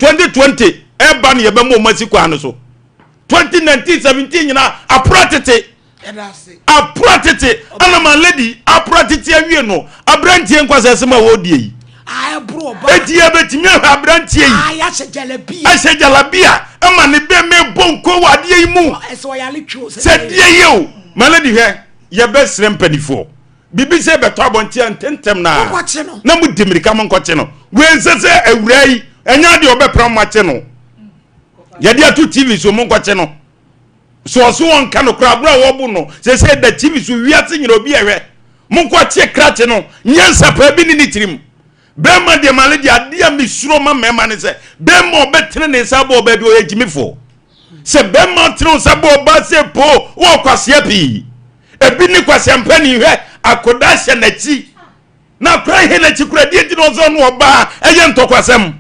2020 ɛba no yɛbɛma ɔmo asi kwan no so. 2019 17 nyinaa apora tete. Apora tete ana ma lady apora tete awie no, aberanteɛ nkwasɛ sɛm a wɔredie yi, eti yɛbɛtumi ahwɛ aberanteɛ yi ahyɛ jalabia ama ne bɛmɛ bɔ nko wɔ adeɛ yi mu sɛ deɛ yɛ o. Ma lady, hwɛ, yɛbɛsrɛ mpanimfoɔ biribi sɛ bɛtɔ abɔnten a, ntɛntɛm na na mo di mirika mo nkɔkye no. Wei nsɛ sɛ awura yi ɛnyɛ adeɛ ɔbɛpra mo akye no. Yɛde ato TV so, mo nkɔkye no so. Ɔso wɔn ka no koraa aburo a wɔbo no sɛ sɛ da TV so, wiase nyina obi ɛhwɛ. Mo nkɔkye krakye no. Nyɛ paa bi ne ne tirim bɛrima deɛ. Maale deɛ, adeɛ a mesuro ma mmarima ne sɛ bɛrima ɔbɛtene ne nsa bɔ ɔbaa bi, ɔyɛ gyimifoɔ. Sɛ bɛrima tene nsa bɔ ɔbaa sɛ po, wɔ kwaseɛ pii ebi ne kwaseɛ mpani. Hwɛ, akɔda hyɛ n'akyi na akora he n'akyi kora deɛ nti na ɔsɛ ɔno ɔbaa ɛyɛ ntɔkwasɛm.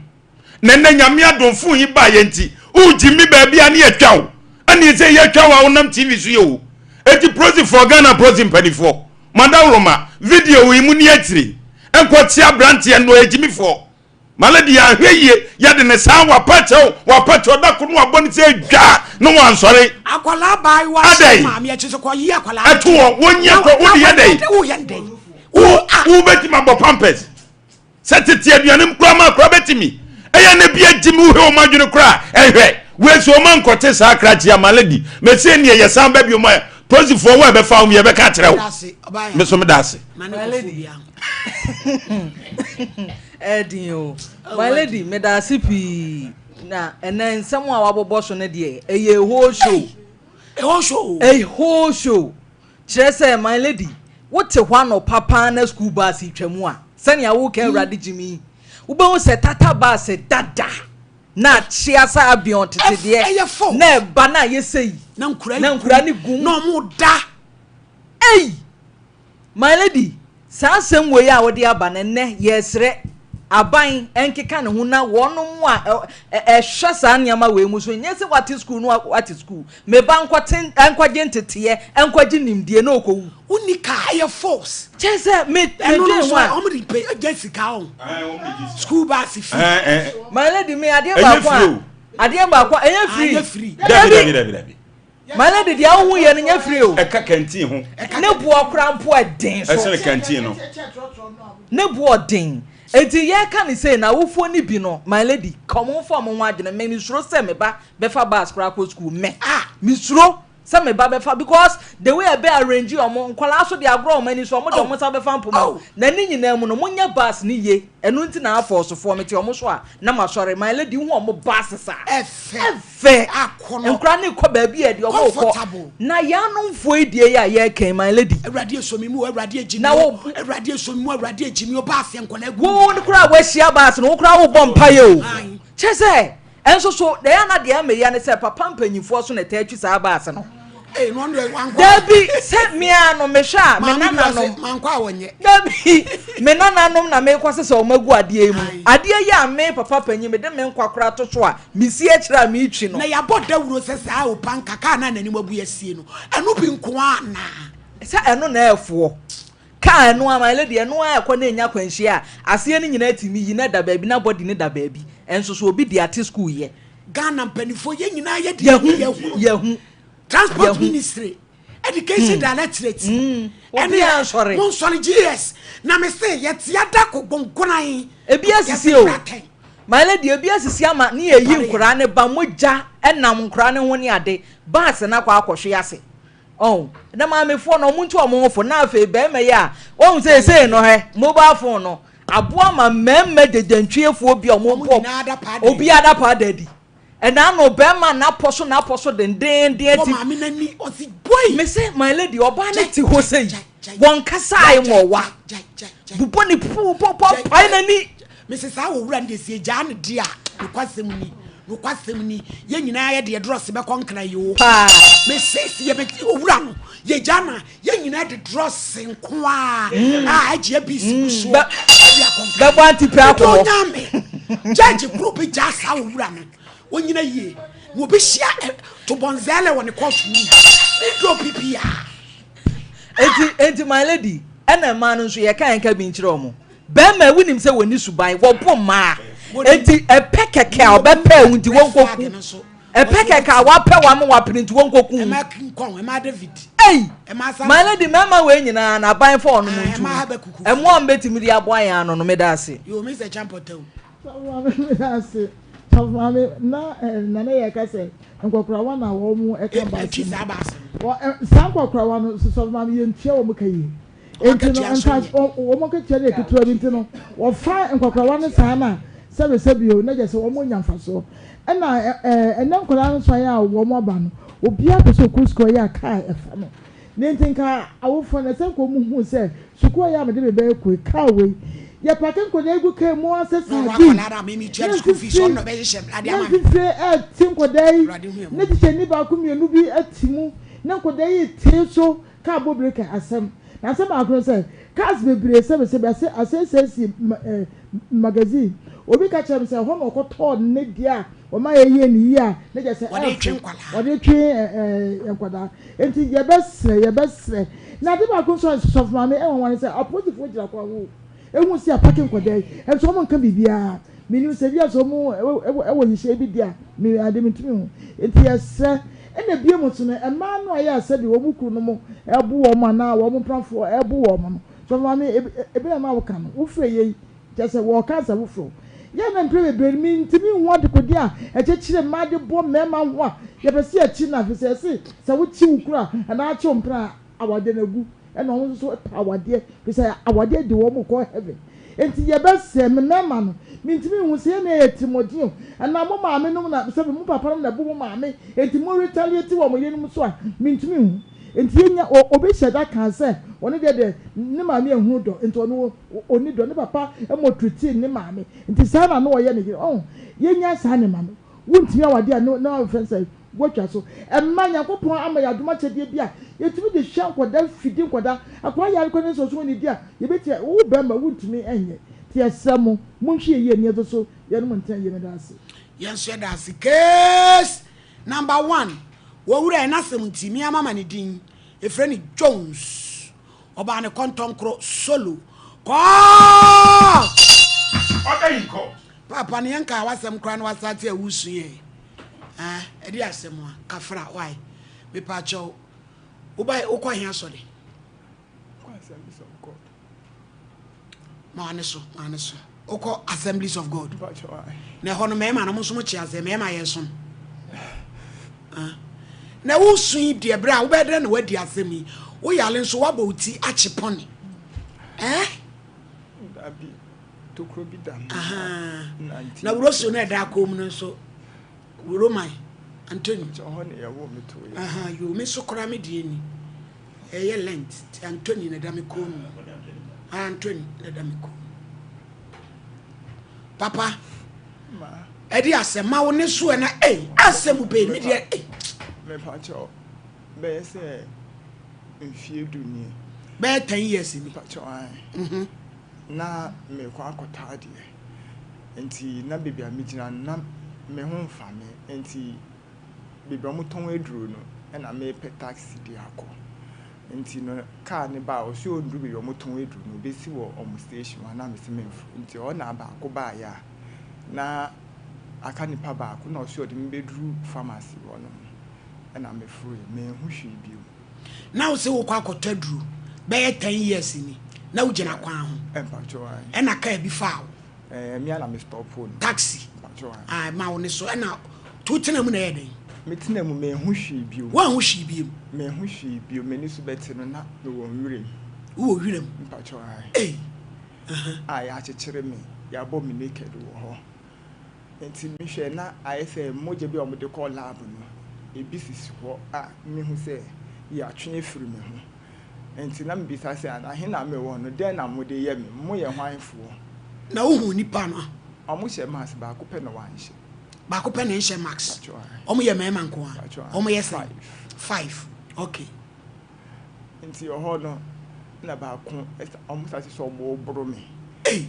Na nnɛ Nyame adomfo yi baa yɛ nti wogyi mi baabi a ne yɛtwa wo, ɛne sɛ yɛtwa wo a wonam TV so yɛ o. Eti polisifoɔ, Ghana polisi mpanimfoɔ, madawroma video yi mu ni akyire nkɔkye aberanteɛ no, ɔyɛ gyimifoɔ. Malady, ahwɛ yie, yɛde ne saa wapakyɛw wapakyɛw da ko no wabɔ ne sɛ dwa ne wansɔre. Akwadaa baayewa hyɛ maame akyi sɛ kɔyi akwadaa. Ɛto wɔ wɔnyɛ kɔ wode yɛ dɛ. Woyɛ dɛ. Wo wobɛtumi abɔ Pampers sɛ tete aduane mu koraa ma akora bɛtumi ɛyɛ ne bi agyi mi. Wohwɛ wɔn adwene koraa, ɛhwɛ wei wɔn ankɔte saa krakye. Ama lady, mɛsie neɛ yɛsan ba bio mu a, polisifoɔ wɔ ɛbɛfa wɔn, yɛbɛka kyerɛ wo. Me so meda ase. My lady, ɛdin o. My lady, meda ase pii. Na ɛnɛ nsɛm a wabobɔ so no deɛ, ɛyɛ a whole show. A whole show. A whole show. Kyerɛ sɛ, my lady, wote hɔ anɔpa paa na school bus twa mu a, sɛnea woka Awurade gyimi, wobɛhu sɛ Tata bus dada na akyea sɛ abiɔn tete deɛ na ɛba na ayɛ sɛ yi. Na nkura. Na nkura ne gum. Na ɔmo da. Ei, my lady, saa asɛm wei a wɔde aba no nnɛ, yɛsrɛ aban nkeka ne ho na wɔn a ɛhwɛ saa nneɛma wei mu so. Nyɛ sɛ wate school no, wate school, meba nkɔte nkɔgye nteteɛ, nkɔgye nimdeɛ na okɔwu. Wonni kaa, ɛyɛ force. Kyɛ sɛ me ɛno no so ɔmo de pe gye sika o, school bus fee. My lady, me adeɛ baako a, adeɛ baako a ɛnyɛ free. Ɛnyɛ free. Dabi, dabi, dabi, dabi. My lady, deɛ ahu yɛ no nyɛ free o. Ɛka canteen ho. Ne boɔ kora mpo ɛden so. Ɛsɛne canteen no. Ne boɔ den. Eti yɛka ne sei na awofoɔ ni bi no, my lady, ka ɔmo nfa ɔmo ho adwene. Me misuro sɛ me ba bɛfa bus koraa kɔ school. Me misuro sɛ me ba bɛfa, because the way ɛbɛ arrange ɔmo nkɔlaa so de agorɔ ɔmo ani so, ɔmo de ɔmo nsa bɛfa mpoma na ne nyinaa mu no, mo nyɛ bus ne yie. Ɛno nti na afɔɔsofoɔ mete ɔmo so a na ma sɔre. My lady, hu ɔmo bus sa. Ɛfɛ. Ɛfɛ. Akɔnɔ. Nkora ne kɔ baabi a ɛde ɔmo kɔ. Comfortable. Na yanomfoɔ yi deɛ yi a yɛrekɛn, my lady. Awurade esomi mu, Awurade egyi mi Na o, Awurade esomi mu, Awurade egyi mi o, baasi nkɔla egu. Wo ne koraa woahyia bus no, wo koraa wobɔ mpaeɛ o. Aye. Kyɛ sɛ ɛnso so deɛ ɛyɛ na deɛ ɛmɛya ne sɛ papa mpanyinfoɔ so na ɛtaa twi saa bus no. Ee, no ɔno wankɔ. Dabi, sɛ mmea no mehwɛ a, me Maame bi wɔ nananom sɛ mankɔ a wɔnyɛ. Dabi, me nananom na mekɔ sɛ ɔmo agu adeɛ yi mu. Aye. Adeɛ yi a me papa panyin mede me nkwa koraa to so a mesi akyerɛ a meretwi no. Na yabɔ dawuro sɛ saa opa nka kaa na n'anim abu asie no, ɛno bi nko a na. Sɛ ɛno na ɛɛfoɔ kaa ɛno ama ɛlɛ deɛ, ɛno a ɛkɔ na enya kwanhyia a, aseɛ no nyinaa tumi yi na da baabi na bɔdi ne da baabi. Ɛnso so obi de ate school yɛ. Ghana mpanimfoɔ, yɛn nyinaa yɛ de. Yɛhu. Yɛhu. Yɛhu. Transport Yɛhu. Ministry, Education Directorate. Obiara nsɔre. Mo nsɔre gs na me se yɛte ada ko gbɔnkoran. Ebi asisi o. My lady, ebi asisi ama ne yɛyi Pare. nkoraa ne ba mogya ɛnam nkoraa ne ho ne ade baase na akɔ akɔhwe ase ɔn na maamefoɔ no ɔmo nti ɔmo ho fo. Na afei bɛrima yi a wɔn sɛ esei no hɛ mobile phone no aboa ma mmarima gyegyantwiefoɔ bi a ɔmo ɔmo bɔ nyinaa da paa de. Obi ada paa da adi ɛna ano bɛrima n'apɔ so n'apɔ so dendenden wɔ ti. Maame n'ani ɔsi boy. Me se, my lady, ɔbaa ne Jai, te hɔ sɛ yi jai, jai. wɔn kasa ayi ma ɔwa jai jai jai. bubɔ ne puu pɔ pae n'ani. Mesi saa wɔ wura no de sie gyaa ne di a, nokwasɛm ni, nokwasɛm ni, yɛn nyinaa yɛ deɛ drɔs bɛkɔ Nkran yi o. Paa. Mesi si yɛ bɛ owura no yɛ gyaa na yɛn nyinaa de drɔs nko a a agye abc gu soɔ ɛde akɔ Nkran. Bɛbɔ antipi akɔ hɔ. Nyame judge kuro bi gyaa saa wɔ wura no, onyina yie na obi hyia ɛ tobɔnzɛlɛ wɔ ne kɔɔto mu ne dɔ pipia. Enti my lady, ɛna mmaa no nso yɛka yɛn ka bi nkyerɛ wɔn. Bɛrima wonim sɛ wɔni suban wɔbo mmaa. Enti ɛpɛ kɛkɛ a ɔbɛpɛ wo nti wɔnkɔku. Ɛpɛ kɛkɛ a wapɛ wo ama wapene nti wɔnkɔku wo. Ɛma King Kong, ɛma David. Ei! My lady, mmarima wei nyinaa no aban fa wɔnom ntom. Mmoa a mobɛtumi de aboa yɛn ano no, meda ase. Yoo, Mister Champɔtɛw. Sɔfo maame meda ase. Sɔfo maame na nana yɛ ka sɛ nkɔkorawa na wɔn ɛka baase no. Wɔ saa nkɔkorawa no sɔfo maame yɛn tua wɔn ka yie. Enti no nfa wɔn akatua no yɛ ketewa bi nti no wɔfa nkɔkorawa no saa na sɛbi sɛbi o na kyerɛ sɛ wɔn nya nfasoɔ. Ɛna ɛnɛ nkɔdaa no nso ayɛ a wɔn aba no obiara pɛ sɛ ɔkɔ sukuu ɔyɛ a kaa ɛfa no. Ne nti nka awofoɔ no ɛsɛ nka wɔn hu sɛ sukuu a ɛyɛ a mede me ba rekɔ yi kaa wei yɛ pake nkɔdaa yi gu kaa mu ara sɛ sardine na mfifire na mfifire ɛte nkɔdaa yi ne tikyani baako mmienu bi te mu na nkɔdaa yi tee so Car bɔ brake asɛm. Na asɛm baako ne sɛ, cars bebree sɛbesɛbe ase asɛesɛe ma eh, magazine. Obi ka kyerɛɛ me sɛ ɛhɔ na ɔkɔtɔɔ ne deɛ a wɔma yɛyɛɛ no yie a na kyerɛ sɛ Wɔde retwe ɛɛfo. nkwadaa. Wɔde retwe eh, eh, nkwadaa. Enti yɛbɛsrɛ, yɛbɛsrɛ. Na ade baako nso a Sɔfo Maame ɛnwanwa ne sɛ apolisifoɔ gyina kwan ho ehu sɛ yɛapake nkwadaa yi, nso wɔn nka biribiara. Menim sɛ ebia sɛ wɔn wɔ nhyehyɛe bi de a, me ade mentumi nhu. Enti yɛsrɛ. Ɛna bio nso no, mmaa no a ɛyɛ a sɛdeɛ wɔn kununom bo wɔn anaa wɔn mpenafoɔ bo wɔn no, sɔfo maame, ebi na na woka no, wofrɛ yei, kyerɛ sɛ wɔreka asɛm foforɔ. Yɛ na mprɛ bebree no, mentumi nhu adekodeɛ a ɛkyekyere mmaa de bɔ mmarima ho a yɛpɛ sɛ yɛkye no afei sɛ yɛse sɛ wokye wo kunu a anaa akye wo mpena a, awadeɛ no agu. Ɛna wɔn nso so pɛ awadeɛ, firi sɛ awadeɛ de wɔn kɔ heaven. Enti yɛbɛsrɛ, me mmarima no, mentumi nhu sɛ yɛn na yɛyɛ atirimuɔden o, anaa mo maame nom na, sɛbe mo papa nom na ɛbo mo maame, enti mo retaliate wɔ mo yerenom so a, mentumi nhu. Enti yɛnya, o, obi hyɛ da kaa sɛ, ɔno deɛ deɛ, ne maame anhunu dɔ, enti ɔno ɔnni dɔ, ne papa mɔtretii ne maame, enti saa na na ɔyɛ ne yere. Ɔho, yɛnya saa nneɛma no. Wontumi awadeɛ a, na wɔfrɛ no sɛ Wɔatwa so. Ɛmma Nyankopɔn ama yɛn adom akyɛdeɛ bi a yɛtumi de hwɛ nkwadaa, fidi nkwadaa. Akwadaa yare koraa ne sɛ ɔso ɔnnidi a, yɛbɛtumi, wo barima wontumi nyɛ. Nti yɛsrɛ mo, monhwɛ yɛn yie na yɛn nso so yɛne mo ntena yie. Meda ase. Yɛn nso yɛda ase. Case number one, Owura yi n'asɛm nti, me ara mama ne din, yɛfrɛ no Jones. Ɔbaa ne kɔntɔnkorɔ solo. Court! Order in court. Paapa no yɛnkaa w'asɛm koraa na w'asate a wosu yɛ eh ɛde asɛm a kafra why mepaakyɛw woba wokɔ he asɔre ma wane so ma wane so wokɔ Assemblies of God na ɛhɔ no mmarima no mo nso mo kye asɛ mmarima yɛ som ah na wosu yi deɛ berɛ a wobɛyɛ dɛn na woadi asɛm yi woyale nso woabɔ wo ti akye pɔne eh Dabi. Tokuro bi da mu na nti. Na Wuroso no ɛda akɔn mu no nso Roman Anthony. Nti ɔhɔ na yɛwoo me too yɛ. Yoo me nso koraa me deɛ ni ɛyɛ lent nti Anthony na ɛda me kɔn mu. Anthony na ɛda me kɔn mu. Papa ɛde asɛm ma wo ne so ɛna ei asɛm bɛyi me deɛ ei. Mepa kyɛw bɛyɛ sɛ mfie du nie. Bɛyɛ 10 years ni. Mepa kyɛw ae. Na merekɔ akɔtɔ adeɛ. Nti na baabi a megyina no, na me ho mfa me. Nti baabi a wɔtɔn aduro no na merepɛ taxi de akɔ. Nti no kaa no baa ɔse ɔnnuru baabi a wɔtɔn aduro no, ɔbɛsi wɔ wɔn station hɔ a na mese memforo. Nti hɔ na baako baeɛ a na aka nipa baako na ɔse ɔde me bɛduru pharmacy hɔnom ɛna meforoeɛ. Manhu hwee bio. Na wo se wokɔ akɔtɔ aduro bɛyɛ 10 years ni na wogyina kwan ho ɛna kaa bi faa wo. Ɛɛ mi a na me stop no. Taxi. Ah, ma wo ne so ɛna to tena mu na ɛyɛ dɛn? Me tena mu mehu hwee bio. Woanhu hwee bio? Mehu hwee bio. M'ani so bɛte no na mewɔ nwuram. Wowɔ nwuram? Mpakyɛw ae. Ei. A yɛakyekyere me, yɛabɔ me naked wɔ hɔ. Nti mehwɛ na ayɛ sɛ mogya bi a wɔde kɔ lab no, ebi sisi hɔ a mehu sɛ yɛatwe afiri me ho. Nti na mebisa sɛ, ana he na mewɔ no, dɛn na mode yɛ me? Moyɛ hwanfoɔ? Na wohu nipa no a? Wɔhyɛ mask, baako pɛ na wanhyɛ. Baako pɛ na ɛnhyɛ mask? Mpakyɛw ae. Wɔn yɛ mmarima nko ara? Mpakyɛw ae. Wɔn yɛ sɛn? Five. Five, okay. Nti ɛhɔ no na baako wɔn start sɛ wɔreboro me. Ei!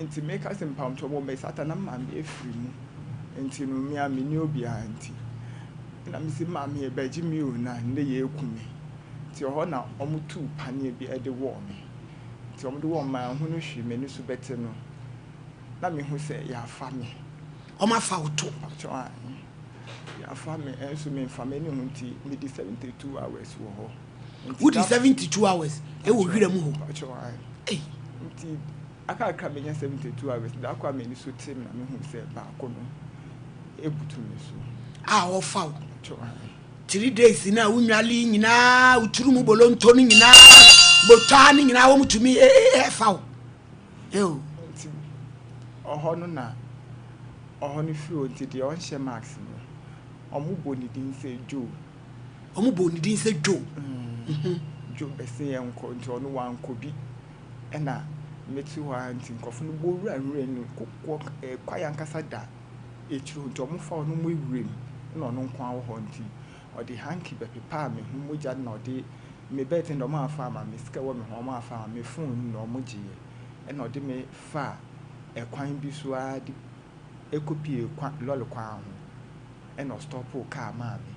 Nti meka sɛ mpakyɛw wɔn me sata na maame afiri mu. Nti no me a menni obiara nti. Na mese maame yɛbɛgye me o na nnɛ yɛreku me. Nti ɛhɔ na wɔtuu paneɛ bi de wɔɔ me. Nti wɔde wɔɔ me manhunu hwee m'ani so bɛte no. Na mehu sɛ yɛafa me. Wɔafa wo to. Mpakyɛw aane. Yɛafa me nso memfa m'ani ho nti medi 72 hours wɔ hɔ. Nti Wodi da 72 hours wɔ wira mu hɔ? Mpakyɛw aane. Ei. Nti aka kakra menya 72 hours da koro a m'ani so tee me na mehu sɛ baako no ebutu me so. A ɔfa wo. Mpakyɛw aane. 3 days no a wonwale yi nyinaa wo tiri mu bolonto no nyinaa botwaa no nyinaa wɔn tumi fa wo. Eo. Nti ɔhɔ no na ɔhɔ no firi hɔ nti deɛ ɔnhyɛ mask no ɔmo bɔ ne din sɛ Joe. Ɔmo bɔ ne din sɛ Joe. Joe bɛse yɛn nkɔ nti ɔno wankɔ bi ɛna mete hɔ ara nti nkorɔfo no bɔ wura nwura no kokoɔ ɛɛ kwaeɛ ankasa da akyire hɔ nti ɔmo fa ɔno ɔmo awura mu ɛna ɔno nko ara wɔ hɔ nti ɔde hanky bɛpepaa me ho mogya no na ɔde me belt no deɛ ɔmo amfa amma me, sika ɛwɔ me ho ɔmo amfa amma me, phone no na ɔmo gyeeɛ ɛna ɔde me faa ɛkwan bi so ara de ɛkɔpuee kwa lɔre kwan ho ɛna ɔstɔpoo kaa maa me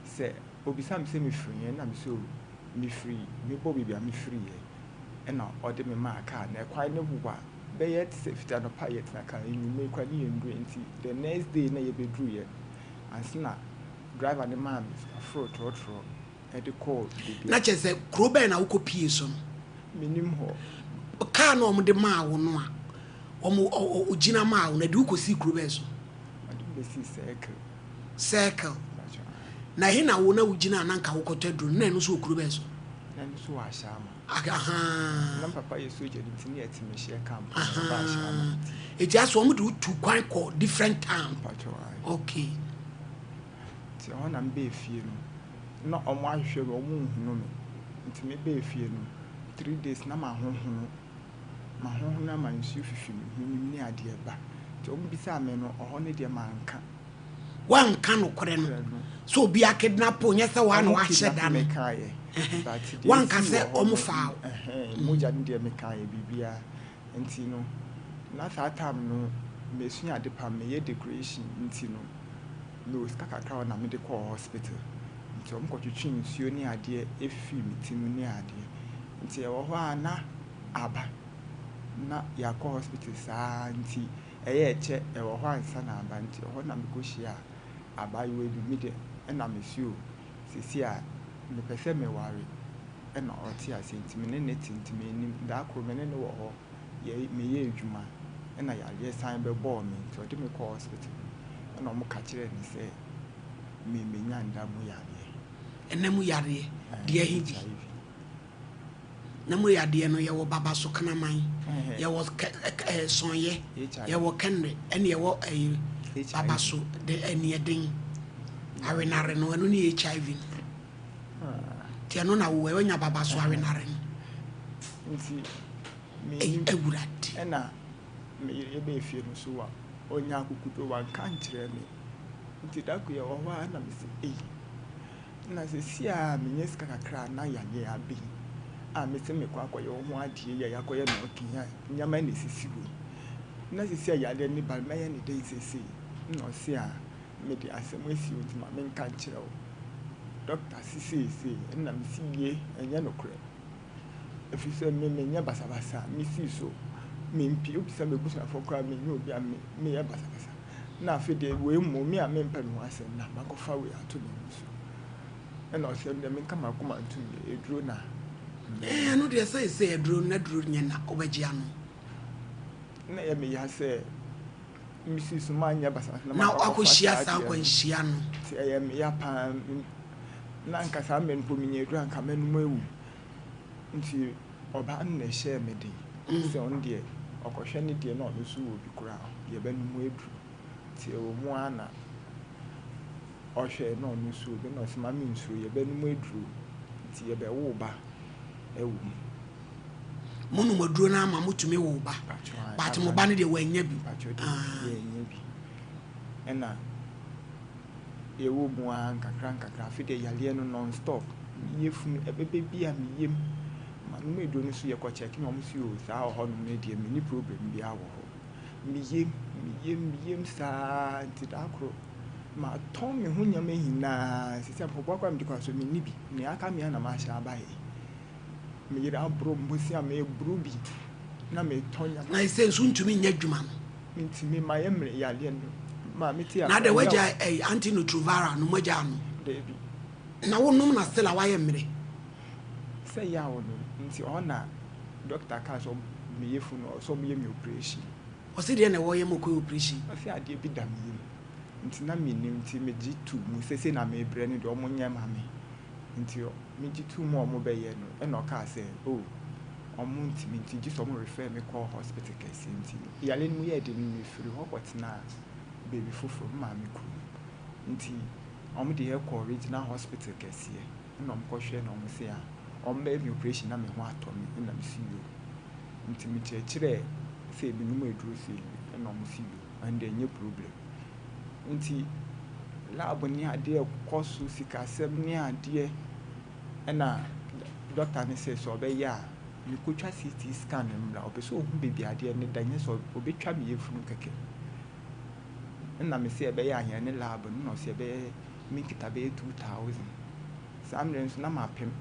sɛ ɔbisa me sɛ mefiri he ɛna mese o mefiri mebɔ baabi a mefiriiɛ ɛna ɔde me maa kaa na ɛkwan no wa bɛyɛ te sɛ fiti anɔpa a yɛtena kaa anwummerɛ koraa ne yɛnduruiɛ nti the next day na yɛbɛduruiɛ ansa na driver no maa me sika foro trɔtrɔ de kɔɔ baabi a. Na kyerɛ sɛ kuro bɛn na wokɔ pie so no? Mennim hɔ. Kaa no a wɔde maa wo no a wɔn ɔgyina maa wo no, ɛde wo kɔsii kuro bɛn so? Ɔde me bɛsii Circle. Circle. Na ɛhe na wo na wogyina a na nka wokɔtɔ aduro no? Na ɛno nso wɔ kuro bɛn so? Na ɛno nso wɔ Ashama. Ahaa. Na me papa yɛ sogyani nti ne yɛte Mehyia camp na ɔba Ashama nti. Eti asɛ wɔn de wo tu kwan kɔ different town. Mpakyɛw ae. Okay. Nti ɛhɔ na mebɛɛ fie no na ɔmo ahwehwɛ me ɔmo nhunu me nti mebɛɛ fie no 3 days na mahohono mahohono ama nsuo fifi me hwenem ne adeɛ ba nti ɔmo bisaa me no ɔhɔ no deɛ manka. Woanka nokorɛ no sɛ obi akidnap wo nyɛ sɛ woa na Ɔmo woahyɛ kidnap da no me kaeɛ but deɛ woanka esii sɛ wɔ hɔ ɔmo no faa wo. ɛhɛn mogya no deɛ mekaeɛ biribiara nti no na saa time no mesua ade paa meyɛ decoration nti no mewɔ sika kakra wɔ na mede kɔɔ hospital nti ɔmo kɔtwetwe nsuo ne adeɛ efifii me ti mu ne adeɛ nti ɛwɔ hɔ a na aba na yɛakɔ hospital saa nti ɛyɛ ɛkyɛ ɛwɔ hɔ ansa na aba nti ɛhɔ na mekɔ hyia abaayewa bi me deɛ ɛna mesi o seesei a mepɛ sɛ meware ɛna ɔte aseɛ nti me ne no te nti mennim da koro me ne no wɔ hɔ yɛ meyɛ adwuma ɛna yareɛ san bɛbɔɔ me nti ɔde me kɔɔ hospital no ɛna ɔmo ka kyerɛɛ no sɛ me menya nda mu yareɛ. Ɛna mu yareɛ deɛ he bi? HIV. Na mu yadeɛ no yɛwɔ babaso kraman, yɛwɔ kɛ sɔnyɛ, yɛwɔ kɛnrɛ ɛne yɛwɔ ɛyi babaso de ɛniɛden awenare no ɛno ne HIV no. Nti ɛno na wowɔ ɛwɔ nya babaso awenare no. Nti menim Awurade. Ɛna me yere yɛbɛɛ fie no so wa ɔnya akokoduro wanka nkyerɛ me. Nti da ko yɛwɔ hɔ a na mese ei. Na seesei a menya sika kakra a na yareɛ aba yi a mese mekɔ akɔyɛ wo ho adeɛ yi a yɛakɔyɛ me okay a nneɛma na ɛsisi hɔ yi. Na seesei a yareɛ no ba no mɛyɛ no dɛn seesei? Na ɔse a mede asɛm asi wo nti ma menka nkyerɛ wo. Dɔkta se seesei ɛna mese ye ɛnyɛ nokorɛ. Ɛfiri sɛ me menyɛ basabasa mesii so mempie wobisa m'abusuafoɔ koraa menyɛ obi a meyɛ basabasa. Na afei deɛ wei mmom me a mempɛ me ho asɛm na makɔfa wei ato me ho so. Ɛna ɔsɛ ɛno deɛ menka m'akoma ntom deɛ aduro na. Ɛɛ ɛno deɛ sɛ sɛ aduro na aduro nyɛ na wobɛgye ano. Na ɛyɛ me ya sɛ mesi so manyɛ basabasa na makɔfa saa adeɛ akwanhyia no. Nti ɛyɛ me ya paa na anka saa mmerɛ no mpo menya aduro anka mɛnom awu. Nti ɔbaa no na ɛhyɛɛ me den sɛ ɔno deɛ ɔkɔhwɛ ne deɛ na ɔno nso wɔ bi koraa yɛbɛnom aduro. Nti ɛwɔ mu ara na ɔhwɛɛ na ɔno nso wɔ bi na ɔse ma mensuro yɛbɛnom aduro nti yɛbɛwo ba ɛwɔ mu. Monom aduro no ama motumi wo ba but mo ba no deɛ wannya bi. Mpakyɛw deɛ yɛannya bi. Ɛna yɛwɔ mu ara nkakra nkakra afei deɛ yareɛ no non stop. Me yafunu ɛbɛbɛ bi a me yam manom aduro no so yɛkɔ check me wɔn si o saa wɔ hɔnom no deɛ menni problem biara wɔ hɔ. Me yam me yam me yam saa nti da koro matɔn me ho nneɛma nyinaa sisi a mpaboa koraa mede kɔ asɔre menni bi nea aka me ara na mahyɛ aba yi. Me yere aboro mbosi a meboro bi na metɔn nneɛma. Na ɛsɛ nso ntumi nyɛ adwuma no. Mentumi mayɛ mmerɛ yadeɛ no ma mete Na adɛ wagya ɛyi antiretroviral no mogya ano? Daabi. Na wonom na still a wayɛ mmerɛ? Sɛ yaw no nti ɔhɔ na doctor kaa sɛ me yafunu no ɔsɛ ɔmo yɛ me operation. Ɔse deɛ na ɛwɔ yam ɔkɔyɛ operation? Ɔse adeɛ bi da me yam nti na mennim nti megye too mu sɛ sei na mebrɛ no deɛ ɔmo nyɛ ma me nti megye too mu a ɔmo bɛyɛ no ɛna ɔkaa sɛ oh ɔmo ntumi nti gye sɛ ɔmo refer me kɔ hospital kɛseɛ nti yare no mu yɛɛ den no mefiri hɔ kɔtenaa baabi foforɔ me maame kurom nti ɔmo de yɛ kɔɔ regional hospital kɛseɛ ɛna ɔmo kɔhwɛ na ɔmo se a ɔmo bɛyɛ me operation na me ho atɔ me ɛna me si yoo nti me kyerɛkyerɛɛ sɛ menom aduro sei ɛna ɔmo si yoo ɛnde ɛnyɛ problem nti lab ne adeɛ kɔ so sikasɛm ne adeɛ ɛna doctor ne sɛ sɛ ɔbɛyɛ a mekɔtwa CT scan mmra ɔpɛ sɛ ɔhu baabi adeɛ ne da nyɛ sɛ ɔbɛtwa me yafunu kɛkɛ ɛna me sɛ ɛbɛyɛ ahia ne lab no na ɔsɛ ɛbɛyɛ me nkita bɛyɛ 2000 saa mmerɛ nso na mapem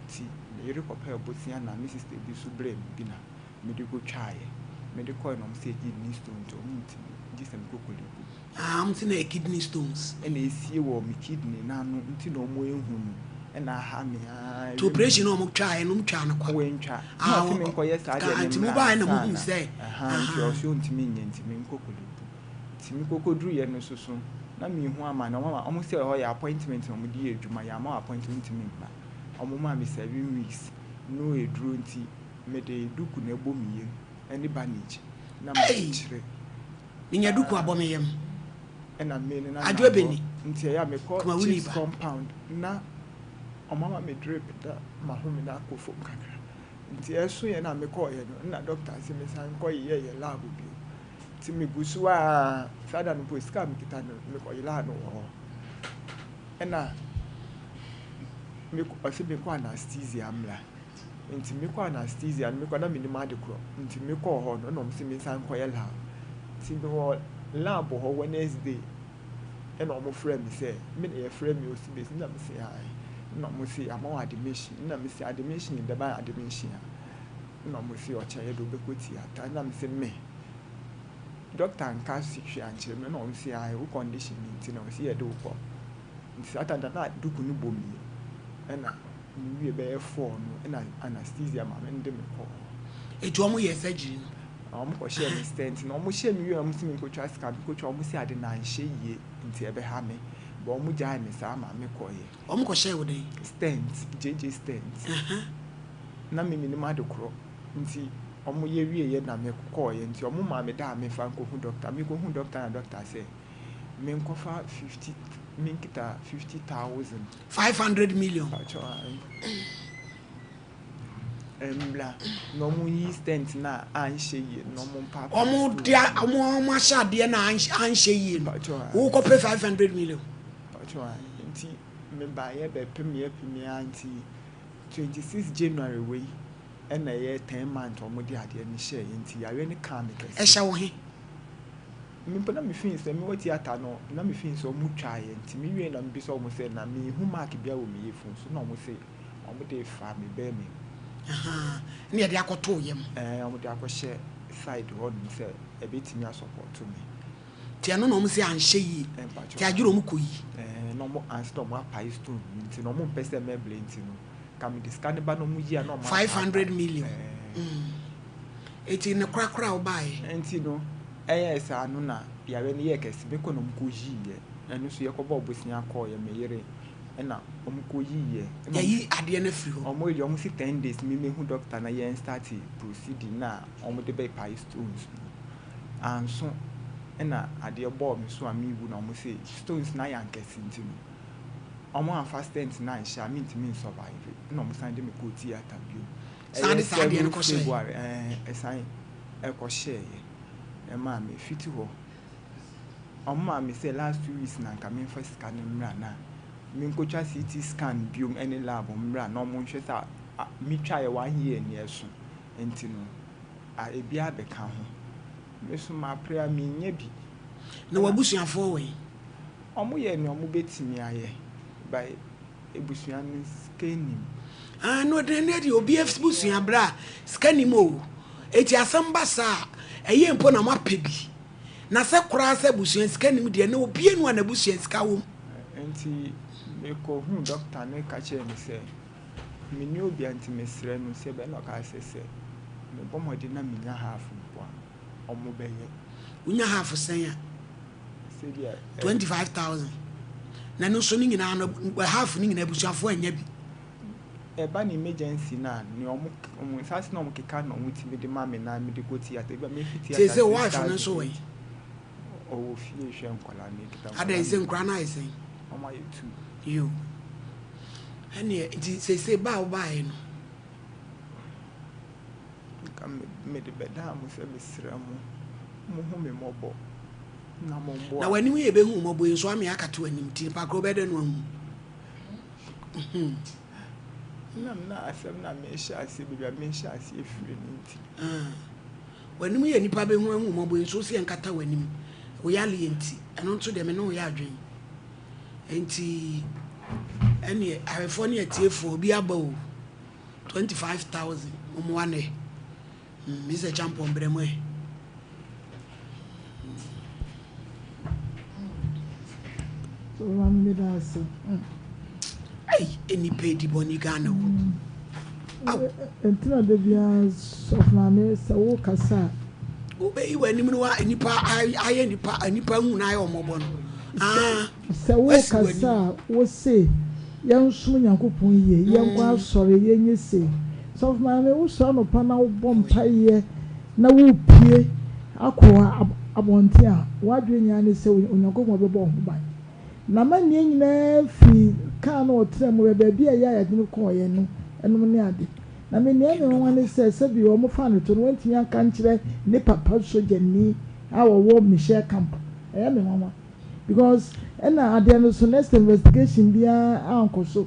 nti me yere kɔpɛɛ bosea na me sister bi nso brɛɛ me bi na mede kɔtwaeɛ mede kɔɛ na ɔmo sɛ kidney stone nti ɔmo ntumi gye sɛ mekɔ Korle Bu. Ah, ɔmo sɛ na ɛyɛ kidney stones. Ɛna esie wɔ me kidney n'ano nti na ɔmo ehu no ɛna aha me aa. Nti operation na ɔmo twaeɛ no ɔmo twaa no kwa. Wantwa. Na ɔse me nkɔyɛ saa deɛ ne nti mo mmra baeɛ na mo ansa hu na sɛ. Ahaa nti ɔse ɔntumi nyɛ nti menkɔ Korle Bu. Nti mekɔ kɔduruiɛ no nso so na mehu amane ɔmo ama ɔmo sɛ ɛhɔ yɛ appointment na ɔmo de yɛ adwuma yɛama wo appointment wontumi mma. Ɔmo maa me 7 weeks no aduro nti mede duku na ɛbɔ me yam ɛne bandage na Ei! makyekyere. Menya duku abɔ me yam. Ɛna me ne Adwo nanam hɔ ebeni. nti ɛyɛ a mekɔ Kumawuni chiefs ba. compound na ɔmo ama me drip na mahome no akɔ fam kakra nti ɛso yɛ na mekɔɔyɛ no na doctor sɛ mesan nkɔ yɛyɛ lab bio nti megu so a saa da no mpo sika a mekita no mekɔyelaa no wɔ hɔ ɛna ɔsɛ mekɔ anesthesia mmra nti mekɔ anesthesia no mekɔ na menim ade korɔ nti mekɔɔ hɔ no ɛna ɔmo sɛ mensan nkɔyɛ lab nti mewɔ lab hɔ Wednesday ɛna ɔmo frɛ me sɛ me na yɛfrɛ me osi besi na me sɛ ae na ɔmo sɛ ama wɔ admission na me sɛ admission dɛba admission a na ɔmo sɛ ɔkyɛn yɛ de wobɛkɔ theatre na me sɛ me doctor nka hwee ankyerɛ me na ɔmo sɛ ae wo condition ni nti na ɔmo sɛ yɛde wo kɔ nti saa tanta na duku no bɔ mi ɛna me wie bɛyɛ 4 no ɛna anesthesia maame no de me kɔɔ hɔ. Eti ɔmo yɛ surgery no. Ɔmo kɔhyɛɛ me stent na ɔmo hyɛ me wie a ɔmo sɛ me nkotwa sika me nkotwa ɔmo sɛ ade na anhyɛ yie nti ɛbɛha me but ɔmo gyae me saa ma me kɔɔyɛ. Ɔmo kɔhyɛɛ wo dɛn? Stent, JJ stent. Na me menim ade korɔ nti ɔmo yɛ wie yɛ na me kɔɔyɛ nti ɔmo maa me da a mefa nkɔhu doctor mekɔhu doctor na doctor sɛ me nkɔfa 50 me nkita 50,000. 500 million. Patro mbla na ɔmo yi stent na anhyɛ yie na ɔmo mpa. Ɔmo de ɔmo ahyɛ adeɛ na anhyɛ yie no. Patro. Wokɔ pɛ 500 million. Patro nti mebaayɛ bɛpem yɛ pem ya nti 26 January wei ɛna ɛyɛ 10 months ɔmo de adeɛ no hyɛ yɛ nti yareɛ no kaa me kɛse. Ɛhyɛ wo he? Mpo na mefii sɛ mewɔ theatre no na mefii sɛ ɔmo twaeɛ nti mewie na mebisa ɔmo sɛ na mehu mark bia wɔ me yafunu so na ɔmo sɛ ɔmo de fa me bɛɛ me mu. Ne yɛde akɔtoo yam. Ɛɛ, ɔmo de akɔhyɛ side hɔ nom sɛ ɛbɛtumi asupport me. Nti ɛno na ɔmo sɛ anhyɛ yie. Mpatwɔ. Nti adwene ɔmo kɔ yi. Ɛɛ, na ɔmo ansa na ɔmo apae stone no nti na ɔmo mpɛ sɛ mɛblɛ nti no ka mede sika ne ba na ɔmo yi a na ɔmo 500 million. Ɛɛ. Eti ne korakora a wobaeɛ. Nti no ɛyɛ saa no na yare no yɛ kɛse mekɔ na ɔmo kɔ yiiɛ ɛno nso yɛkɔbɔ ɔbosia kɔɔyɛ me yere ɛna ɔmo kɔ yiiɛ ɛna Yɛyi adeɛ no afiri hɔ. Ɔmo yi ɔmo si 10 days mi mehu doctor na yɛn start proceeding na ɔmo de bɛ pae stones no anso ɛna adeɛ bɔɔ me so a mewu na ɔmo se stones na ayɛ ankɛse nti no ɔmo amfa stent na anhyɛ a mentumi nsurvive ɛna ɔmo san de me kɔɔ theatre bio. San de saa adeɛ no 7 kɔhyɛɛ? February ɛɛ ɛsan ɛkɔhyɛeɛ ɛmaa me fiti hɔ ɔmo maa me sɛ last 2 weeks na nka memfa sika no mmra na menkotwa CT scan biom ɛne lab mmra na ɔmo nhwɛ sɛ metwaeɛ one year ni ɛso nti no a ebi abɛka ho me so mapere a menya bi. Na wabusuafoɔ wɔ yi? Ɔmo yɛ nea ɔmo bɛtumi ayɛ by ebusua no sika nim. Ah, no de ne de obi abusua berɛ a sika nim o. Eti asɛm ba saa Ɛyɛ mpo na moapɛ bi. Na sɛ koraa sɛ abusua sika nnim deɛ, na obia nni hɔ a n'abusua sika wom. Nti mekɔhuu dɔkta no ka kyerɛɛ no sɛ menni obia nti mesrɛ no sɛ ɛbɛyɛ na ɔkaa sɛ sɛ mebɔ mmɔden na menya half mpo a ɔmo bɛyɛ. Wonya half sɛn a? Sɛdeɛ ɛ. 25,000. Na ɛno nso ne nyinaa no half no nyinaa abusuafoɔ annya bi. Ɛba no emergency no a, nea ɔmo ɔmo nsa ase na ɔmo keka na ɔmo tumi de ma me na mede kɔ theatre. Ebi a mefi theatre Seesei wife no nso wɔ he? Ɔwɔ fie hwɛ nkwadaa no, ekita nkwadaa Adɛn, sɛ nkwadaa no ayɛ sɛn? Ɔmo ayɛ two. Yo. Ɛneɛ, nti seesei ba a wobaeɛ no? Nka mede bɛdaa mo sɛ mesrɛ mo, monhu me mmɔbɔ na momboa. Na w'anim yɛ bɛhu wo mmɔbɔ yi nso ame akata w'anim nti nipa korɔ bɛyɛ dɛn na wahu? Nam na asɛm na mehyɛ aseɛ baabi a mehyɛ aseɛ firi no nti. Ah, w'anim yɛ nipa bɛhu ahu mmɔbɔ yi nso sɛ yɛnkata w'anim wo yaleɛ nti ɛno nso deɛ me ne wo yɛ adwen nti ɛneɛ ahwɛfoɔ ne atiefoɔ obi aba o 25,000 mmoa nɛ Mr. Champon brɛ mu ɛ. Ei, nnipa edi bɔne Ghana o. Aw. Ntina da biara sɔfo maame sɛ wo kasa a. Wobɛyi w'anim no wa nnipa ayɛ nnipa nnipa hu na ayɛ wɔn mmɔbɔ no. Ah. Sɛ wo kasa a wo se yɛnsom Nyankopɔn yie, yɛnkɔ asɔre, yɛnyɛ sei. Sɔfo maame wo sɔre anɔpa na wo bɔ mpaeɛ na wo pue akɔ abɔnten a, w'adwene nyinaa ne sɛ Onyankopɔn bɛbɔ wo ho ban. N'amanneɛ nyinaa firi kaa no a ɔtena mu, baabi a ɛyɛ a yɛde no kɔeɛ no nom ne ade. Na me nea ɛyɛ me nwanwa ne sɛ, sɛbi wɔfaa no to no, wantumi anka ankyerɛ ne papa sogyani a ɔwɔ Michel camp. Ɛyɛ me nwanwa. Because ɛna adeɛ no so next investigation biara ankɔ so.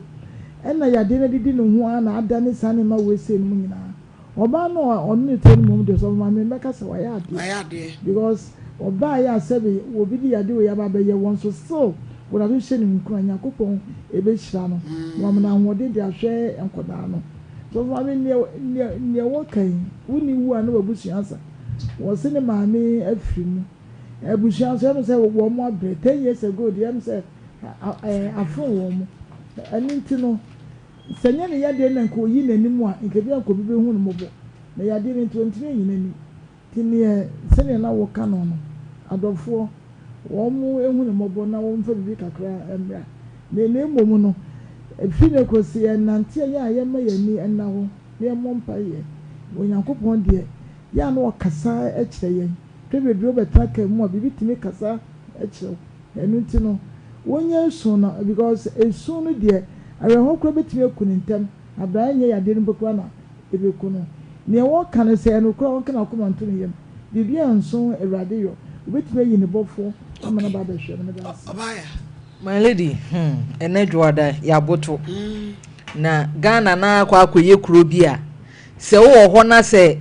Ɛna yadeɛ no adidi ne ho ara na adane saa nneɛma wei sei nom nyinaa. Ɔbaa no a ɔne no te no mmom deɛ sɔfo maame mɛka sɛ wayɛ adeɛ because ɔbaa yɛ a sɛbe obi de yadeɛ wei aba abɛyɛ wɔn so still wɔda so hyɛ no nkuran Nyankopɔn ɛbɛhyira no na wama no ahoɔden de ahwɛ nkɔdaa no. Sɔfo maame neɛ neɛ neɛ wɔka yi wonni wu a na w'abusua asa wɔse ne maame afiri mu abusua nso ɛm sɛ wɔn abrɛ 10 years ago deɛ ɛm sɛ afono wɔn ɛno nti no Sɛ ɛnyɛ ne yadeɛ na nka ɔyi n'anim a, nka ebia nka obi bɛhu no mmɔbɔ. Na yadeɛ no nti, ɔntumi nyi n'anim. Nti neɛ sɛdeɛ na woka no no, adɔfoɔ, wɔn hu no mmɔbɔ na wɔmfa biribi kakra mmra. Na na mmom no, ɛfiri nnɛ kɔ, sɛ yɛnante a, yɛ a yɛmma yɛn ani nna hɔ na yɛmmɔ mpaeɛ. Na Onyankopɔn deɛ, yɛ a na ɔkasa kyerɛ yɛn. Hwɛ bebree wobɛtena kaa mu a, biribi tumi kasa kyerɛ wo. Ɛno nti no wonyɛ esu no because esu no deɛ awerɛhoɔ koraa bɛtumi aku no ntɛm abira ɛnyɛ yadeɛ no mpo koraa na ɛbɛku no. Neɛ wɔka no sɛ ɛyɛ nokorɛ a ɔnka n'akoma nto ne yam. Biribi anso Awurade yɔ. Ɔbɛtumi ayi ne bɔfoɔ ama no aba abɛhwɛ no. Meda ase. My lady, hmm, ɛnɛ dwoada yɛaboto. Na Ghana na akɔ akɔyɛ kuro bi a sɛ wowɔ hɔ na sɛ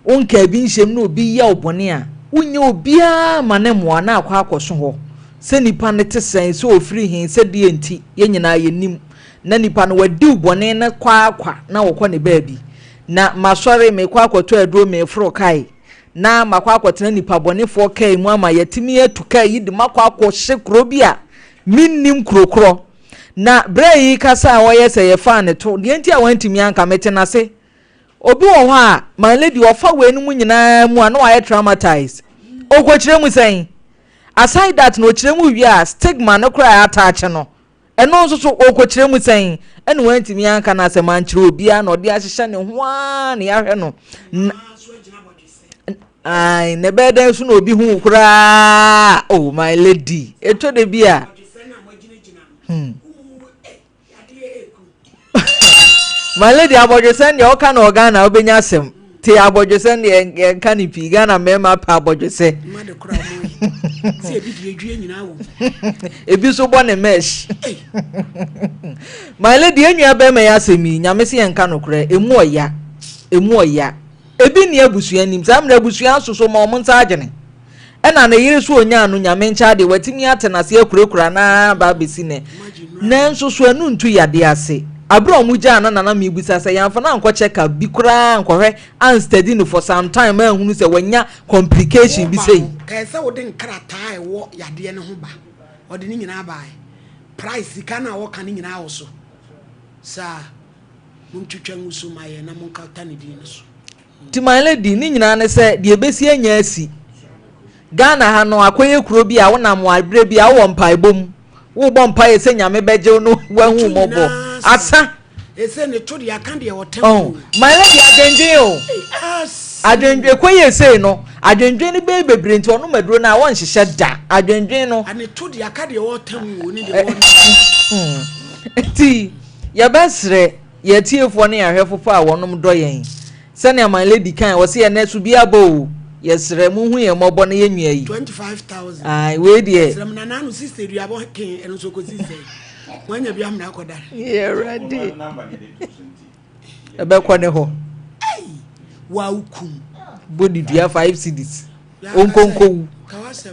Wonkaa bi nhyɛm na obi yɛ wo bɔne a, wonyɛ obiara ma no mmoa na akɔ akɔso hɔ. Sɛ nipa no te sɛn, sɛ ɔfiri he, sɛ deɛ nti, yɛn nyinaa yɛnnim. Na nipa no wadi wo bɔne no kwa ara kwa na ɔkɔ ne baabi. Na masɔre, merekɔ akɔtɔ aduro, mereforo kae, na makɔ akɔtena nipa bɔnefoɔ kaa mu ama yɛatumi atu kaa yi de makɔ akɔhyɛ kuro bi a mennim kuro korɔ. Na berɛ yi kasa a ɔyɛ sɛ yɛfaa ne to, deɛ nti a wantumi anka, mete n'ase. Obi wɔ hɔ a, my lady, ɔfa weinom nyinaa mu a na wayɛ traumatized. Ɔkɔkyerɛ mu sɛn? Aside that na ɔkyerɛ mu wie a, stigma no koraa a attach no, ɛno nso so ɔkɔkyerɛ mu sɛn? Ɛna wantumi anka n'asɛm ankyerɛ obiara na ɔde ahyehyɛ ne ho ara na yɛahwɛ no. Ae, na ɛbɛyɛ dɛn so na obi hu wo koraa? Oh, my lady, ɛtɔ da bi a. My lady abɔdwesɛn deɛ ɔka na ɔghana wobɛnya asɛm te abɔdwesɛn deɛ yɛnka ne pii Ghana mmarima pɛ abɔdwesɛ ebi nso bɔ ne mesh. My lady yɛn nua bɛrima yɛ asɛm yi nyame se yɛnka nokorɛ emu ɔya emu ɔya ebi nni abusua nim saa mmerɛ abusua soso ma ɔmo nsa adwene. Ɛna ne yere so onyaa no Nyame nkyɛ adeɛ watumi ate nase akurakura no ara aba abɛsi nɛ. Nanso so ɛno ntu yadeɛ ase? Aberɛ a wɔgyaa no na na mebisa sɛ yɛamfa no ankɔ check up bi koraa ankɔhwɛ anstudy no for some time anhunu sɛ wanya complication bi Woba sei. no, kae sɛ wode nkrataa a ɛwɔ yadeɛ no ho ba. Ɔde ne nyinaa baeɛ. Price, sika no a wɔka no nyinaa wɔ so. Saa. Montwitwa ngu so ma yɛn na monkata ne din no so. Nti my lady, ne nyinaa ne sɛ deɛ ɛbɛsi anya asi. Ghana ha no akɔyɛ kuro bi a wonam a berɛ bi a wowɔ mpaebɔ mu, wobɔ mpaeɛ sɛ Nyame bɛgye wo no wahu wo mmɔbɔ. Asa. Oh, my lady adwendwen o. Adwendwen ɛkɔyɛ sei no, adwendwen no bɛyɛ bebree nti ɔnom aduro no a wɔnhyehyɛ da. Adwendwen no. Nti yɛbɛsrɛ yɛn atiefoɔ ne yɛn ahwɛfoɔ a wɔnom dɔ yɛn. Sɛnea my lady kae, ɔse ɛnɛ so bi aba o, yɛsrɛ monhu yɛn mmɔbɔ na yɛn nua yi. 25,000. Ae, wei deɛ. Yɛsrɛ mo, Nana ano sister duabɔ kee ɛno nso kɔsi sɛn? Moanya bi amena akɔda. Yɛ Awurade. Ɛbɛkɔ ne hɔ. Ei, wa wo kum. Bɔ ne dua 5 cedis. Onkonkowu.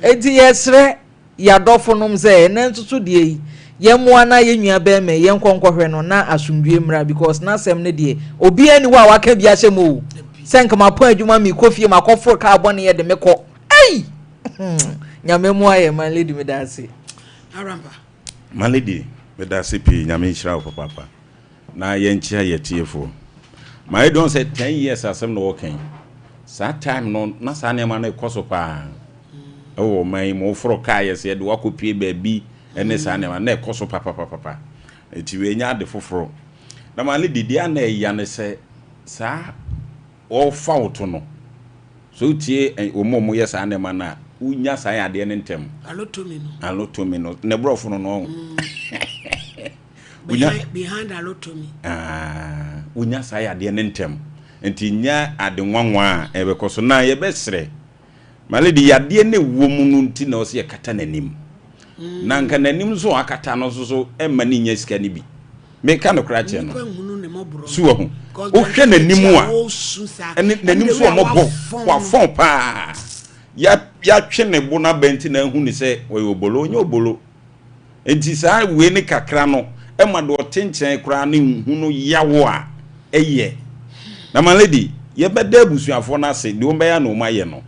Enti yɛsrɛ Y'adɔfonom sɛ ɛnɛ nso so deɛ yi yɛmmoa na yɛn nua bɛɛma yi yɛnkɔ nkɔhwɛ no na asomdwie mmra because n'asɛm no deɛ obiara nni hɔ a waka bi ahyɛ mu o sɛ nka mapɔn adwuma mekɔ fie makɔforo kaa bɔne yɛde me kɔ ei Nyame mmoa yɛn my lady meda ase. Arampa. My lady meda ase pii Nyame nhyira wo papaapa. Na yɛnkyea yɛ tiefoɔ. Mayɛ dɔn sɛ 10 years asɛm na wɔka yi. Saa time no na saa nneɛma no rekɔ so paa ɛwɔ ɔman yi mu. Woforo kaa yɛ sɛ yɛde wakɔpie baabi ɛne saa nneɛma na ɛkɔ so papapapapa. Nti wei nyɛ ade foforɔ. Na ma lady deɛ a na ɛya ne sɛ saa wɔfa wo to no sɛ wotie wɔn a wɔyɛ saa nneɛma no a wonya saa yadeɛ no ntɛm. Alotomi no. Alotomi no ne borɔfo no no ɔho. Wonya behind alotomy. Ah, wonya saa yadeɛ no ntɛm. Nti nyɛ ade nwanwa a ɛbɛkɔ so. Na yɛbɛsrɛ. My lady, yadeɛ no ɛwɔ mu no nti na ɔsɛ yɛkata n'anim. Mm. Na nka n'anim nso a akata no nso so ɛmma ne nya sika no bi. Meka no koraa kyerɛ no. So wahu. Wohwɛ n'anim a, ɛne n'anim so ɔmɔbɔ, wafɔn paa. Yɛatwe ne bo no aba nti na ahu ne sɛ ɔyɛ obolo, ɔnyɛ obolo. Enti saa wei ne kakra no ma deɛ ɔte nkyɛn koraa no nhu no yaw a ɛyɛ. Na my lady, yɛbɛda abusuafoɔ no ase, deɛ wɔbɛyɛ na wɔayɛ no,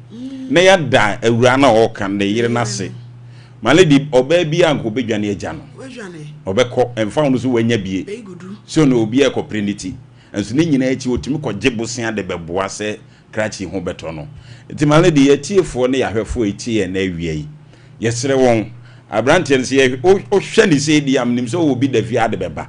na yɛada awuraa no a ɔreka no, ne yere no ase. My lady, ɔbaa biara nka ɔbɛdwane agya no. Ɔbɛkɔ, ɛmfa ho no sɛ wanya bie, sɛ ɔne obiara rekɔpere ne ti. Nso ne nyinaa akyi, ɔtumi kɔgye bosea de bɛboa sɛ krakye ho bɛtɔ no. Nti my lady, yɛatiefoɔ ne yɛahwɛfoɔ a ɛtie yɛn nnɛ awia yi, yɛsrɛ wɔn, aberanteɛ no sɛ yɛ, wohwɛ ne sei deɛ a, menim sɛ wowɔ bi da fie a de bɛba.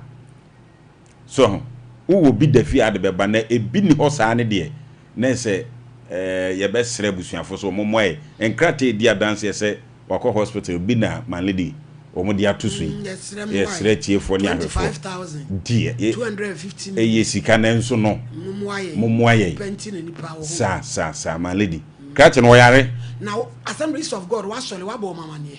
So ho, wowɔ bi da fie a de bɛba, na ebi nni hɔ saa ne deɛ, na ɛsɛ eh, yɛbɛsrɛ abusuafoɔ sɛ wɔn mmoa yɛ. Nkrataa ɛdi adanseɛ sɛ Wakɔ hospital bi na my lady wɔn de ato so yi. Yɛsrɛ atiefoɔ ne ahwɛfoɔ deɛ ɛyɛ sika nanso no mommoa yɛn saa saa saa my lady krakye no ɔyare. Na Assemblies of God wasɔre wabɔ wɔn amaneɛ.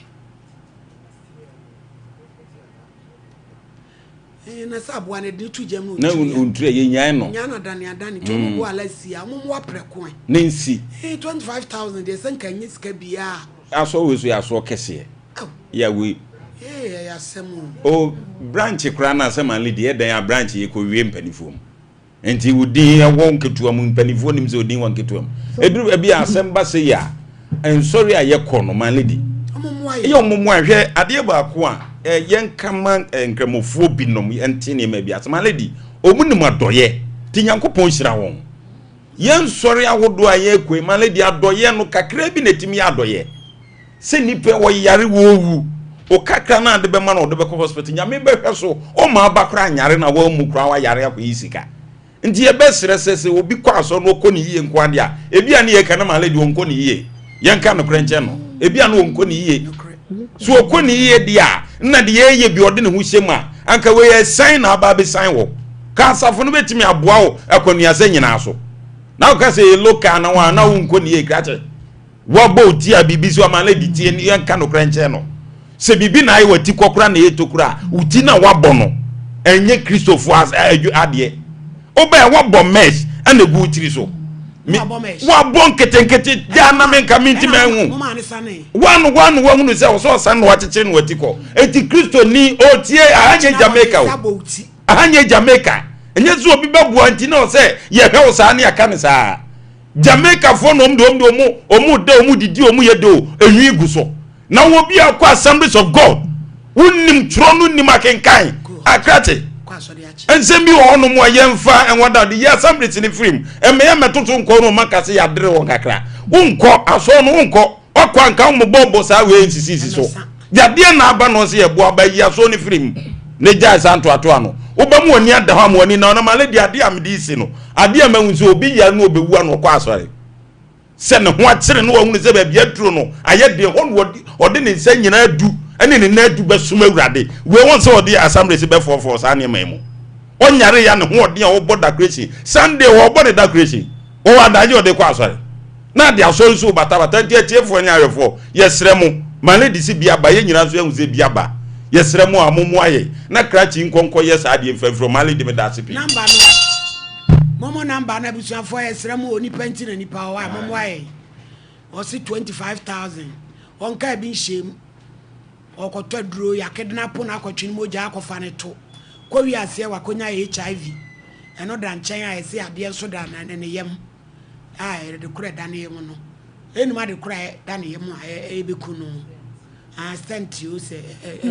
Eh, na sɛ aboa no de to gyam no na ɔntiri a yɛnyae no nya na dane adane nti ɔmo boa ala si a ɔmo mmoa prɛko ɛ ne nsi eh 25,000 deɛ sɛ nka nyɛ sika biaa asɔ wei so yɛ asoɔ kɛseɛ yɛ wei eh ɛyɛ asɛm o o branch koraa na asɛm anle deɛ ɛdɛn a branch yɛ kɔ wie mpanifoɔ mu Nti wo din wɔ nketewa mu, mpanimfoɔ nim sɛ wo din wɔ nketewa mu. Ɛduru baabi a asɛm ba sei a, nsɔre a yɛkɔ no, my lady, ɛyɛ wɔn mmoa. Hwɛ adeɛ baako a yɛnka ma nkramofoɔ binom yɛnte nneɛma bi ase. My lady, wɔn nim adɔyɛ, nti Nyankopɔn hyira wɔn. Yɛn nsɔre ahodoɔ a yɛkɔ yi, my lady, adɔyɛ no kakra bi na ɛtumi yɛ adɔyɛ. Sɛ nipa ɔyare wɔwu, wo kakra no a de bɛma no ɔde bɛkɔ hospital, Nyame bɛhwɛ so, ɔmma aba koraa nyare na wammu koraa wayare akɔyi sika. Nti yɛbɛsrɛ sɛ sɛ obi kɔ asɔre na ɔkɔ ne yie nko adeɛ a, ebi a ne yɛka na my lady ɔnkɔ ne yie. Yɛnka nokorɛ nkyɛn no, ebi a na ɔnkɔ ne yie. So ɔkɔ ne yie deɛ a, nna deɛ yɛyɛ bi ɔde ne ho hyɛ mu a, anka wei ɛsan na aba abɛsan wɔ. Ka asafo no bɛtumi aboa wo akwanuasɛ nyinaa so. Na woka sɛ yɛ local na wɔn a na wonkɔ ne yie krakye. Woabɔ wo ti a biribi so ama lady tie no yɛnka nokorɛ nkyerɛ no. Sɛ biribi na ayɛ w'ati kɔkora na ɛyɛ tokuro a, wo ti no a woabɔ no ɛnyɛ Kristofoɔ adeɛ. Wobɛɛ woabɔ mesh ɛna ɛgu wo tiri so. Woabɔ nketenkete gyaa na menka mentimi anhu. Woano woano woahunu sɛ ɔsɛ ɔsan na wakyekyere no w'ati kɔ. Enti Kristoni ɔtie aha nyɛ Jamaica o. Aha nyɛ Jamaica. Ɛnyɛ sɛ obi bɛboa nti na ɔsɛ yɛhwɛ wo saa ne yɛaka no saa. Jamaicafoɔ na wɔn de wɔn de wɔn wɔn da wɔn didi wɔn yɛ de o enwi gu so. Na wɔ bi akɔ Assemblies of God. Wonim twerɛ no nim akenkan. Akrakye. Nsɛm bi wɔ hɔnom a yɛmfa nwada de yɛ Assemblies no firi mu. Ɛmɛ yɛ mɛtoto nkɔ no ɔma kase yɛadere wɔn kakra. Wonkɔ asɔr no wonkɔ. Wakɔ anka wɔn bɔɔbɔ saa wei nsisisi so. Yadeɛ na aba na ɔsɛ yɛboa aba yi asoɔ no firi mu na gyae saa ntoatoa no. Woba mu w'ani ada hɔ ama w'ani na ɔnam ale deɛ adeɛ a mede si no adeɛ a mahu sɛ obi yare na ɔbɛwu ano ɔkɔ asɔre sɛ ne ho akyere no wahunu sɛ baabi aduro no ayɛ deɛ hɔ na ɔde ne nsa nyinaa du ne ne nan du bɛsom Awurade. Wei wɔn sɛ ɔde assemblies bɛfɔɔfɔɔ saa nneɛma yi mu. Ɔnyare ya ne ho ɔden a ɔbɔ decoration Sunday ɔbɔ ne decoration wɔwɔ adagye ɔde kɔ asɔre. Na ade asɔre nso batabata nti atiefoɔ ne ahwɛfoɔ yɛsrɛ mo ma lady se bi aba yɛn nyinaa nso yɛahu sɛ bi aba yɛsrɛ mo a mo mmoa yɛn na krakye nkɔ nkɔ yɛ saa adeɛ mfa mfiri ɔma lady meda ase pii. Number no momo number no abusuafoɔ yɛsrɛ mo onipa nti na nipa wɔ hɔ a mommoa yɛn ɔse 25000 ɔnkaa bi nhyɛm ɔkɔtɔ aduro yɛakednapo no akɔtwe no mogya akɔfa no to kɔ wiaseɛ wakɔnya HIV ɛno da nkyɛn a yɛse adeɛ nso da ne yam a ɛde koro a ɛda ne yam no ɛnum ade koro a ɛda ne yam a ɛbɛku no ah stent o sɛ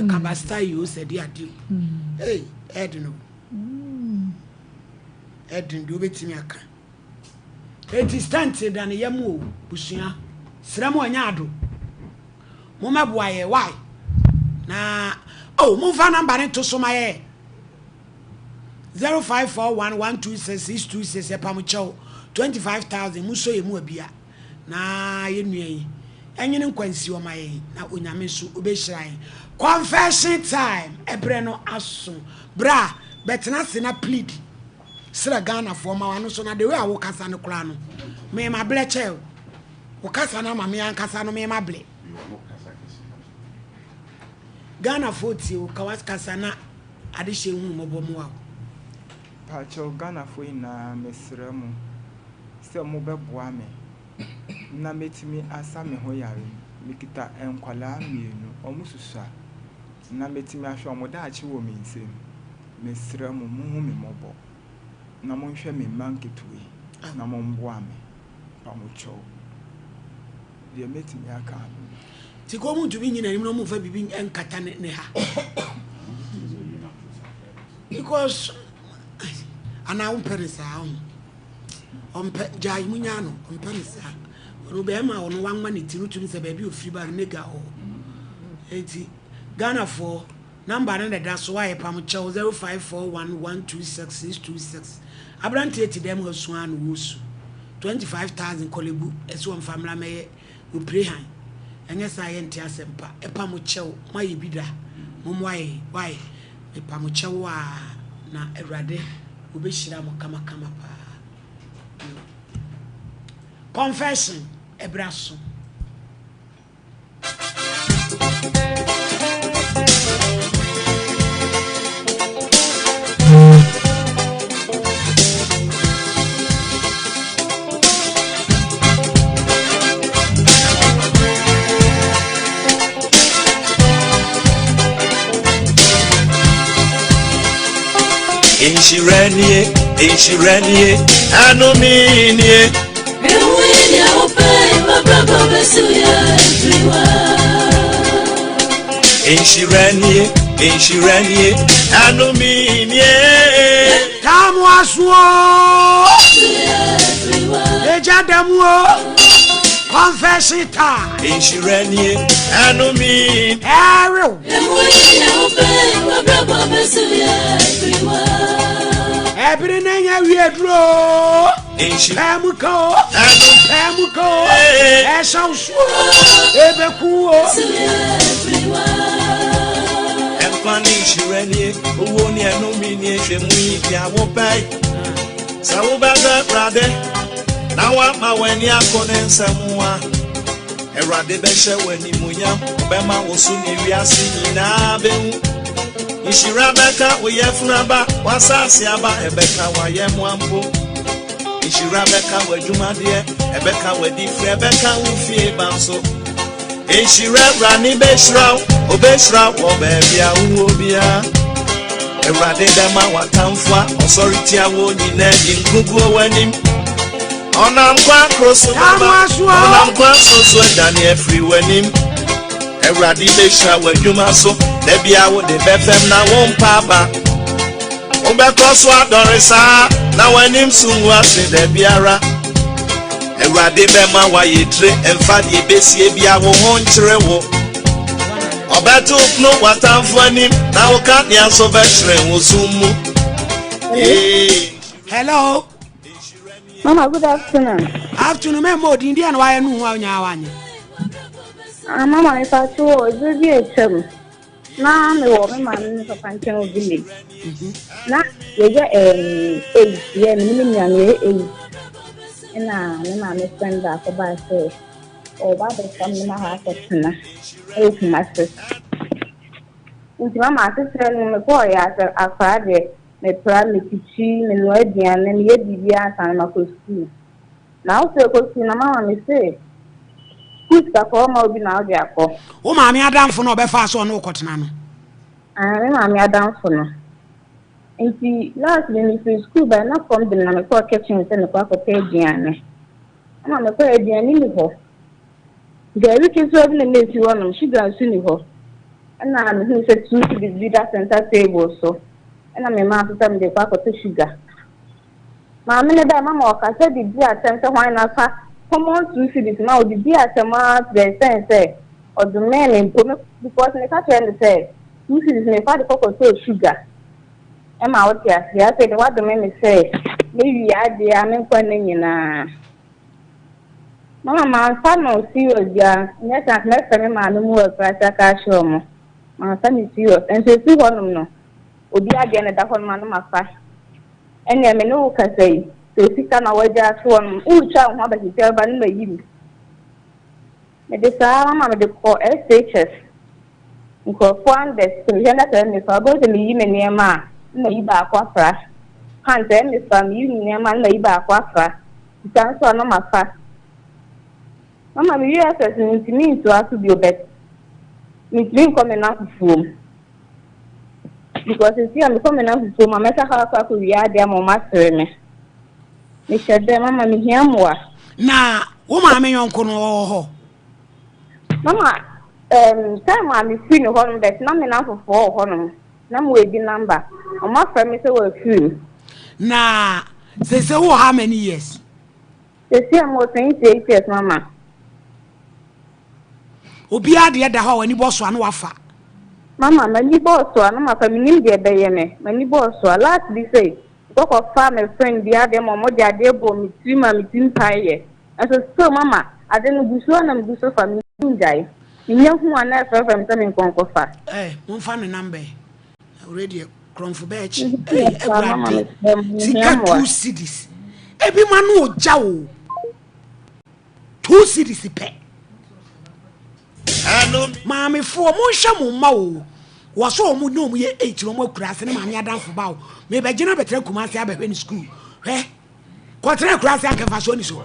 kabasta yi o sɛ de ade o ee ɛde no ɛde deɛ wobɛtumi aka eti stent da ne yam o busua srɛ mu ɔnyɛ ado mo mɛboa yɛ why na oh momfa namba ne to so ma yɛ. 0541 126 626 yɛpam kyɛw 25000 mu sɔ yɛ mu abia na yɛ nua yi ɛnyene nkwa nsi ɔma yɛn na onyame nso obɛhyira yɛn. Confession time ɛbrɛ no aso bra bɛtena ase na plead srɛ Ghanafoɔ ma wano so na the way a wokasa no koraa no me ma blɛ kyɛw wokasa no ama me ankasa no me ma blɛ Ghanafoɔ tie wo ka wakasa na Adehyeɛ hu mmɔbɔ mmoa wo. Pakyɛw Ghanafoɔ nyinaa mesrɛ mo sɛ mo bɛboa me na mɛtumi asa me ho yare. Mekita nkwadaa mmienu, wɔn susua na mɛtumi ahwɛ wɔn daakye wɔ me nsam. Mesrɛ mo mo hu me mmɔbɔ na mo nhwɛ me mma nketewa yi na mo mboa me. Pamokyɛw. Deɛ mɛtumi aka ano no. Nti ka ɔmo ntumi nyi n'anim na ɔmo nfa biribi nkata ne ne ha because anaa wompɛ ne saa ho ɔmpɛ gyae mu nyaa no ɔmpɛ ne saa ɔno bɛrima a ɔno wanwa ne ti no tumi sɛ baabi ofiri ba nega hɔ eti Ghanafoɔ Number no na ɛda so a yɛpam kyɛw 0541126626 Abranteɛ te dɛm ha su ara na ɔresu 25000 Korle-Bu ɛsɛ ɔmfa mmra mɛyɛ oprehan ɛnyɛ saa yɛnte asɛm pa ɛpam kyɛw moayɛ bi da mommoa yɛn wai mepam kyɛw aa na Awurade ɔbɛhyira mo kamakama paa yo Confession ɛberɛ aso. Nhyira nie, nhyira nie, anome nie. Nhyira nie, nhyira nie, anome nie. Tamu asuo, eja damu o, confession time. Nhyira nie, anome. Ɛrew. Ɛbere na nya wie duro. Pɛɛ mu ka o, pɛɛ mu ka o, ɛhyɛ wo so o, ɛbɛku o. Ɛnkwa ne nhyira nie, owuo ne ɛnome nie, hwɛ mu yi deɛ wopɛ. Sɛ wobɛdɔ Awurade na woama w'ani akɔ ne nsɛm ho a, Awurade bɛhyɛ w'animuonyam, ɔbɛma wo so ne wiase nyinaa bɛhu. Nhyira bɛka wo yafunu aba, w'asase aba, ɛbɛka w'ayɛmmoa mpo. Nhyira bɛka w'adwumadeɛ, ɛbɛka w'adifire, ɛbɛka wo fie ba nso. Nhyira Awurade bɛhyira wo, ɔbɛhyira wɔ baabi a wowɔ biara. Awurade bɛma w'atamfo a ɔsɔre tia wo nyinaa di nkoguo w'anim. Ɔnam kwan koro so bɛba, ɔnam kwan so so adwane afiri w'anim. Awurade bɛhyira w'adwuma so, da bia wode bɛfɛm na wompa aba. Wobɛkɔ so adɔre saa, na w'anim so ngu ase da biara. Awurade bɛma wayɛ tire, ɛmfa deɛ ɛbɛsie bia wo ho nkyerɛ wo. Ɔbɛto pono w'atamfo anim, na wo kanea nso bɛhyerɛn wo sum mu. Hello. Mama, good afternoon. Afternoon, mɛ mo odin deɛ na wayɛ no ho a onyaa wanyɛ. Ah, mama, me pa to ebere bi atwam. Na me wɔ me maame ne papa nkyɛn wɔ village. Na yɛyɛ eight, yɛ me ne me nua no yɛyɛ eight. Ɛna me maame friend baako baa sɛ ɔba abɛfa me ma hɔ akɔtena ɛwɔ Kumasi. Nti mama asekyerɛ no mekɔɔ yɛ asɛ akwaraa deɛ mepra, mekyikyi, menoa aduane, meyɛ biribiara ansa na makɔ sukuu. Na wo sɛ kɔ sukuu na mama me se sukuu sika kɔ ɔma obi na wode akɔ. Wo maame adamfo no ɔbɛfa so ɔne wo kɔtena no? Ah, me maame adamfo no. Nti last bi mefiri sukuu bae na kɔm de me na mekɔɔ kitchen sɛ mekɔ akɔpɛ aduane. Ɛna mekɔɔ aduane ni hɔ. Gari ketewa bi na na esi hɔnom, sugar nso ni hɔ. Ɛna mehuu sɛ 2 cedis bi da center table so. Ɛna memaa so sɛ mede kɔ akɔtɔ sugar. Maame no bae, mama ɔkasa de di asɛm sɛ hwan na afa common 2 cedis ma ɔde di asɛm ara to the extent sɛ ɔdomee me mpo me because meka kyerɛ no sɛ 2 cedis mefa de kɔkɔtɔɔ sugar ɛma wote aseɛ. Afei de wadome me sɛ mewie adeɛ a menkɔ nne nyinaa. Mama mamfa no serious biara, nyɛ sɛ anka mɛfrɛ me maame mu wɔ akuraase aka akyerɛ ɔmo. Mamfa no serious. Nso ɛfiri hɔnom no, obi adeɛ na ɛda hɔnom a na mafa. Ɛnneɛ me ne wo kasa yi, sɛ sika na wagya ato hɔnom, woretwa wo ho aba sisi a woba no mayi mu. Mede saa mama mede kɔ SHS. Nkurɔfoɔ andɛs, sɛ mehwɛ na sɛ mefa, wobɛhu sɛ meyi me nneɛma a, na mayi baako afra. Pant ɛyɛ mefa, meyi me nneɛma a, na mayi baako afra. Sika nso a na mafa. Mama mewie SS no, mentumi ntoa so bio but mentumi nkɔ me nnamfofoɔ mu. Because nti a mekɔ me nnamfofoɔ mu a, mɛsa akɔ akɔwie adeɛ ama ɔmo asere me. Mehyɛ dɛ, mama mehia mmoa. Na wo maame yɔnko no ɔwɔ hɔ? Mama, time a mefiri ne hɔnom but na me nnamfofoɔ wɔ hɔnom. Na mewɔ ebi number. Ɔmo afrɛ me sɛ wɔafiri mu. Na sese wowɔ how many years? Sese a mewɔ 28 years mama. Obiara deɛ da hɔ a w'ani bɔ so a na wafa. Mama, m'ani bɔɔ so a na mafa, menim deɛ ɛbɛyɛ me. M'ani bɔɔ so a, last bi sɛ, mekɔkɔfa me friend bi adeɛ ma ɔmo de adeɛ bɔɔ me tirim a me tirim paeɛ. Nso still mama, ade no gu so a na megu so fa, mennim gyae. Menya hu a na ɛfrɛfrɛ me sɛ menkɔ nkɔfa. Eh, momfa ne number yi. Na wei deɛ korɔmfo bɛɛkye. Ei, Awurade, sika 2 cedis. Ebi ma no ogya o. 2 cedis pɛ. Maamefoɔ, monhwɛ mo mma o. Wɔ so wɔn ne wɔn yɛ 8 na wɔn akura ase ne maame adamfo ba o. Mebɛgyina bɛtena Kumasi abɛhwɛ ne sukuu. Hwɛ, kɔtena akura ase anka mfasoɔ ni so.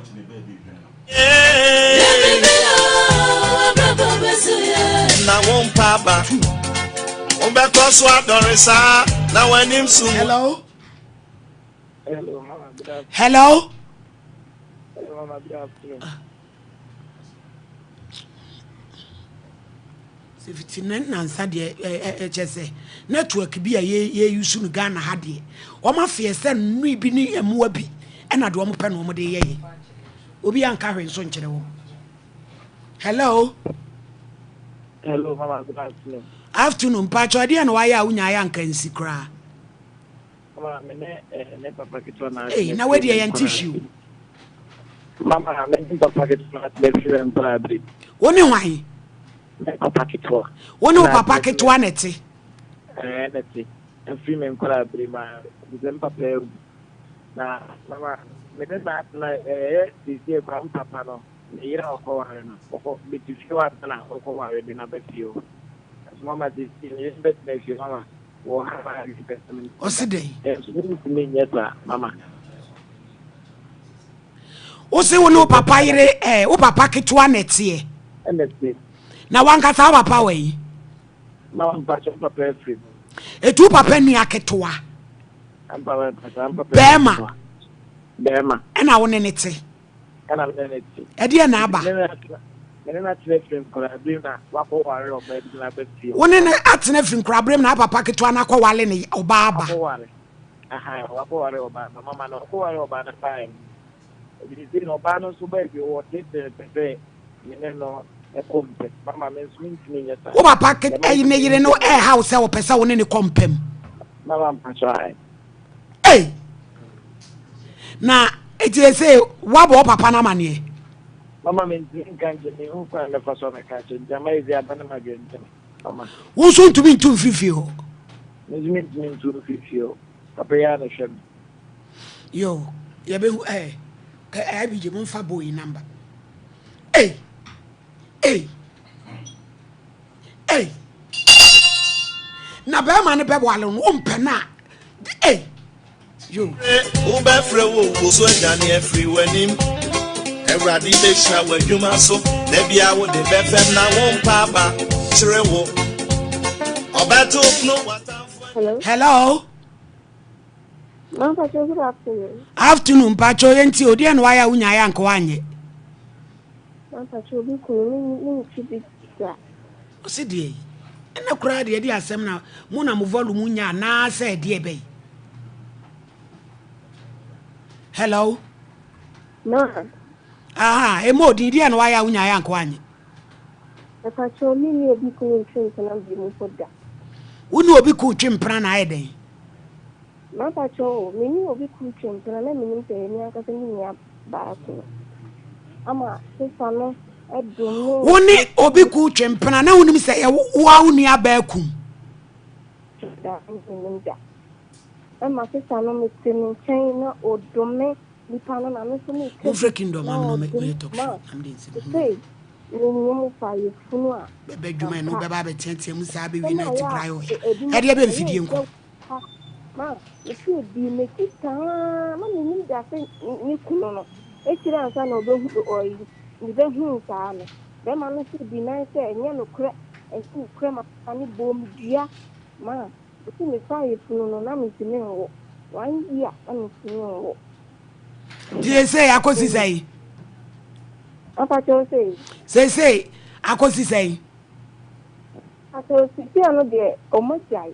Na wo mpa aba, wobɛkɔ so adɔre saa na w'anim so. Hello. Hello, Mama. Good afternoon. Hello. Hello, Mama. Good afternoon. Sɛ fiti ne nansa deɛ ɛkyɛ sɛ network bi a yɛyusu no Ghana ha deɛ wɔn afeɛ sɛ nnui bi ne mmoa bi ɛna deɛ wɔn pɛ na wɔn de yɛ yɛ obi anka hwee nso nkyerɛ wɔn. Hello. Hello, Mama. Good afternoon. Afternoon. Mpatsɔ ɛdeɛ na wayɛ a wonya ayɛ anka nsi koraa. Mama, me ne ne papa ketewa na Ei, na wadi ɛyɛ nte hwee o. Mama, me ne papa ketewa na atena fie nkwadaa bere. Wo ne hwan? Me papa ketewa. Wo ne wo papa ketewa na ɛte? Ɛɛ, na ɛte. Ɛfiri me nkwadaa bere ma sɛ me papa awu. Na mama, me ne na atena ɛyɛ siesie kora me papa no, ne yere a ɔkɔware no, ɔkɔ bɛtu fie hɔ ansa na ɔkɔware de no aba fie hɔ. So mama siesie ne yere bɛtena fie mama. Ɔse dɛn? Wose wo ne wo papa yere eh, wo papa ketewa na ɛteɛ. Na wankasa wo papa wɔ yi? Etu papa nua ketewa. Bɛɛma. Bɛɛma. Ɛna wo ne ne te. Ɛna me ne ne te. Ɛdeɛ na aba. Me ne no atena firi nkorabere na wakɔ ware ɔbaa bi na aba fie. Wo ne no atena firi nkorabere na papa ketewa na akɔ wale ne ɔbaa aba. Akɔ ware. Aha, wakɔ ware ɔbaa ba mama na ɔkɔ ware ɔbaa no baeɛ no. Ɛfiri sɛ na ɔbaa no nso baa bi wɔ tete pɛ sɛ me ne no kɔ mpam. Mama me nso mentumi nyɛ saa. Wo papa ɛyi ne yere no ɛha wo sɛ ɔpɛ sɛ wo ne ne kɔ mpam. Mama mpakyɛ ae. Ei! Na eti ese woabɔ wo papa no amaneɛ? Mama mentumi nka nkyɛ mehu kwan a mɛfa so a mɛka akyerɛ nti ama ezi aba ne madwendwene. Mama. Wo nso ntumi ntu mfiri fie hɔ? Me nso mentumi ntu mfiri fie hɔ. Papa yi ara na ɛhwɛ me. Yo, yɛbɛhu ɛɛ eh, IBJ momfa boy yi number. Ei! Ei! Ei! Na bɛrima no bɛwale no, wompɛ no a, ei! Yo. Wobɛfrɛ wo wo so adwane afiri w'anim. Awurade bɛhyira w'adwuma so. Da bia wode bɛfɛm na wo mpaaba kyerɛ wo. Ɔbɛto pono w'atamfo. Hello. Hello. Mampacho, good afternoon. Afternoon, mpacho yɛnti o deɛ na wayɛ a wonya ayɛ anka woanyɛ. Mampacho, obi kunu me me ntwi bi da. Ɔsi deɛ yi ɛna koraa deɛ ɛde asɛm na mo na mo volume nya anaasɛ ɛdeɛ bɛyi. Hello. Ma. Aha, emu odin deɛ na wayɛ a wonya ayɛ anka woanyɛ. Mepacho, me ne obi kunu ntwi mpena bi mu mpo da. Wo ne obi kunu twe mpena na ayɛ dɛn? Mapacho o, me ne obi kunu twe mpena na menim sɛ ɛyɛ me ankasa me nua baa kunu. Ama sesa no dom me. Wo ne obi kunu twe mpena na wonim sɛ ɛyɛ wo a wo nua baa kun? Da, menim da. Ɛma sesa no mete ne nkyɛn na ɔdome nipa no na me nso meka bi Momfrɛ Kingdom na ma me na ɔdome ɔyɛ talk ma show na mede nsɛm hunu. sesei menyim fa yɛfunu a Bɛbɛ adwuma ɛno ampa. bɛba abɛteatea mu saa bɛwie Asɛm na a ati ɛyɛ a bra yɛ ɔya. ebinom Ɛdeɛ bɛ ɛyɛ mfidie nhyɛ nkɔ. wo pa ma mete dii m'akyi saa na mennim da sɛ me kunu no akyiri ansa na ɔbɛhu ɔyi mebɛhuu saa no bɛrima no nso di nan sɛ ɛnyɛ nokorɛ ɛnyɛ nokorɛ ma papa no bɔɔ me dua ma mete mefaa yafunu no na mentumi nwo one year na mentumi nwo. Nti seesei akɔsi sɛn? Papa kyɛw sei. Seesei akɔsi sɛn? Pakyɛw seesei ano deɛ ɔmo agyae.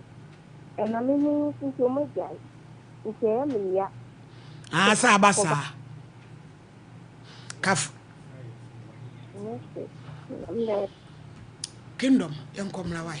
Ɛna me ho nso nti ɔmo agyae. Nti ɛyɛ me ya. Ah sɛ aba saa. Kaf. Kingdom yɛnkɔ mmra wae.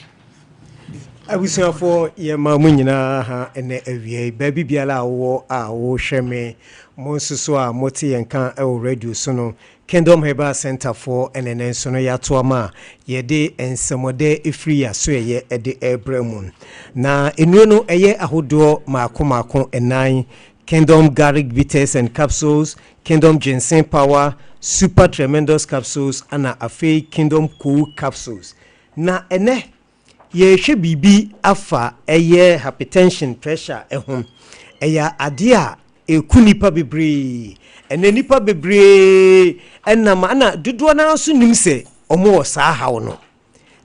Abusuafoɔ yɛma mo nyinaa ha ɛnɛ awia yi baabi biara a wowɔ a wohwɛ me mo nso so a mote yɛn ka wɔ radio so no Kingdom Herbal Centre foɔ ɛna ɛnɛ nso no yɛato ama a yɛde nsɛmɔdɛ ɛfiri yɛn asoɛeɛ ɛde ɛrebrɛ mo. Na nnuro no ɛyɛ ahodoɔ maako maako nnan, Kingdom Garlic Bitters and Capsules, Kingdom Ginseng Power, Super Tremendous Capsules ɛna afei Kingdom Cool Capsules. Na ɛnɛ Yɛrehwɛ biribi afa ɛyɛ hypertension, pressure, ho. Ɛyɛ adeɛ a ɛku nnipa bebree. Ɛnɛ nnipa bebree nam ana dodoɔ no ara nso nim sɛ wɔwɔ saa haw no.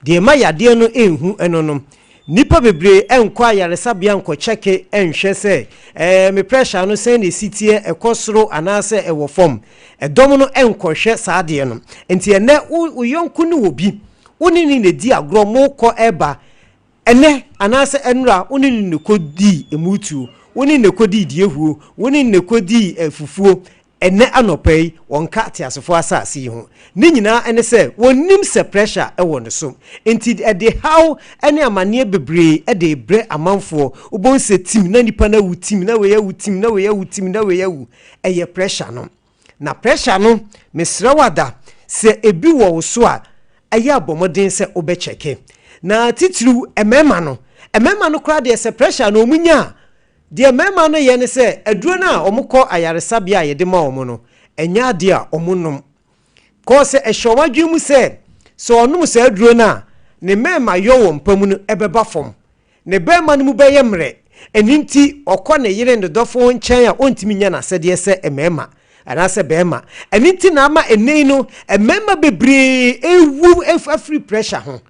Deɛ ɛma yadeɛ no nhu ɛno no, nnipa bebree nkɔ ayaresabea nkɔkyɛke nhwɛ sɛ ɛɛ me pressure no sɛn na ɛsi teɛ, ɛkɔ soro anaasɛ ɛwɔ fam. Ɛdɔm no nkɔhwɛ saa adeɛ no. Nti ɛnɛ wo wo yɔnko ne wɔ bi Wo ne no na ɛdi agorɔ, morekɔ reba. Ɛnnɛ anaasɛ ɛnnora, wo ne no na ɛkɔdii mmutuo, wo ne no na ɛkɔdii diehuo, wo ne no na ɛkɔdii fufuo. Ɛnnɛ anɔpa yi, wɔnka ateasefoɔ asase yi ho. Ne nyinaa ne sɛ, wɔnnim sɛ pressure wɔ ne so. Enti ɛde haw ne amanneɛ bebree de rebrɛ amanfoɔ. Wobɛhu sɛ tim na nipa no awu, tim na wei awu, tim na wei awu, tim na wei awu. Ɛyɛ pressure no. Na pressure no, mesrɛ wo ada, sɛ ebi wɔ wo so a, ɛyɛ a bɔ mmɔden sɛ wobɛ kyɛke. Na titiriw mmarima no, mmarima no koraa deɛ sɛ pressure no wɔn nya a, deɛ mmarima no yɛ ne sɛ aduro no a wɔkɔ ayaresabea a yɛde ma wɔn no, ɛnyɛ adeɛ a wɔn nom. Kɔɔ sɛ ɛhyɛ wɔn adwene mu sɛ, sɛ wɔnom saa aduro no a, ne mmarima yɔ wɔ mpa mu no ɛbɛba fam. Ne barima no mu bɛyɛ mmerɛ, ɛno nti ɔkɔ ne yere ne dɔfo nkyɛn a ɔntumi nyɛ n'asɛdeɛ sɛ mmarima anaasɛ barima. Ɛno nti na ama ɛnnɛ yi no mmarima bebree rewu afiri pressure ho.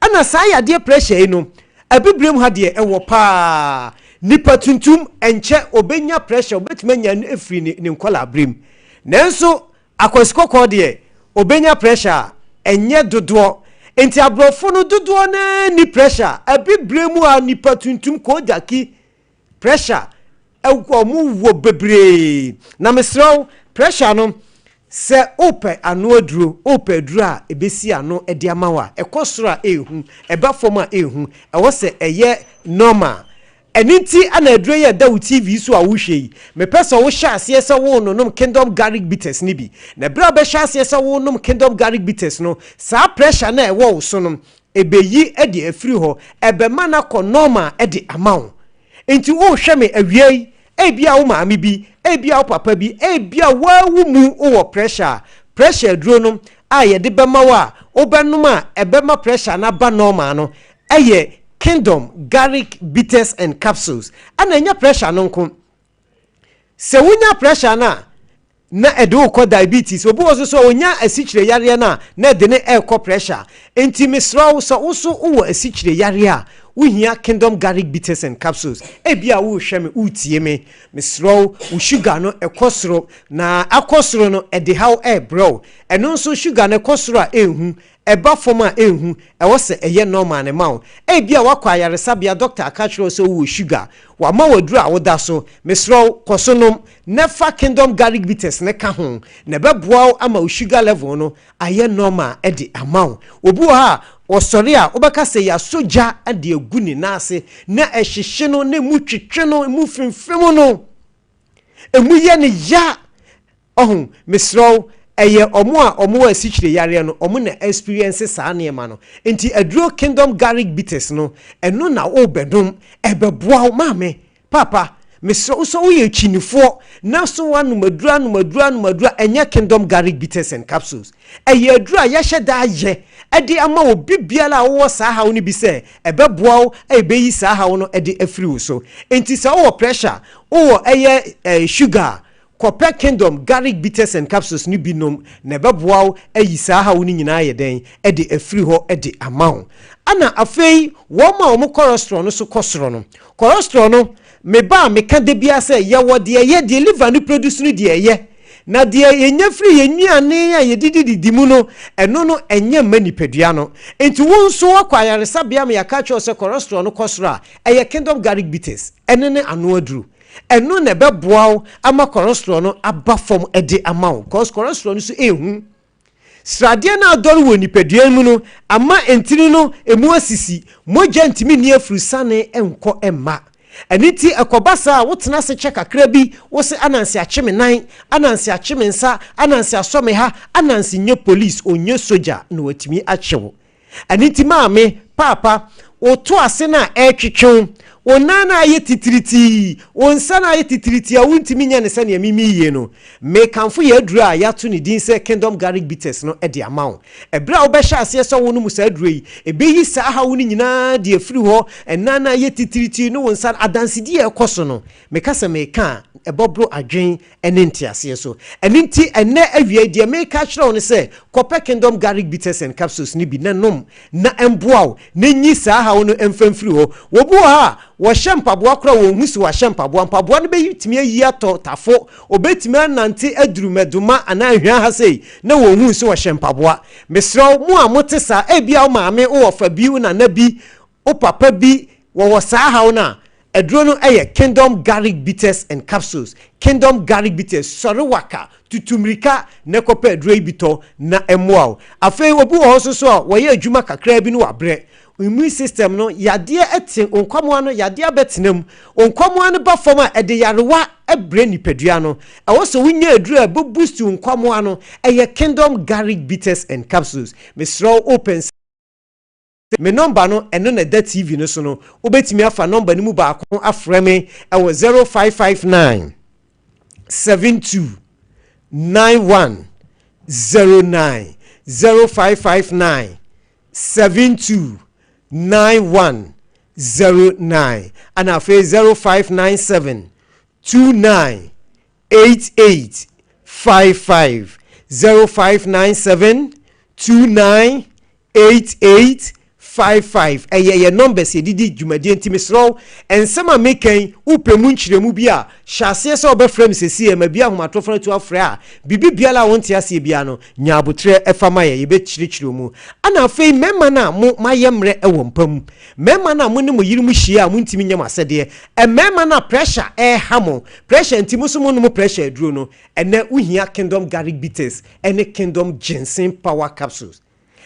Ɛna saa yadeɛ pressure yi no, Abibirem ha deɛ ɛwɔ paa. Nipa tuntum ɛnkyɛ ɔbɛnya pressure, ɔbɛtumi anya no afiri ne ne nkwadaa-berem. Nanso akwasi kɔkɔɔ deɛ ɔbɛnya pressure a, ɛnyɛ dodoɔ. Nti aborɔfo no dodoɔ no ara nni pressure. Abibirem mu a nipa tuntum kojaki pressure ɔmo wɔ bebree. Na mesrɛ wo, pressure no, sɛ wopɛ ano aduro, wopɛ aduro a ɛbɛsi ano de ama wo a, ɛkɔ soro a ɛɛhu, ɛba fam a ɛɛhu, ɛwɔ sɛ ɛyɛ normal. Ɛno nti ana aduro yi a ɛda wo TV so a wohwɛ yi, mepɛ sɛ wohyɛ aseɛ sɛ wononom Kingdom Garlic Bitters no bi. Na berɛ a wobɛhyɛ aseɛ sɛ wonom Kingdom Garlic Bitters no, saa pressure no a ɛwɔ wo so no, ɛbɛyi de afiri hɔ, ɛbɛma no akɔ normal de ama wo. Nti wohwɛ me awia yi, ebia wo maame bi, ebia wo papa bi, ebia woa wo mu wowɔ pressure a, pressure aduro no a yɛde bɛma wo a wobɛnom a ɛbɛma pressure no aba normal no, ɛyɛ Kingdom Garlic Bitters and Capsules. Ɛna ɛnyɛ pressure no nko. Sɛ wonya pressure no a, na ɛde wo kɔ diabetes. Obi wɔ so sɛ onya asikyire yareɛ no a, na ɛde ne ɛrekɔ pressure. Nti mesrɛ wo, sɛ wo so wowɔ asikyire yareɛ a, wohia Kingdom Garlic Bitters and Capsules. Ebia worehwɛ me, woretie me, mesrɛ wo, wo sugar no ɛkɔ soro, na akɔ soro no ɛde haw ɛrebrɛ wo. Ɛno nso sugar no ɛkɔ soro a ɛnhu, ɛba fam a ɛnhu, ɛwɔ sɛ ɛyɛ normal no ma wo. Ebia woakɔ ayaresabea, doctor aka akyerɛ wo sɛ wowɔ sugar, wama wo aduro a woda so. Mesrɛ wo, kɔ so nom, na fa Kingdom Garlic Bitters no ka ho, na ɛbɛboa wo ama wo sugar level no ayɛ normal de ama wo. Obi wɔ hɔ a, ɔsɔre a, wobɛka sɛ yɛasɔ gya de agu ne nan ase, na ɛhyehye no, na emu twetwe no, emu femfem no, emu yɛ no ya. Ɔho, mesrɛ wo, ɛyɛ ɔmo a ɔmo wɔ asikyire yareɛ no, ɔmo na experience saa nneɛma no. Nti aduro Kingdom Garlic Bitters no, ɛno na wobɛnom, ɛbɛboa wo. Maame, paapa, mesrɛ wo, sɛ woyɛ kyinifoɔ na so woanom aduro, anom aduro, anom aduro a, ɛnyɛ Kingdom Garlic Bitters and Capsules. Ɛyɛ aduro a yɛahyɛ da ayɛ de ama obi biara a wowɔ saa haw no bi sɛ ɛbɛboa wo a ɛbɛyi saa haw no de afiri wo so. Nti sɛ wowɔ pressure, wowɔ ɛyɛ sugar a, kɔpɛ Kingdom Garlic Bitters and Capsules no bi nom na ɛbɛboa wo ayi saa haw no nyinaa ayɛ dɛn de afiri hɔ de ama wo. Ɛna afei wɔn a wɔn cholesterol no so kɔ soro no, cholesterol no, me ba a meka da biara sɛ yɛwɔ deɛ ɛyɛ, deɛ liver no produce no deɛ ɛyɛ, na deɛ yɛnya firi yɛn nnuane a yɛdidi didi mu no, ɛno no ɛnyɛ mma nipadua no. Nti wo nso woakɔ ayaresabea ma yɛaka akyerɛ wo sɛ cholesterol no kɔ soro a, ɛyɛ Kingdom Garlic Bitters, ɛno ne ano aduru. Ɛno na ɛbɛboa wo ama cholesterol no aba fam de ama wo, cause cholesterol no so ɛnhu. Sradeɛ no a adɔre wɔ nipadua mu no ama ntini no emu asisi, mogya ntumi nni afurusane nkɔ mma. Ɛno nti ɛkɔba saa a, wotena ase kyɛ kakra bi, wo se ananse akye me nan, ananse akye me nsa, ananse asɔ me ha, ananse nyɛ police, ɔnyɛ sogya na watumi akye wo. Ɛno nti maame, paapa, wo to ase no a ɛretwetwe wo, wo nan no a ayɛ titiritii, wo nsa no a ayɛ titiritii a wontumi nyɛ no sɛnea mimi yie no, mekamfo yɛn aduro a yɛato ne din sɛ Kingdom Garlic Bitters no de ama wo. Ɛberɛ a wobɛhyɛ aseɛ sɛ wonom saa aduro yi, ɛbɛyi saa haw no nyinaa de afiri hɔ, nan no a ayɛ titiritii ne wo nsa no, adansedie a ɛkɔ so no, meka sɛ meka a, ɛbɛboro adwene ne nteaseɛ so. Ɛno nti, ɛnnɛ awia yi, deɛ mereka akyerɛ wo ne sɛ, kɔpɛ Kingdom Garlic Bitters and Capsules no bi na nom, na ɛmboa wo, na nyi saa haw no mfa mfiri hɔ. Obi wɔ hɔ a, wɔhyɛ mpaboa koraa a, ɔnhu sɛ wahyɛ mpaboa. Mpaboa no bɛtumi ayi atɔ tafo, ɔbɛtumi anante aduru Mɛdoma anaa Anhwea ha sei, na ɔnhu sɛ ɔhyɛ mpaboa. Mesrɛ wo, mo a mote saa, ebia wo maame, wo wɔfa bi, wo nana bi, Wo papa bi wɔwɔ saa haw no a, aduro no yɛ Kingdom Garlic Bitters and Capsules. Kingdom Garlic Bitters, sɔre waka, tutu mmirika na kɔpɛ aduro yi bi tɔ na ɛmmoa wo. Afei obi wɔ hɔ nso so a, wɔyɛ adwuma kakraa bi na wabrɛ. Immune system no, yadeɛ te wo nkwamoa no, yadeɛ abɛtena mu. Wo nkwamoa no ba fam a, ɛde yarewa brɛ nipadua no. Ɛwɔ sɛ wonya aduro a ɛbɛ boost wo nkwamoa no, ɛyɛ Kingdom Garlic Bitters and Capsules. Mesrɛ wo, wopɛ nsa. Me nɔmba no, ɛno na ɛda TV no so no. Wobɛtumi afa nɔmba no mu baako afrɛ me ɛwɔ 0559 72 91 09, 0559 72 91 09, ɛna afei 0597 29 88 55, 0597 29 88. 55 ɛyɛ yɛ numbers yɛde di dwumadie nti mesrɛ wo nsɛm a meka yi wopɛ mu nkyerɛmu bi a hyɛ aseɛ sɛ wobɛfrɛ me sesie ma bi ahomatorofo no atu afrɛ a biribi biara a wonte aseɛ biara no nya abotrɛ ɛfa ma yɛ yɛbɛkyerɛkyerɛ mu. Ana afei mmarima no a mo mayɛ mmerɛ ɛwɔ mpa mu, mmarima no a mo ne mo yere mu hyia a montumi nyɛ mo asɛdeɛ, mmarima no a pressure ɛreha mo, pressure nti mo so mo nom pressure aduro no, ɛnɛ wohia Kingdom Garlic Bitters ɛne Kingdom Ginseng Power Capsules.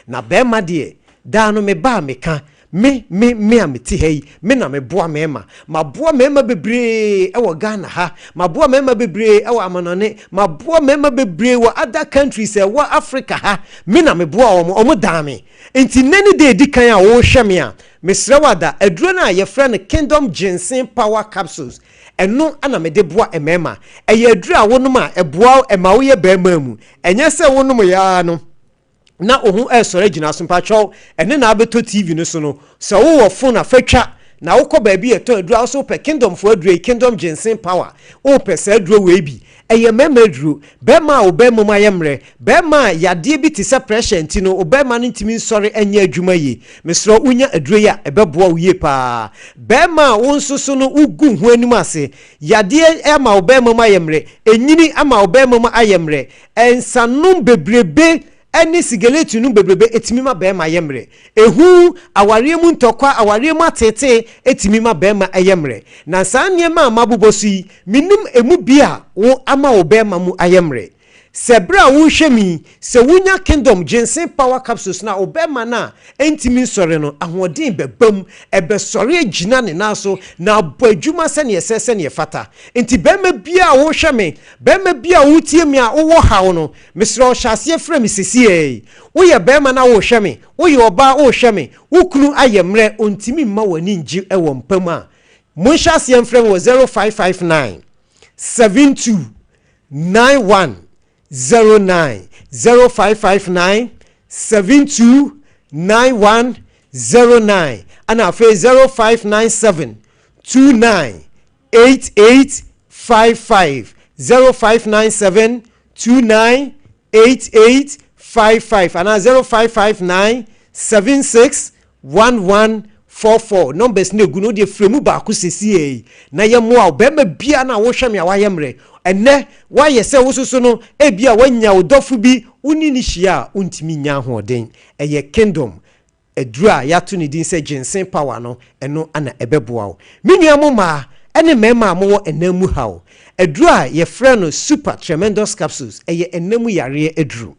Na bɛrima deɛ daa no me ba a meka me me me a mete ha yi me na meboa mmarima. Maboa mmarima bebree ɛwɔ Ghana ha, maboa mmarima bebree ɛwɔ amanɔne, maboa mmarima bebree wɔ other countries ɛwɔ Africa ha. Me na meboa wɔn, wɔn dan me. Nti nnɛ ne da edi kan a wɔrehwɛ me a, mesrɛ wo ada aduro no a yɛfrɛ no Kingdom Ginseng Power Capsules, ɛno ana mede boa mmarima. Ɛyɛ aduro a wonom a ɛboa wo ɛma woyɛ barima mu. Ɛnyɛ sɛ wonom yaa no na wo ho ɛresɔre agyina so. Mpakyɛw ɛne na abɛtɔ TV no so no, sɛ wowɔ phone a fatwa na wokɔ baabi a ɛtɔn aduro a wosɛ wopɛ Kingdom fo aduro yi, Kingdom Ginseng Power, wopɛ saa aduro wei bi. Ɛyɛ mmarima aduro. Bɛrima a wo bɛrima mu ayɛ mmerɛ, bɛrima a yadeɛ bi te sɛ pressure nti no wo bɛrima no ntumi nsɔre nyɛ adwuma yie, mesrɛ wo wonya aduro yi a ɛbɛboa wo yie paa. Bɛrima a wo nso so no wogu ho anim ase, yadeɛ ama wo bɛrima mu ayɛ mmerɛ, ɛnyini ama wo bɛrima mu ayɛ mmerɛ, nsanom bebrebe ɛne sigaret nom bebrebe ɛtumi ma bɛrima yɛ mmerɛ. Ehu, awareɛ mu ntɔkwa, awareɛ mu ateetee ɛtumi ma bɛrima ɛyɛ mmerɛ. Na saa nneɛma a mabobɔ so yi, menim emu bi a wo ama wo bɛrima mu ayɛ mmerɛ. Sɛ berɛ a wohwɛ mi, sɛ wonya Kingdom Ginseng Power Capsules na wo bɛrima no a ɛntumi nsɔre no, ahoɔden bɛba mu, ɛbɛsɔre agyina ne nan so na abɔ adwuma sɛneɛ ɛsɛ sɛneɛ fata. Nti bɛrima biara a wohwɛ me, bɛrima bi a wotie me a wowɔ haw no, mesrɛ wo hyɛ aseɛ frɛ me sesiei. Woyɛ bɛrima na wohwɛ me, woyɛ ɔbaa wohwɛ me, wo kunu ayɛ mmerɛ, ɔntumi mma w'ani ngye wɔ mpa mu a, monhyɛ aseɛ mfrɛ me wɔ 0559 72 91 09, 0559 72 91 09, ana afei 0597 29 8855, 0597 29 8855 anaa 0559 76 1144. Numbers no egu no deɛ, frɛ mu baako sesie yi na yɛmmoa wo. Bɛrima bia na wohwɛ me a wayɛ mmerɛ ɛnɛ, woayɛ sɛ wo soso no, ebi a woanya wo dɔfo bi wo ne ne hyia a wontumi nya ahoɔden, ɛyɛ Kingdom aduro a yɛato ne din sɛ Ginseng Power no, ɛno ana ɛbɛboa wo. Me nua mo mmaa ɛne mmarima a mowɔ ɛnam mu haw, aduro a yɛfrɛ no Super Tremendous Capsules, ɛyɛ ɛnam mu yareɛ aduro.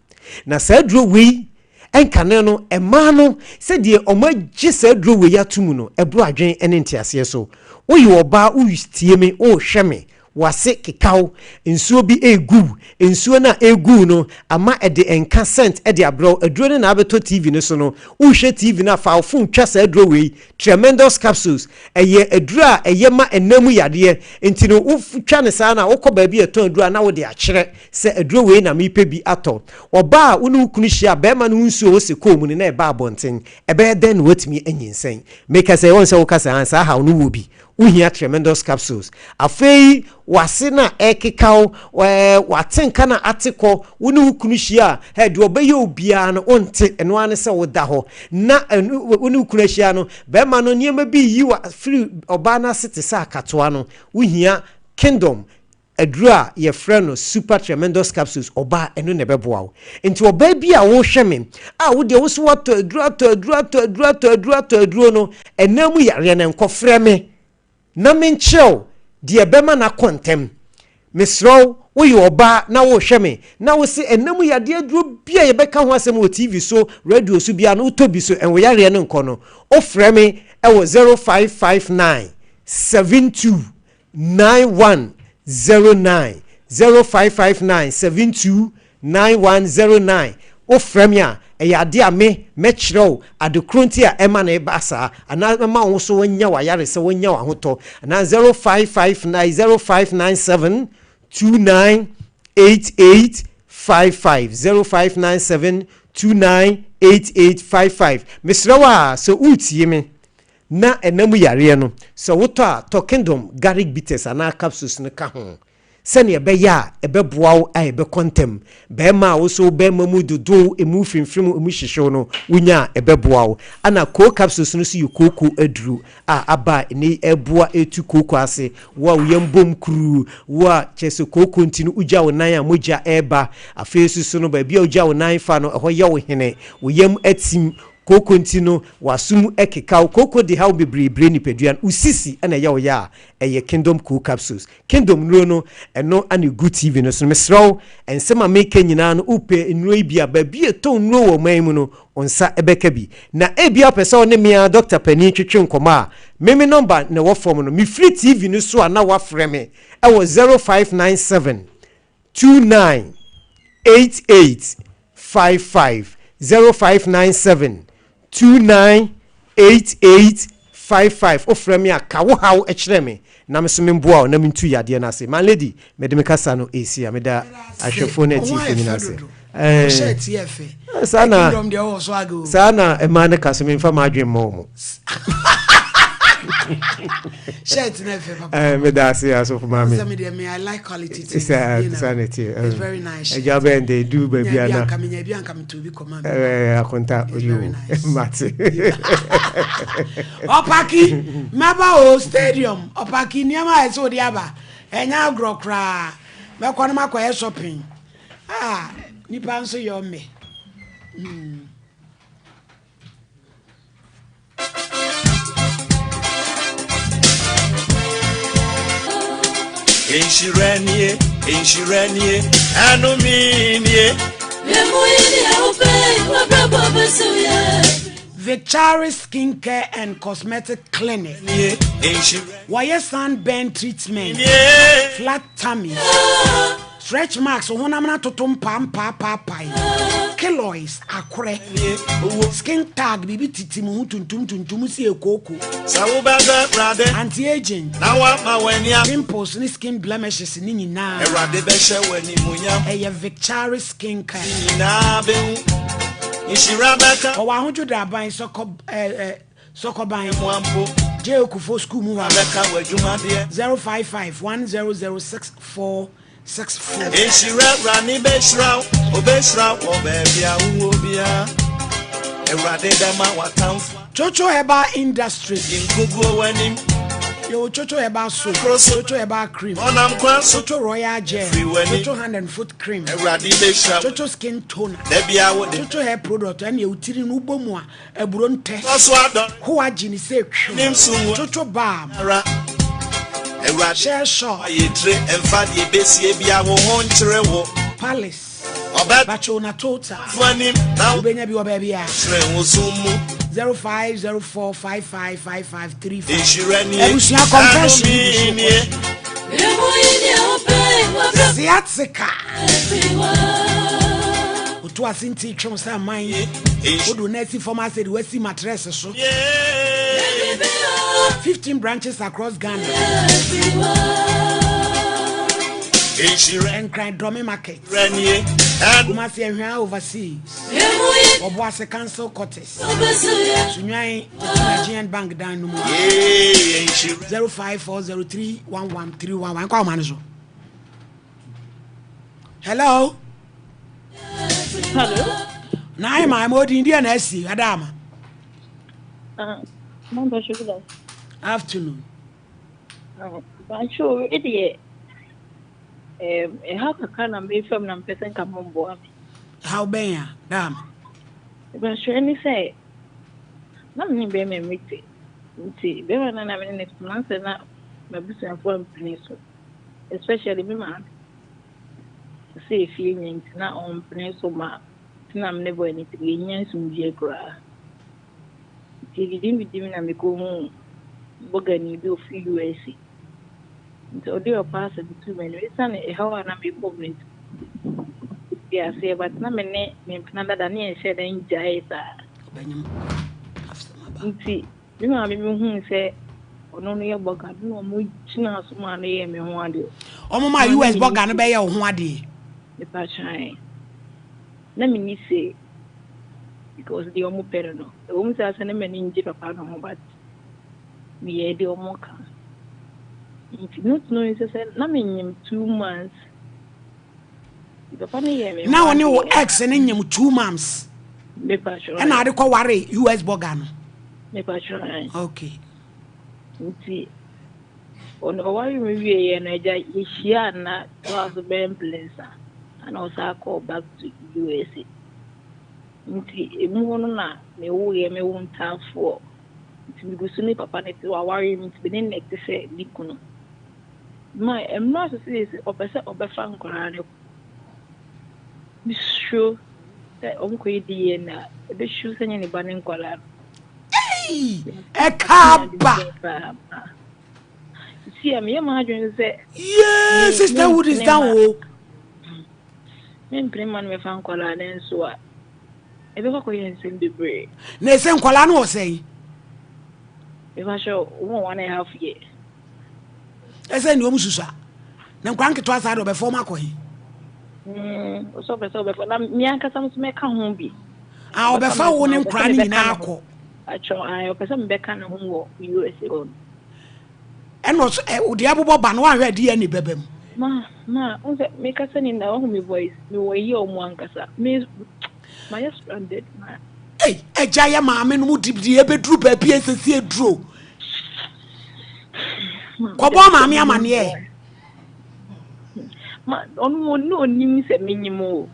Na saa aduro wei ɛnkane no mmaa no sɛdeɛ ɔmo agye saa aduro wei ato mu no, ɛboro adwen ne nteaseɛ so. Woyɛ ɔbaa wotie me, wohwɛ me, wase kekaw, nsuo bi egu, nsuo no a egu no ama ɛde nka scent ɛde abrɛw, aduro no na abɛtɔ TV no so no, wohwɛ TV no a fa wo phone twa saa aduro wei, Tremendous Capsules. Ɛyɛ aduro a ɛyɛ ma ɛnam mu yadeɛ, nti no wotwa ne saa na wokɔ baabi a ɛtɔn aduro a na wode akyerɛ sɛ aduro wei na mepɛ bi atɔ. Ɔbaa a wo ne wo kunu hyia a bɛrima no ho nsuo wɔ sɛ kɔɔ mu no na ɛba abɔnten, ɛbɛyɛ dɛn na watumi anyinsɛn? Meka sɛ wɔn sɛ woka sɛ saa haw no wɔ bi, wohia Tremendous Capsules. Afei wase no a ɛkeka wo, wate nka no ate kɔ, wo ne wo kunu hyia a, ɛ deɛ ɔbɛyɛ obiara no wonte, ɛno ara ne sɛ woda hɔ na wo ne wo kunu ahyia no, bɛrima no nneɛma bi yi wa firi ɔbaa no ase te sɛ akatoa no, wohia Kingdom aduro a yɛfrɛ no Super Tremendous Capsules. Ɔbaa, ɛno na ɛbɛboa wo. Nti ɔbaa bi a wohwɛ me a wodeɛ wo so watɔ aduro, atɔ aduro, atɔ aduro, atɔ aduro, atɔ aduro no, ɛnam mu yareɛ no nkɔfrɛ me na menkyerɛw deɛ ɛbɛma no akɔ ntɛm. Mesrɛ wo, woyɛ ɔbaa na wohwɛ me na wo se ɛnam mu yadeɛ aduro bi a yɛbɛka ho asɛm wɔ TV so, radio so biara no, wotɔ bi so ɛnwo yareɛ no nkɔ no, wofrɛ me ɛwɔ 0559 72 9109, 0559 72 9109. Wofrɛ me a, ɛyɛ ade a me mɛkyerɛ wo ade koro nti a ɛma no ba saa anaa ɛma wo so wanya w'ayaresa, wanya w'ahotɔ. Anaa 0559 0597 29 8855, 0597 29 8855. Mesrɛ wo a sɛ woretie me na ɛnam yareɛ no, sɛ wotɔ a, tɔ Kingdom Garlic Bitters anaa capsules no ka ho. sɛnea ɛbɛyɛ a ɛbɛboa wo a ɛbɛkɔ ntɛm. Barima a wo nso wo barima mu dodow, emu fremfrem, emu hyehyew no, wunya a ɛbɛboa wo. Ɛna Koo capsules no nso yɛ kooko aduru a aba a ɛnnɛ yi ɛreboa retu kooko ase. Wo a wo yam bom kuruu, wo a kyerɛ sɛ kooko nti no wugya wo nan a mogya reba, afei nso so no baabi a wugya wo nan fa no ɛhɔ yɛ wo hene, wo yam atim, kooko nti no w'aso mu keka wo. Kooko de haw bebree brɛ nipadua no. Wo sisi na ɛyɛ wo ya a, ɛyɛ Kingdom Koo Capsules. Kingdom nnuro no, ɛno na ɛgu TV no so no. Mesrɛ wo, nsɛm a meka nyinaa no, wopɛ nnuro yi bi a, baabi a ɛtɔn nnuro wɔ ɔman yi mu no, wo nsa bɛka bi. Na ebia wopɛ sɛ wo ne me ara dɔkta panin twetwe nkɔmmɔ a, me me nɔmba na ɛwɔ fam no. Mefiri TV no so a na woafrɛ me wɔ 0597 29 88 55, 0597 29 88 55. Wofrɛ me a, ka wo haw kyerɛ me na me nso memboa wo na mentu yadeɛ no ase. My lady, mede me kasa no resi a, meda ahwɛfoɔ ne atiefoɔ nyinaa ase. Ɛɛ, saa na saa na mmaa no ka so, memfa m'adwene mmɔ wɔn. Shirt na ɛfɛ papa. Ɛɛ meda ase asɔfo maame. Sɛ me deɛ me I like quality things. Sɛ saa na ɛteɛ. It's very nice. Ɛgya bɛn de du baabi ana. Nya bi anka me nya bi anka me to bi kɔma me. Ɛɛ akonta oyi o mate. Ɔpaki mɛba o stadium ɔpaki nneɛma a ɛsɛ ɔde aba ɛnyɛ agorɔ koraa mɛkɔ no makɔyɛ shopping ah nipa nso yɛ ɔmɛ. Hmm. Nhyira nie, nhyira nie, ɛnome nie. Victory Skincare and Cosmetic Clinic. Wɔyɛ sunburn treatment, flat tummy, Stretch marks, honam no atoto mpampaapaapae, keloids, akorɛ, skin tag, biribi titi mo ho tuntum tuntum si ekooko, anti-aging, pimples ne skin blemishes ne nyinaa. Ɛyɛ Victory Skin Care. Ɔwɔ ahodwodaban sɔkɔ ɛɛ eh, Sɔkɔban, J. Okufo School mu hɔ ara, 055 100 6464. Nhyira Awurade bɛhyira wo, ɔbɛhyira wɔ baabi a wowɔ biara. Awurade bɛma w'atamfo. Chocho Herbal Industries. Nkoguo w'anim. Yɛwɔ Chocho Herbal Soap, Chocho Herbal Cream, Ɔnam kwan so. Chocho Royal Gel, Chocho Hand and Foot Cream, Awurade bɛhyira wo. Chocho Skin Toner, Da biara wode. Chocho Hair Product, ɛnna ɛwɔ tiri no wobɔ mu a Aburo ntɛ. Hoa gye ne sɛ twam. Twotwo baam. Hyɛ sɔ. Palace. Bacho na tota. Wobɛnya bi wɔ baabi a. 0504555535. Abusua confession bi gu so. Sciatica. Otu ase nti twe wo sɛ aman. Wode wo nan asi fam asɛ de wasi matress so. 15 branches across Ghana. Nkran Dɔme Market. Kumasi Ahwea Overseas. Ɔboase Council Quarters. Sunwan Nigerian Bank dan no mu. 0540311311. Nkɔ ahoma no so. Hello. Hello. Na ayɛ maa ma odin deɛ na asi ada ama. Ah, mama good afternoon. Ah, Bancho, ɛdeɛ ɛha kakra na mefam na mpɛ sɛ nka momboa me. Ɛhaw bɛn a daa ma? Bancho ɛne sɛ na me ne bɛrima mete nti bɛrima no na me ne ne tena sɛ na m'abusuafoɔ ampene so especially me maame. Sɛ efie nya nti na ɔmpene so ma nti na me ne boy no te yɛnnya asomdwoeɛ koraa. Nti didim na mekɔhuu bɔgani bi ɔfiri USA. Nti ɔde ɔpɛ asɛm tuu m'anim. Ɛsiane ɛhaw a na mekɔ mu no nti mefii aseɛ but na me ne me mpena dada ne yɛnhyɛɛ da ngyaee saa. Nti Me maame bi huu sɛ ɔno no yɛ bɔga no na ɔmo gyinaa so maa no yɛɛ me ho adeɛ. Ɔmo maa US bɔga no bɛyɛ wo ho adeɛ? Mepa kyae. Na me ni say because deɛ ɔmo pɛ no no. Ɛwɔ mu sɛ asɛ na m'ani ngye papa no ho but me yɛɛ deɛ ɔmo ka. Nti not knowing sɛ sɛ na menyim 2 months. Nti papa no yɛɛ me Na ho wo ne wo adeɛ. ex no nyim 2 months Mepakyɛw. Ɛna ade kɔ ware US bɔga no? Mepakyɛw. Okay. Nti ɔno ɔware me wieɛ no, agya, yɛhyia na toa so bɛyɛ mprɛnsa, ana ɔsan kɔɔ back to USA. Nti emu hɔ no na mewoeɛ, mewo ntaafoɔ. Nti megu so ne papa no te, waware me nti me ne no te sɛ ne kunu. Ma mmerɛ so sɛ ɔpɛ sɛ ɔbɛfa nkwaraa no, mesuro sɛ ɔmkɔyɛ DNA a, ɛbɛhwiw sɛ nyɛ ne ba ne nkwaraa no. Ɛka ba. Si a meyɛ m'adwene sɛ Yee, sisterhood is down o. Mempene ma no mɛfa nkwaraa no nso a, ɛbɛkɔ akɔyɛ nsɛm bebree. Na ɛsɛ nkwaraa no wɔ sɛn? Mefa hyɛ wɔn 1.5 year. Ɛsɛ nea ɔmu susua na nkwaraa nketewa saa de ɔbɛfa ɔmo akɔ he? Sɛ ɔpɛ sɛ ɔbɛfa na me ankasa nso mɛka ho bi. A ɔbɛfa wo ne nkwaraa no nyinaa akɔ? Atwɛ, ɔpɛ sɛ mebɛka ne ho wɔ USA hɔ no. Ɛna ɔso ɛ ɔde abobɔ ba no, wanhwɛ DNA bɛbɛ mu. Ma n sɛ mekasa ni na wahu me voice, mewɔ yi a ɔmo ankasa me mayɛ stranded ma. Ei, agya, yɛ maame no mu dibidi ebeduru baabi a ɛsɛ si eduro kɔbɔ maame amaneɛ. Ma ɔno ɔno onim sɛ menyim o,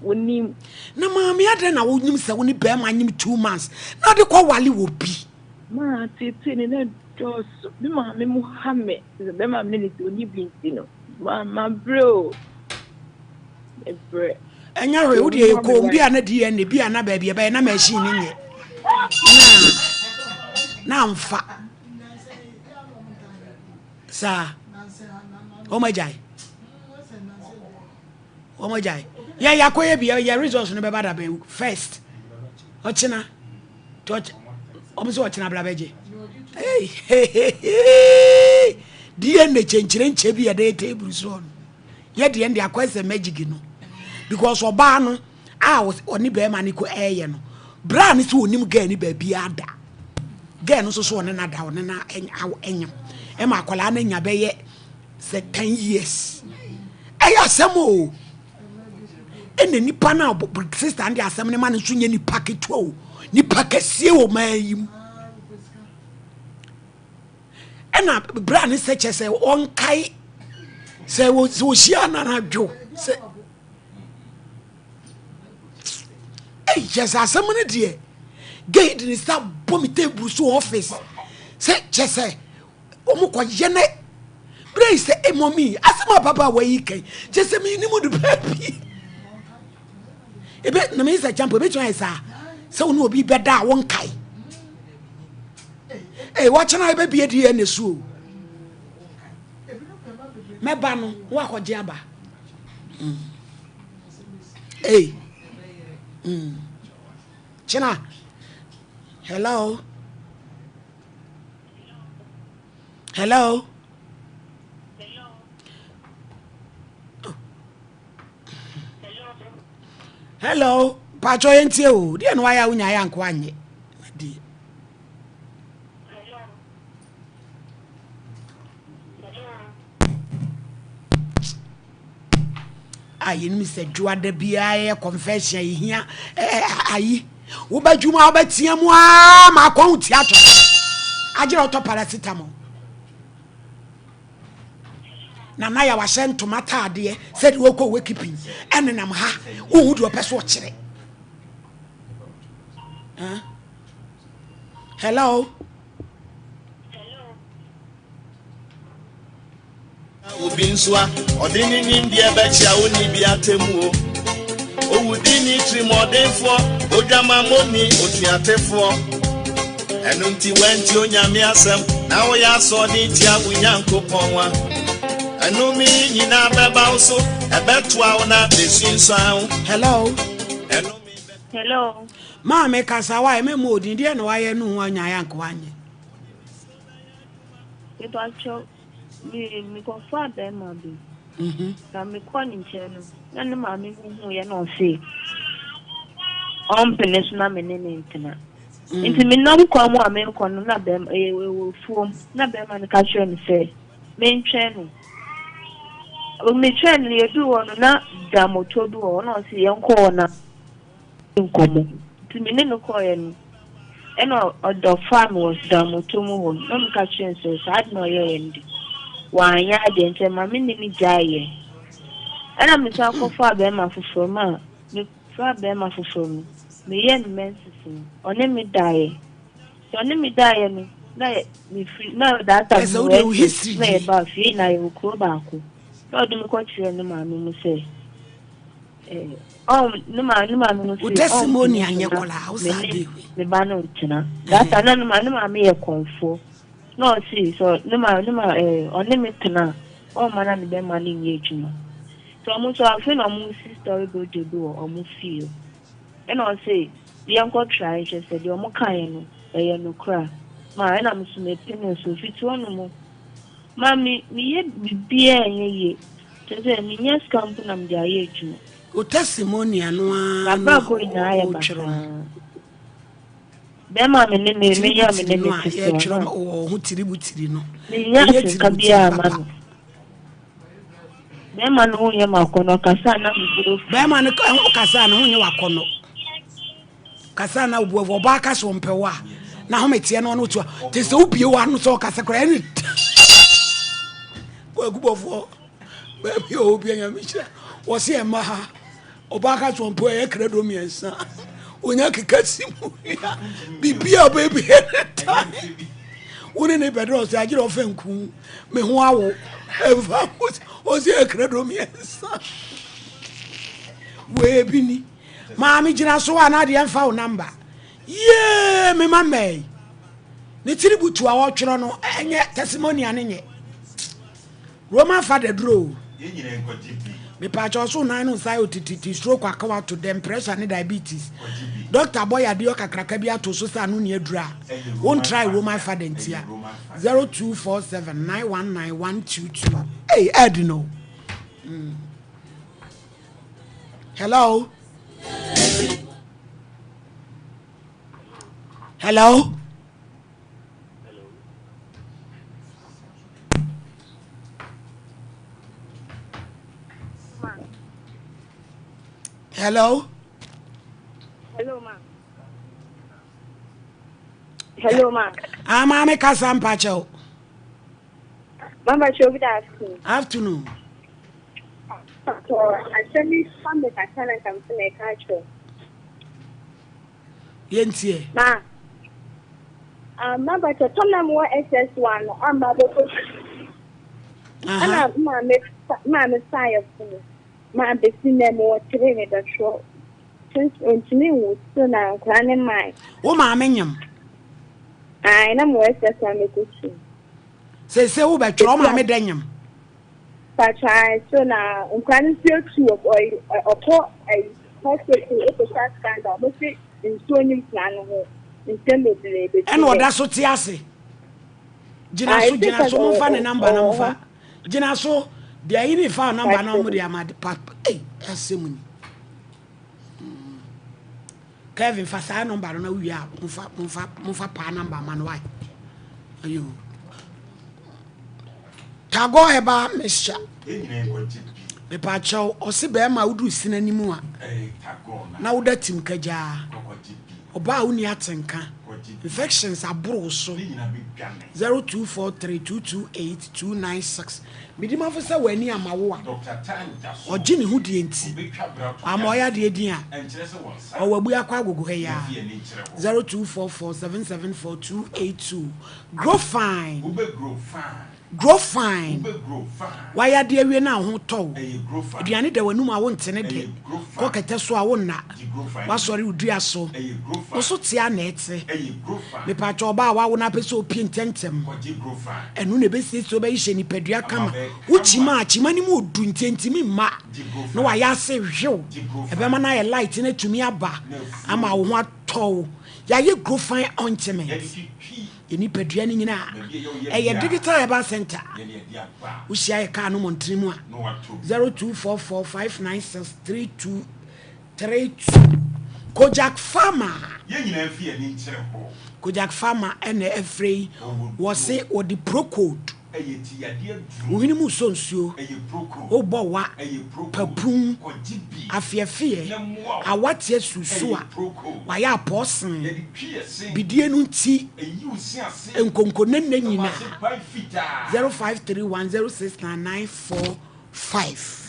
onim. Na maame, adɛn na wonim sɛ wo ne bɛrima nyim 2 months na ɔde kɔ wale wɔ bi? Ma tete ne na dɔɔso, me maame mu ha me sɛ bɛrima me ne ne ti oni bi nti no ma ma brɛ o, mebrɛ. Ɛnyɛ hwee, wo deɛ yɛ kom bi a na DNA bi a na baabi ɛbɛyɛ na machine ne nyɛ na amfa saa. Wɔn agyae, wɔn agyae. Yɛ yakɔyɛ bi yɛ results no bɛba dabɛn? First ɔkyena nti wɔn sɛ ɔkyena abira bɛgye DNA kyɛnkyerɛnkyɛ bi yɛde table soɔ no. Yɛ deɛ de akɔ sɛ magic no, because ɔbaa no a ɔne bɛrima no kɔ ɛɛyɛ no, bra ne sɛ onim girl ne baabi ada, girl no nso so ɔne na da, ɔne na ɛnyam ɛma akwadaa no anya bɛyɛ sɛ 10 years. Ɛyɛ asɛm o. Ɛna nipa no a sister no de asɛm no ma no nso nyɛ nipa ketewa o, nipa kɛseɛ wɔ maa yi mu. Ɛna bra ne sɛ kyɛ sɛ ɔnkae sɛ wɔhyia ananadwo sɛ ɛyi kyɛ sɛ asɛm no deɛ gay de ne nsa bɔ me table so office sɛ kyɛ sɛ wɔn kɔ yɛ ne bere yi sɛ ɛmɔ mi asɛm a papa a wɔyi kan kyɛ sɛ mi ni mu de baabi ebe na mi sɛ kyampo ebetumi ayɛ saa sɛ wɔn obi bɛda a wɔn kae ee wɔkyɛn a ebɛbie di yɛ ne so o, mɛba no wakɔgye aba ee kyena. Hello, hello. Oh. Hello, patro, yɛn tie o. Deɛ no wayɛ a wonya ayɛ anko anyɛ deɛ. A yɛnim sɛ dwoada biara yɛ confession yɛhia ayi wobɛdwuma wobɛtea mu aa ma akɔ ho tia tɔ agyerɛ wotɔ paracetamol na na yɛ wahyɛ ntoma taadeɛ sɛdeɛ wɔkɔ wakeeping ɛnenam ha, wohu deɛ ɔpɛ so ɔkyerɛ. Hello. Obi nso a ɔde ne nimdeɛ bɛkyea wo ne bi atemmuo. Owudi ne tirimɔdenfoɔ, odwamammɔni, otuatefoɔ. Ɛno nti wanti Onyame asɛm na woyɛ asoɔden tia wo Nyankopɔn a, ɛnome yi nyinaa bɛba wo so, ɛbɛtoa wo na bɛsunsuan wo. Hello. Ɛnome bɛ Hello. Maame, kasa wa ɛmɛ mu odin deɛ na wayɛ no ho anya ayɛ anka wanyɛ. Mepakyɛw, me mekɔfaa bɛrima bi. Na mekɔɔ ne nkyɛn no, na ne maame mu huiɛ na ɔse ɔmpene so na me ne ne ntena. Nti menam kwan mu a merekɔ no na bɛrima ɛyɛ ɛwɔ afuom na bɛrima no ka kyerɛ me sɛ. Mentwɛn no. Metwɛn no yɛduu hɔ no na damoto bi wɔ hɔ na ɔse yɛnkɔ hɔ na nkɔmmɔ. Nti me ne no kɔeɛ no ɛna ɔde ɔfaa me wɔ damoto mu hɔ na meka kyerɛɛ no sɛ saa ade na ɔyɛeɛ no de wanyɛ adeɛ nti ɛma me ne no gyaeɛ. Ɛna mesan kɔfaa bɛrima foforɔ ma mefaa bɛrima foforɔ no meyɛɛ no menses no ɔne me daeɛ. Sɛ ɔne me daeɛ no na mefiri na that time Ɛsɛ no wode wo wɔ history na die. yɛbaa fie na yɛwɔ kuro baako na ɔde me kɔkyerɛɛ ne maame mu sɛ eh, ɔn ne maame ne maame no Wo se testimony ɔntumi anyɛ ntena kɔlaa wo me saa ne de wei. me ba no ntena that time na ne ma ne maame yɛ kɔnfoɔ na ɔse sɛ ne ma ne ma eh, ɔne me tena a ɔmma na ne bɛma no nyɛ adwuma nti ɔmo nso afei na ɔmo si story building bi wɔ ɔmo fie hɔ. Ɛna ɔse yɛnkɔ try nhwɛ sɛ deɛ ɔmo kaeɛ no ɛyɛ nokorɛ a. Ma ɛna me nso mepenee so. Fiti hɔ nom ma me meyɛ biribiara a ɛnyɛ yie. Kyerɛ sɛ mennya sika mpo na mede ayɛ adwuma. Wo testimony ano ara na M'abrabɔ nyinaa ayɛ wotwerɛ no. basaa. Bɛrima a me ne me meyɛ a me Tiribu ne tiri no no a te soɔ yɛtwerɛ no a. wɔ ho tiribu tiri no, Mennya ɛnyɛ atenka tiribu tiri biara mma papa. no. Bɛrima no ho nyɛ m'akɔnnɔ, ɔkasa a na me bo afu. Bɛrima no kasa a ne ho nyɛ w'akɔnnɔ. Kasa a na wo bo afu. Ɔbaa ka sɛ ɔmpɛ wo a, na home teɛ no ɔno to a. Te sɛ wobie w'ano sɛ ɔkasa koraa ɛne kwaku bɔfoɔ baabi a ɔwɔ bia nyame hyira wɔse ɛma ha Ɔbaa ka sɛ ɔmpɛ ɛyɛ krado mmiɛnsa onya keka si mu wia biribi a ɔbɛbie ne tan wo ne ne bɛdɛ ɔsɛ agyerɛ ɔfɛ nku me ho awo ɛmfa ɔsɛ ɛyɛ krado mmiɛnsa wei bi ni maame gyina so a na adeɛ mfa wo namba yee me ma mmɛɛ ne tiri butu a ɔtwerɛ no ɛnyɛ testimony ne nyɛ Roman father duro o. Mepaakyɛw so nan no nsa ayɛ otititi stroke aka wo ato dɛm pressure ne diabetes doctor abɔ yadeɛ ɔkakraka bi ato so sɛ ano ni aduro a wo ntry Roman father ntia 0247 919 122 ei ɛɛden o mm. Hello Hello Hello. Hello, ma. Hello, ma. Ah, maame kasa mpakyɛw. Mama kyɛw good afternoon. Afternoon. Asɛm bi fa me kakra na nka mese mɛka akyerɛ. Yɛntie. Ma. Ah, ma bakyɛ tɔm na mewɔ SS1 no ama bɛkɔ sukuu. Ɛna maame maame fa yɛ funu. Ma bɛsi nnɛ mewɔ three mebɛtwerɛ. Since ɔntumi nwo still na nkwadaa ne mae. Wo maame nyem? Ae, na mewɔ SS1 mekɔ sukuu. Seesei wobɛtwerɛ, wo maame dɛ nyem? Pacho ae so na nkura no nso etu ɔkɔ ɛyi hospital ekotwa scan da ɔmo se nsuo nni nkura no ho nsɛm bebree besi Ɛna ɔda so te ase. Gyina so gyina so momfa ne number na momfa gyina so deɛ ayi ne fa number na ɔmo de ama pa ei asɛm ni. Kevin fa saa number no na wowie a momfa momfa momfa paa number ma no wae. Ayo. Tagore herbal mixture. Mepaakyɛw ɔse bɛrima woduru sin anim a na woda tim kagyaa. Ɔbaa a wonni atenka. Infections aboro wo so. 0243 228 296. Midimafo sɛ w'ani ama wo a ɔgye ne ho die nti wama ɔyɛ adeɛ din a ɔwɔ abu akɔ agogo ha yi ara. 0244 774 282. Grow fine. Grow fine. Wayɛ adeɛ awie na wo ho tɔ wo. Aduane da w'anum a wonte ne dɛ. Kɔ kɛtɛ so a wonna. Woasɔre wo dua so. Wo so te a na ɛte. Mepaakyɛw ɔbaa a wawo na apɛ sɛ opie ntɛmntɛm. Ɛno na ɛbɛsiesie wo bɛhyehyɛ nipadua kama. Wo kyima a, kyima no mu odu nti ɛntumi mma. Na wayɛ ase hwew. Ɛbɛma no ayɛ light na atumi aba ama wo ho atɔ wo. Yɛayɛ Grow Fine Ointment. Yɛ nipadua no nyinaa. Ɛyɛ Digital Herbal Center. Wohyia yɛ kaa no mmɔntene mu a, 0244 596 3232. Kojak Pharma. Kojak Pharma ɛna ɛfrɛ yi. Wɔse wɔde Procode. Wo hwene mu sɔ nsuo, wobɔ wa, papun, afeɛfeɛ, awateɛ susu a, wayɛ apɔɔsen, bidie no nti, nkonko ne nnɛ nyinaa, 0531 069 945.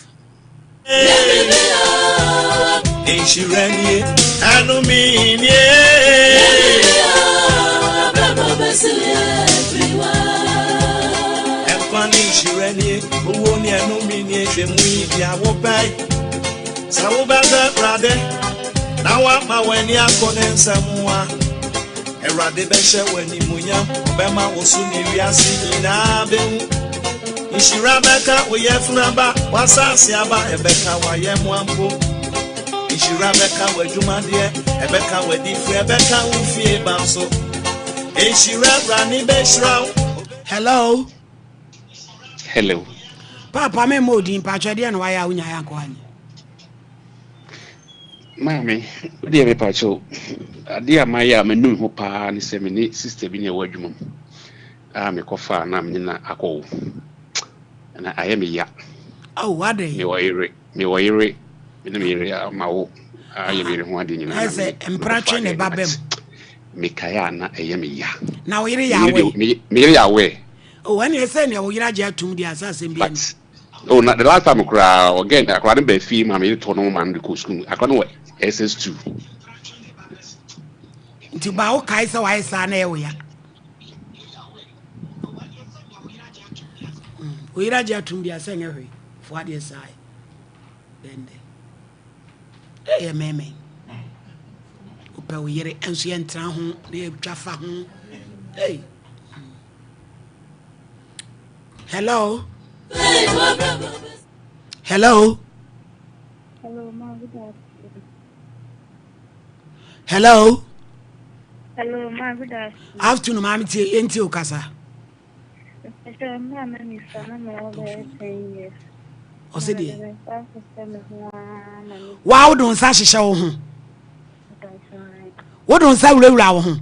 Awurade bɛhyɛ w'animuonyam, ɔbɛma wo so ne wiase nyinaa bɛhu. Nhyira bɛka wo yafunu aba, w'asase aba, ɛbɛka w'ayɛmmoa mpo. Nhyira bɛka w'adwumadeɛ, ɛbɛka w'adifire, ɛbɛka wo fie ba nso. Nhyira Awurade bɛhyira wo. Hello. Hello. Papa me mo odin pacho deɛ na wayɛ a wonya yɛ anka wanyɛ. Maame, wodeɛ me pacho adeɛ a mayɛ a manu me ho paa ne sɛ me ne sister bi ne ɛwɔ adwuma mu. A mekɔfaa na me ne no akɔwo. Na ayɛ me ya. Oh, adɛn? Mewɔ yere, mewɔ yere, me ne me yere ama wo ayɛ me yere ho adeɛ nyinaa. Ayɛ sɛ mpratwe ne ba bɛm. Mekae a na ɛyɛ me ya. Na wo yere yɛ awɛ? Me yere yɛ awɛ. Oh, ɛne ɛsɛ nea wo yere agye atum deɛ asɛ asɛm bi ani. Oh, na the last time koraa, again, akwadaa no baa fie ma me yere tɔ no ma no de kɔ sukuu. Akwadaa no wɔ SS2. Nti ba wo kae sɛ wayɛ saa na ɛyɛ wo ya? Wo yere agye atom deɛ asɛ nyɛ hwee fo adeɛ saa dɛndɛ ɛyɛ mɛmɛ wopɛ wo yere nso yɛntena ho na yɛtwa fa ho hey. Hello. Hello. Hello, ma, good afternoon. Hello. Hello, ma, good afternoon. Afternoon, maame tie, yɛn tie o kasa. Mpɛsɛ mmaa na mi sa na mi wɔ bɛyɛ 10 years. Ɔsɛ deɛ. Waa wode nsa hyehyɛ wo ho. Wode nsa wurawura wo ho.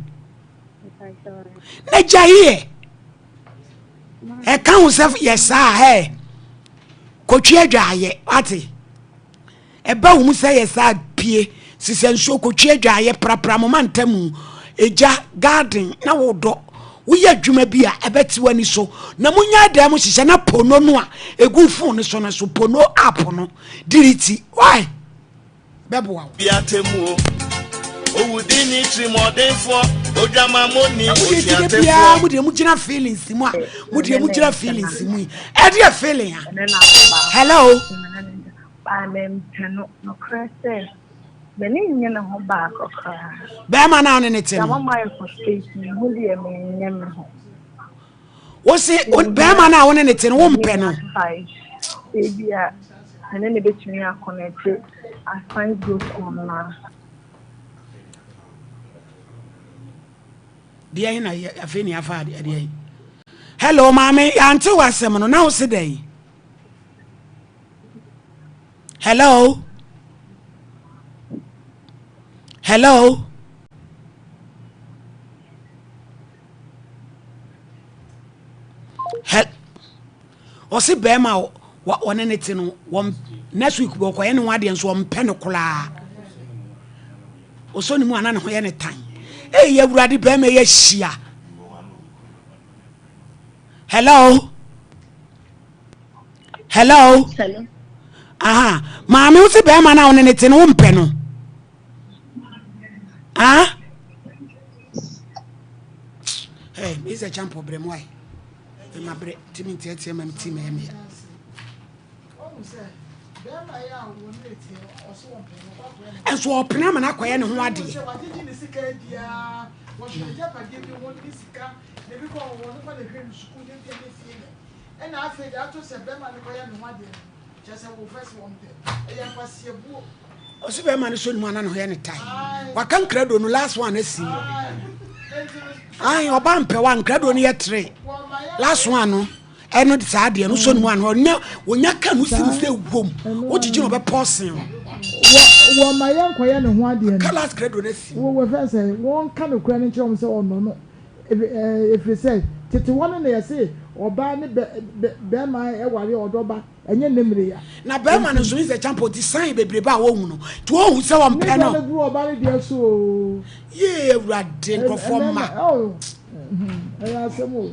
Na gya yɛ. Ɛka ho sɛ yɛ saa ɛ. Kotwi adwa ayɛ wate. Ɛba wo mu sɛ yɛ saa pie sisɛ nsuo kotwi adwaeɛ prapra mo mantamu egya garden na wodɔ woyɛ adwuma bi a ɛbɛte w'ani so na munya dan mu hyehyɛ na pono no a egu phone no so no so pono app no diriti why bɛboa wo. Bi atemmuo, owudi ne tirimɔdenfoɔ, odwamammɔni, Mo deɛ ti de biara mo deɛ mo gyina feelings mu a mo deɛ mo gyina feelings mu yi ɛdeɛ feeling a hello. Baa mempɛ no, nokorɛ sɛ, m'ani nnye ne ho baako koraa. Bɛrima no a wo ne no te no. Deɛ mama ayɛ frustrate me ho deɛ menyɛ me ho. Wo se bɛrima no a wo ne no te no wompɛ no. Ebi a me ne no bɛtumi akɔnɛte as time goes on na. Deɛ na afei ne afa adeɛ. Hello maame, yɛante w'asɛm no na wo se dɛn? Hello? Hello? Hel ɔse bɛrima a ɔne ne te no wɔn next week wɔkɔyɛ ne ho adeɛ nso ɔmpɛ no koraa ɔsɔ ne mu ana ne ho yɛ ne tan eyi awurade bɛrima yɛ hyia hello hello Hello. aha maame wo se bɛrima no a wo ne ne te no wompɛ no ah hey mr champo brɛ mu ae ma brɛ timi nteatea ma meti ma ɛmea ɛnso ɔpene ama no akɔyɛ ne ho adeɛ Ɛna afei deɛ ato sɛ bɛrima no kɔyɛ ne ho adeɛ no, kyerɛ sɛ wo fɛ sɛ wɔmpɛ. Ɛyɛ nkwaseabuo. Ɔsi bɛrima no sɔ ne mu ana ne ho yɛ ne tae. Waka nkrado no last one asi mu. Ayi ɔba mpɛ wa nkrado no yɛ tere. Last one no ɛno saa adeɛ no sɔ ne mu ana ɔnya ɔnya ka no si mu sɛ wom. Wogyegye na ɔbɛpɔ sen o. Wɔ wɔ ma yɛn kɔyɛ ne ho adeɛ no. Ka last krado no asi mu. Wɔ wɔ fɛ sɛ wɔn ka no kura no nkyerɛ wɔn sɛ ɔnɔ no. Ɛfiri sɛ Tete hɔ no na yɛse ɔbaa ne bɛ bɛ bɛɛma ware ɔdɔ ba, ɛnyɛ nnɛ mmere yi a. Na bɛɛma no nso ne sɛ kyampɔn nti sign bebrebe a wɔhu no nti wɔhu sɛ wɔmpɛ no. Ne deɛ no gu ɔbaa no deɛ so oo. Yee awurade nkurɔfoɔ mma. Oh, ɛyɛ asɛm o.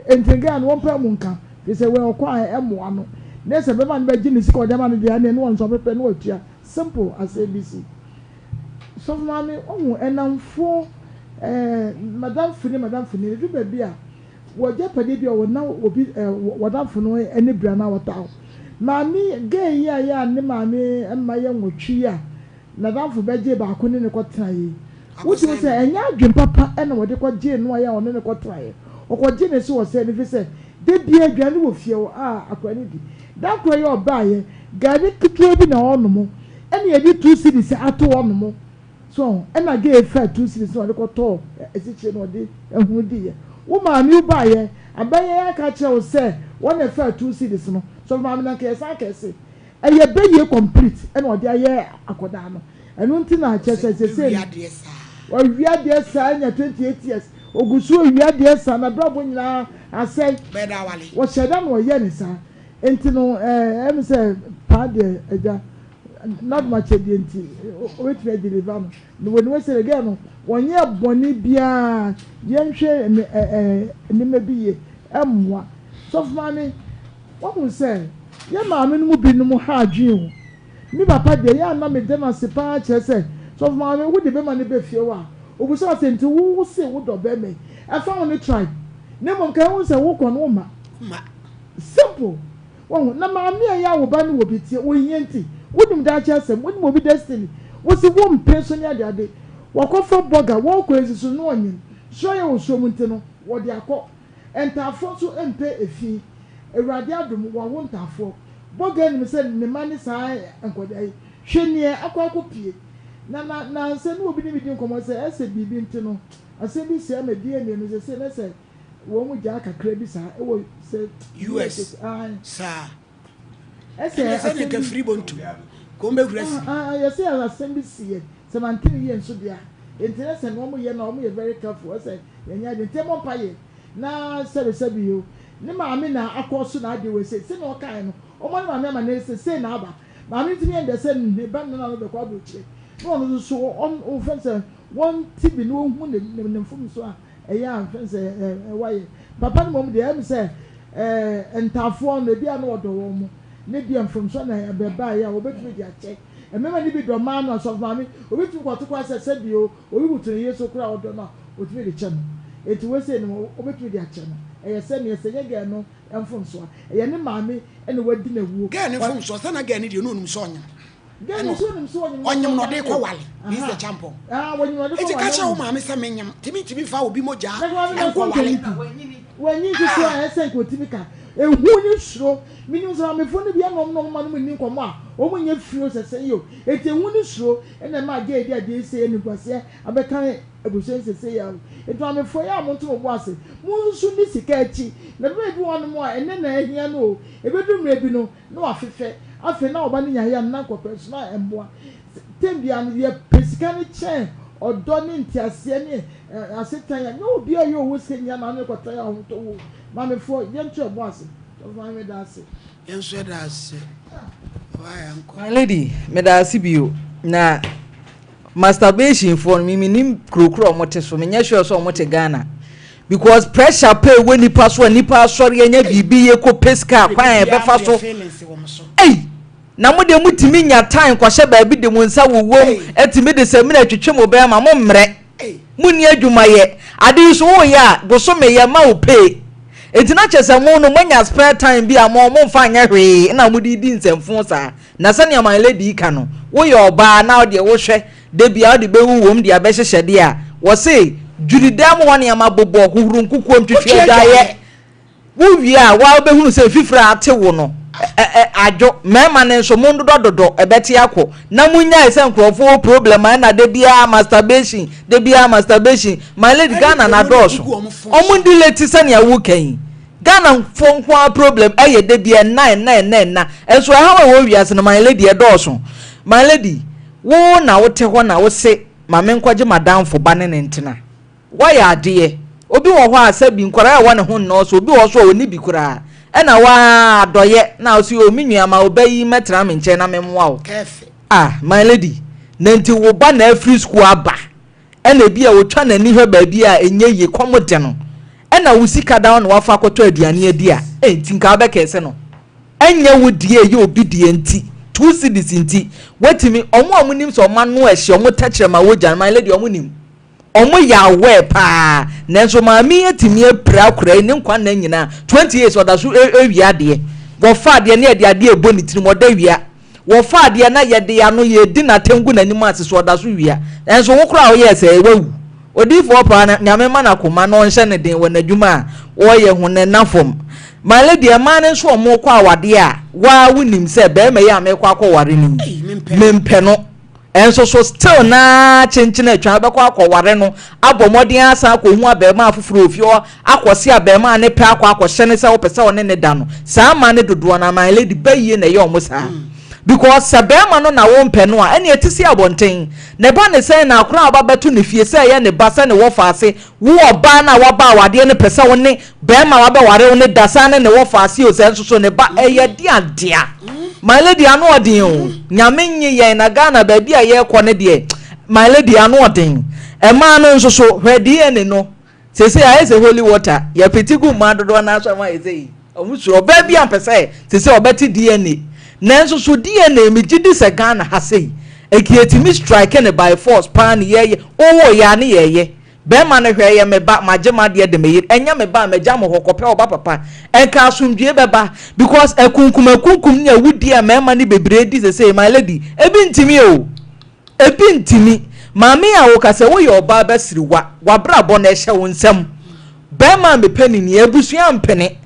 Nti girl no wɔmpɛ mu nka, firi sɛ wei ɔkɔ a ɛmmoa no. Ne sɛ bɛɛma no bɛgye ne sika ɔde ama no deɛ ɛneɛ ne wɔn nso ɔpɛpɛ ne watua. Simple as ABC. Sɔfo maame, wohu ɛnamfoɔ eh, madamfo ni madamfo ni, ɛduru baabi a w'agyapadeɛ bi a ɔwɔ na obi eh, w'adamfo no ani bere anaa ɔtaa wo. Maame, girl yi a yɛ a ne maame mma yɛ nwɔtwe yi a n'adamfo bɛgyee baako ne no kɔtenaeɛ yi, wotumi hu sɛ ɛnyɛ adwene papa na wɔde kɔgyee no a yɛ a ɔne no kɔtenaeɛ. Ɔkɔgyee no sɛ ɔsɛe no ɛfiri sɛ da biara aduane wɔ fie hɔ a akwadaa no di. Da koro yi a ɔbaeɛ, gari ketewa bi na ɔrenom, ɛna yɛde two cedis ato hɔnom. So ɔho? Ɛna gay faa two cedis na ɔde kɔtɔɔ asikyire na ɔde ahunu diiɛ. Wo maame wo baeɛ, abɛyɛ yi aka akyerɛ wo sɛ wɔn na ɛfaa two cedis no. Sɔfo maame na nka yɛsan kɛse. Ɛyɛ bɛyie complete ɛna ɔde ayɛ akɔdaa no. Ɛno nti na kyerɛ sɛ sesei no, wawia adeɛ saa anya 28 years, ɔgu so ɔwia adeɛ saa, n'abrabɔ nyinaa asɛe. Wɔhyɛ da na ɔyɛ ne saa. Nti no ɛɛ ɛmi sɛ paa deɛ agya n'adom akyɛdeɛ nti obetumi adeliver no. Na wɔn niwa sɛ girl no wɔnyɛ bɔne biara, yɛnhwɛ ɛɛ nneɛma bi yie ɛmmoa. Sɔfo maame, wahu sɛ yɛn maame no mu binom ha adwene o. Me papa deɛ, ɛyɛ a na meda no ase paa kyerɛ sɛ, Sɔfo maame, wode bɛma no ba fie hɔ a, ɔbisa wo sɛ, nti wo wo se wodɔ bɛrima yi? Ɛfa ho ne tribe. Na mmom ka hu sɛ wokɔ no womma. Simple. Wahu? Na maame a ɛyɛ a wo ba no wɔ bi tie, ohia nti, wonim daakye asɛm, wonim obi destiny, wose wompɛ nso ne adeade. Wakɔfa bɔga, wɔkɔ nsi so na ɔnyem. Soro ayɛ wɔ suro mu nti no, wɔde akɔ. Ntaafoɔ nso mpɛ efi. Awurade adom, wawo ntaafoɔ. Bɔga nim sɛ ne mma ne saa nkwadaa yi. Hwɛ nea akɔ akɔpue. Na na nansa ne obi ne me di nkɔmmɔ sɛ ɛsɛ biribi nti no, asɛm bi si ama DNA no sɛsei na sɛ wɔn mu gyaa kakra bi saa ɛwɔ sɛ US ae. Saa. Ɛsɛ Ɛne sɛ ne asɛm nka bi firi bontu. Kɔn bɛhura si. Ah, ah, yɛsɛ asɛm bi si yɛ sɛ mante ne yie nso deɛ a, enti na sɛ nea wɔyɛ no a wɔyɛ very careful ɛsɛ yɛnyɛ adwene nti ɛmmɔ mpaeɛ na sɛbesɛbe o ne maame na akɔ so na adeɛ wei sei sɛnea ɔkaeɛ no ɔmmɔ ne maame amanneɛ sɛ sei na aba maame ntumi yɛ ndɛ sɛ ne ba no na no bɛkɔ aburokyire na ɔno nso so ɔn ɔfɛn sɛ wɔnte bi na ɔhu ne ne ne mfomso a ɛyɛ a mfɛn sɛ ɛ ɛ wayɛ papa no mmom deɛ ɛm sɛ ɛɛ ntaafoɔ no ebi a na ɔdɔ wɔn mo ne deɛ mfomso na ɛbɛbaeɛ a wɔbɛtumi de akyɛ mmarima no bi dɔ mmaa no asɔfo maame obi tumi kɔto koraa sɛ sɛbi o obi butu ne yere so koraa ɔdɔ no a otumi de kyɛ no enti wei sei no obetumi de akyɛ no ɛyɛ sɛ neɛ sɛ nyɛ gɛɛ no mfomso a ɛyɛ ne maame na wadi no awuo. Gɛɛ no mfomsoɔ sɛ na gɛɛ no deɛ na onim sɛ ɔnyem. Gɛɛ no nso onim sɛ ɔnyem. Ɔnyem na ɔde kɔ wale. This is the champon. Eti ka kyerɛ wo maame sɛ menyem nti mentumi nfa obi mogyaa nkɔ wale. Wanyin nso so a ɛsɛ sɛ nka otumi ka. Ehu ne suro. Minim sɛ maamefo no bi ɛna wɔn ne wɔn mma no nni nkɔmmɔ a wɔn nyɛ firi o sɛ sɛn yi o. Enti ehu ne suro na ɛma gɛɛ di adeɛ yi sɛ animguaseɛ abɛka abusua yi sesei ara o. Enti maamefoɔ yi a monto mo bo ase, monsusu nni sika akyi. Na bɛma ebi wɔ hɔnom a ɛnnɛ na ahia no o, ɛbɛduru mmerɛ bi no na wafefɛ. Afei na ɔba no nya yɛ a na nkɔpɛ nso na ɛmmoa. Tɛm biara no yɛpɛ sika no kyɛn ɔdɔ ne nteaseɛ ne asetan a nyɛ obiara a ɔyɛ ɔwɔ sika nyinaa na ɔne no kɔtra yɛ ahotɔ o. Maamefoɔ yɛnto yɛn bo ase. Sɔfo maame meda ase. Yɛn nso yɛda ase. Ɔbaa yɛn nkɔ. My lady, meda ase bio. Na masturbation foɔ no, me menim kuro koro a wɔte so. Menyɛ sure sɛ wɔte Ghana. Because pressure pɛ ɛwɔ nipa so a nipa asɔre anya biribi yɛ kɔ pɛ sika kwan a ɛbɛfa so. Ei! Na mo deɛ motumi nya time kɔhyɛ baabi de mo nsa wowom, atumi de samina twetwe mo bɛrima, mo mmerɛ. Monni adwuma yɛ. Ade yi so woyɛ a, bosome yɛ ma wo pay. Enti na kyerɛ sɛ mo no moanya spare time bi a mo momfa nyɛ hwee na mode redi nsɛmfoo saa. Na sɛnea my lady yi ka no, woyɛ ɔbaa na wodeɛ wohwɛ da biara wode bɛwu wom de abɛhyehyɛ deɛ a, wɔse dwiri dan mu hɔ nneɛma bobɔ, hohoro nkukuom, twitwi adwaeɛ. Wowie a, wo ara wobɛhunu sɛ fifire a ate wo no, ɛ ɛ adwo. Mmarima no nso, mondodɔdodɔ, ɛbɛte akɔ. Na monnyae sɛ nkurɔfoɔ wɔ problem a ɛna da biara masturbation, da biara masturbation. My lady, Ghana no adɔɔso. Wɔn delete sɛnea woka yi. Ghanafoɔ nko ara problem ɛyɛ da biara ɛnna ɛnna ɛnna ɛnna. Nso ɛhaw a ɛwɔ wiase no, my lady, ɛdɔɔso. My lady, wo na wote hɔ na wose ma menkɔgye m'adamfo ba ne ne ntena. Woayɛ adeɛ. Obi wɔ hɔ a sɛbi nkwadaa a ɛwɔ ne ho nnɔɔso, obi wɔ hɔ nso a ɔnni bi koraa. Ɛna wo ara adɔyɛ na wo se oh me nua ma wo ba yi mmɛtena me nkyɛn na memmoa wo. Ah my lady, na nti wo ba na afiri sukuu aba ɛna ebi a ɔtwa n'ani hwɛ baabi a ɛnyɛ yie, kɔm de no, ɛna wo sika da hɔ na wafa akɔtɔ aduane adi a, eh nti nka wobɛkɛse no? Ɛnyɛ wo deɛ ɛyɛ obi deɛ nti, 2 cedis nti, woatumi, wɔn a wɔnim sɛ wɔn ano ɛhye, wɔn tɛkyerɛma wɔ gya no, my lady wɔn nim. Ɔmo yɛ aware paa nanso maame yi atumi apira akora yi ne nkwa nna nyinaa 20 years ɔda so wia adeɛ wɔfa adeɛ na yɛde adeɛ ɛbɔ ne tirim ɔda wia wɔfa adeɛ na yɛde ano yɛdi n'atɛm gu n'anim ase so ɔda so wia nanso wo koraa woyɛɛ sɛ wawu odiyifoɔ paa na nyame ma no akoma na ɔnhyɛ ne den wɔ n'adwuma a ɔyɛ ho na ɛna fam my lady ɛmaa no nso ɔmo kɔ awadeɛ a waa wonim sɛ bɛrima yi a mekɔ akɔware no yi mempɛ no Nso so still naa kyenkyen atwa wobɛkɔ akɔware no abɔ mmɔden asan akɔhu abarimaa foforɔ wɔ fie hɔ akɔse abarimaa no pɛ akɔ akɔhyɛ no sɛ wopɛ sɛ ɔne ne da no saa mmaa no dodoɔ no my lady bayie na ɛyɛ ɔmo saa because sɛ barima no na wompɛ no a ɛne ɛte si abɔnten na ɛba ne sɛn na akora a ɔba bɛto ne fie sɛ ɛyɛ ne ba sɛ ne wɔfa ase wo ɔbaa no a waba awadeɛ no pɛ sɛ wo ne Bɛɛma wabɛware wo ne da saa ne ne wɔfa ase o sɛ nso so ne ba ɛyɛ dea dea my lady ano ɔden o nyame nye yɛn na Ghana baabi a yɛkɔ ne deɛ my lady ano ɔden ɛmaa no nso so hwɛ DNA no sese ayɛ sɛ holy water yɛpete gu mmaa dodoɔ naa so ama ayɛ sɛ yi ɔmo suro ɔbaa bi ampɛ sɛ sese ɔbɛte DNA nanso so DNA megye di sɛ Ghana ha sei eki etimi strike ne by force paa ne yɛyɛ owó yɛ a ne yɛyɛ Bɛɛma no hwɛ, ɛyɛ me ba, magye m'adeɛ de me yere, ɛnyɛ me ba a, magya mo hɔ, kɔpɛ ɔba papa. Ɛnka asomdwie bɛba, because akunkum akunkum ne awudie a mɛɛma no bebree di sesei, my lady, ebi ntimi o, ebi ntimi. Maame a woka sɛ woyɛ ɔbaa bɛsiriwa, w'abrabɔ no ɛhyɛ wo nsam. Bɛɛma a mepɛ no nie, abusua mpene.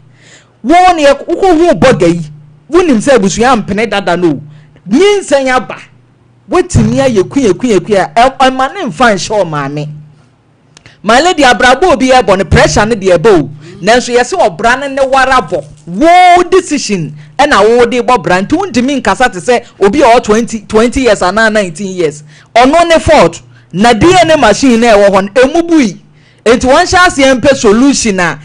Wo ne wokɔhuu bɔga yi, wonim sɛ abusua mpene dada no o, nyinsɛn aba. Watumi ayɛ kuakuakua a, ɛma no mfa nhyɛ ɔmaame. My lady, abrabɔ obi ɛbɔ no, pressure no deɛ ɛbɔ o. Nanso yɛse ɔbra no ne wara bɔ. Wo decision ɛna wo de bɔ bra. Nti wontumi nkasa te sɛ obi a ɔwɔ 20, 20 years anaa 19 years. Ɔno ne fault. Na DNA machine no a ɛwɔ hɔ no, ɛmu bui. Nti wɔnhyɛ aseɛ mpɛ solution a,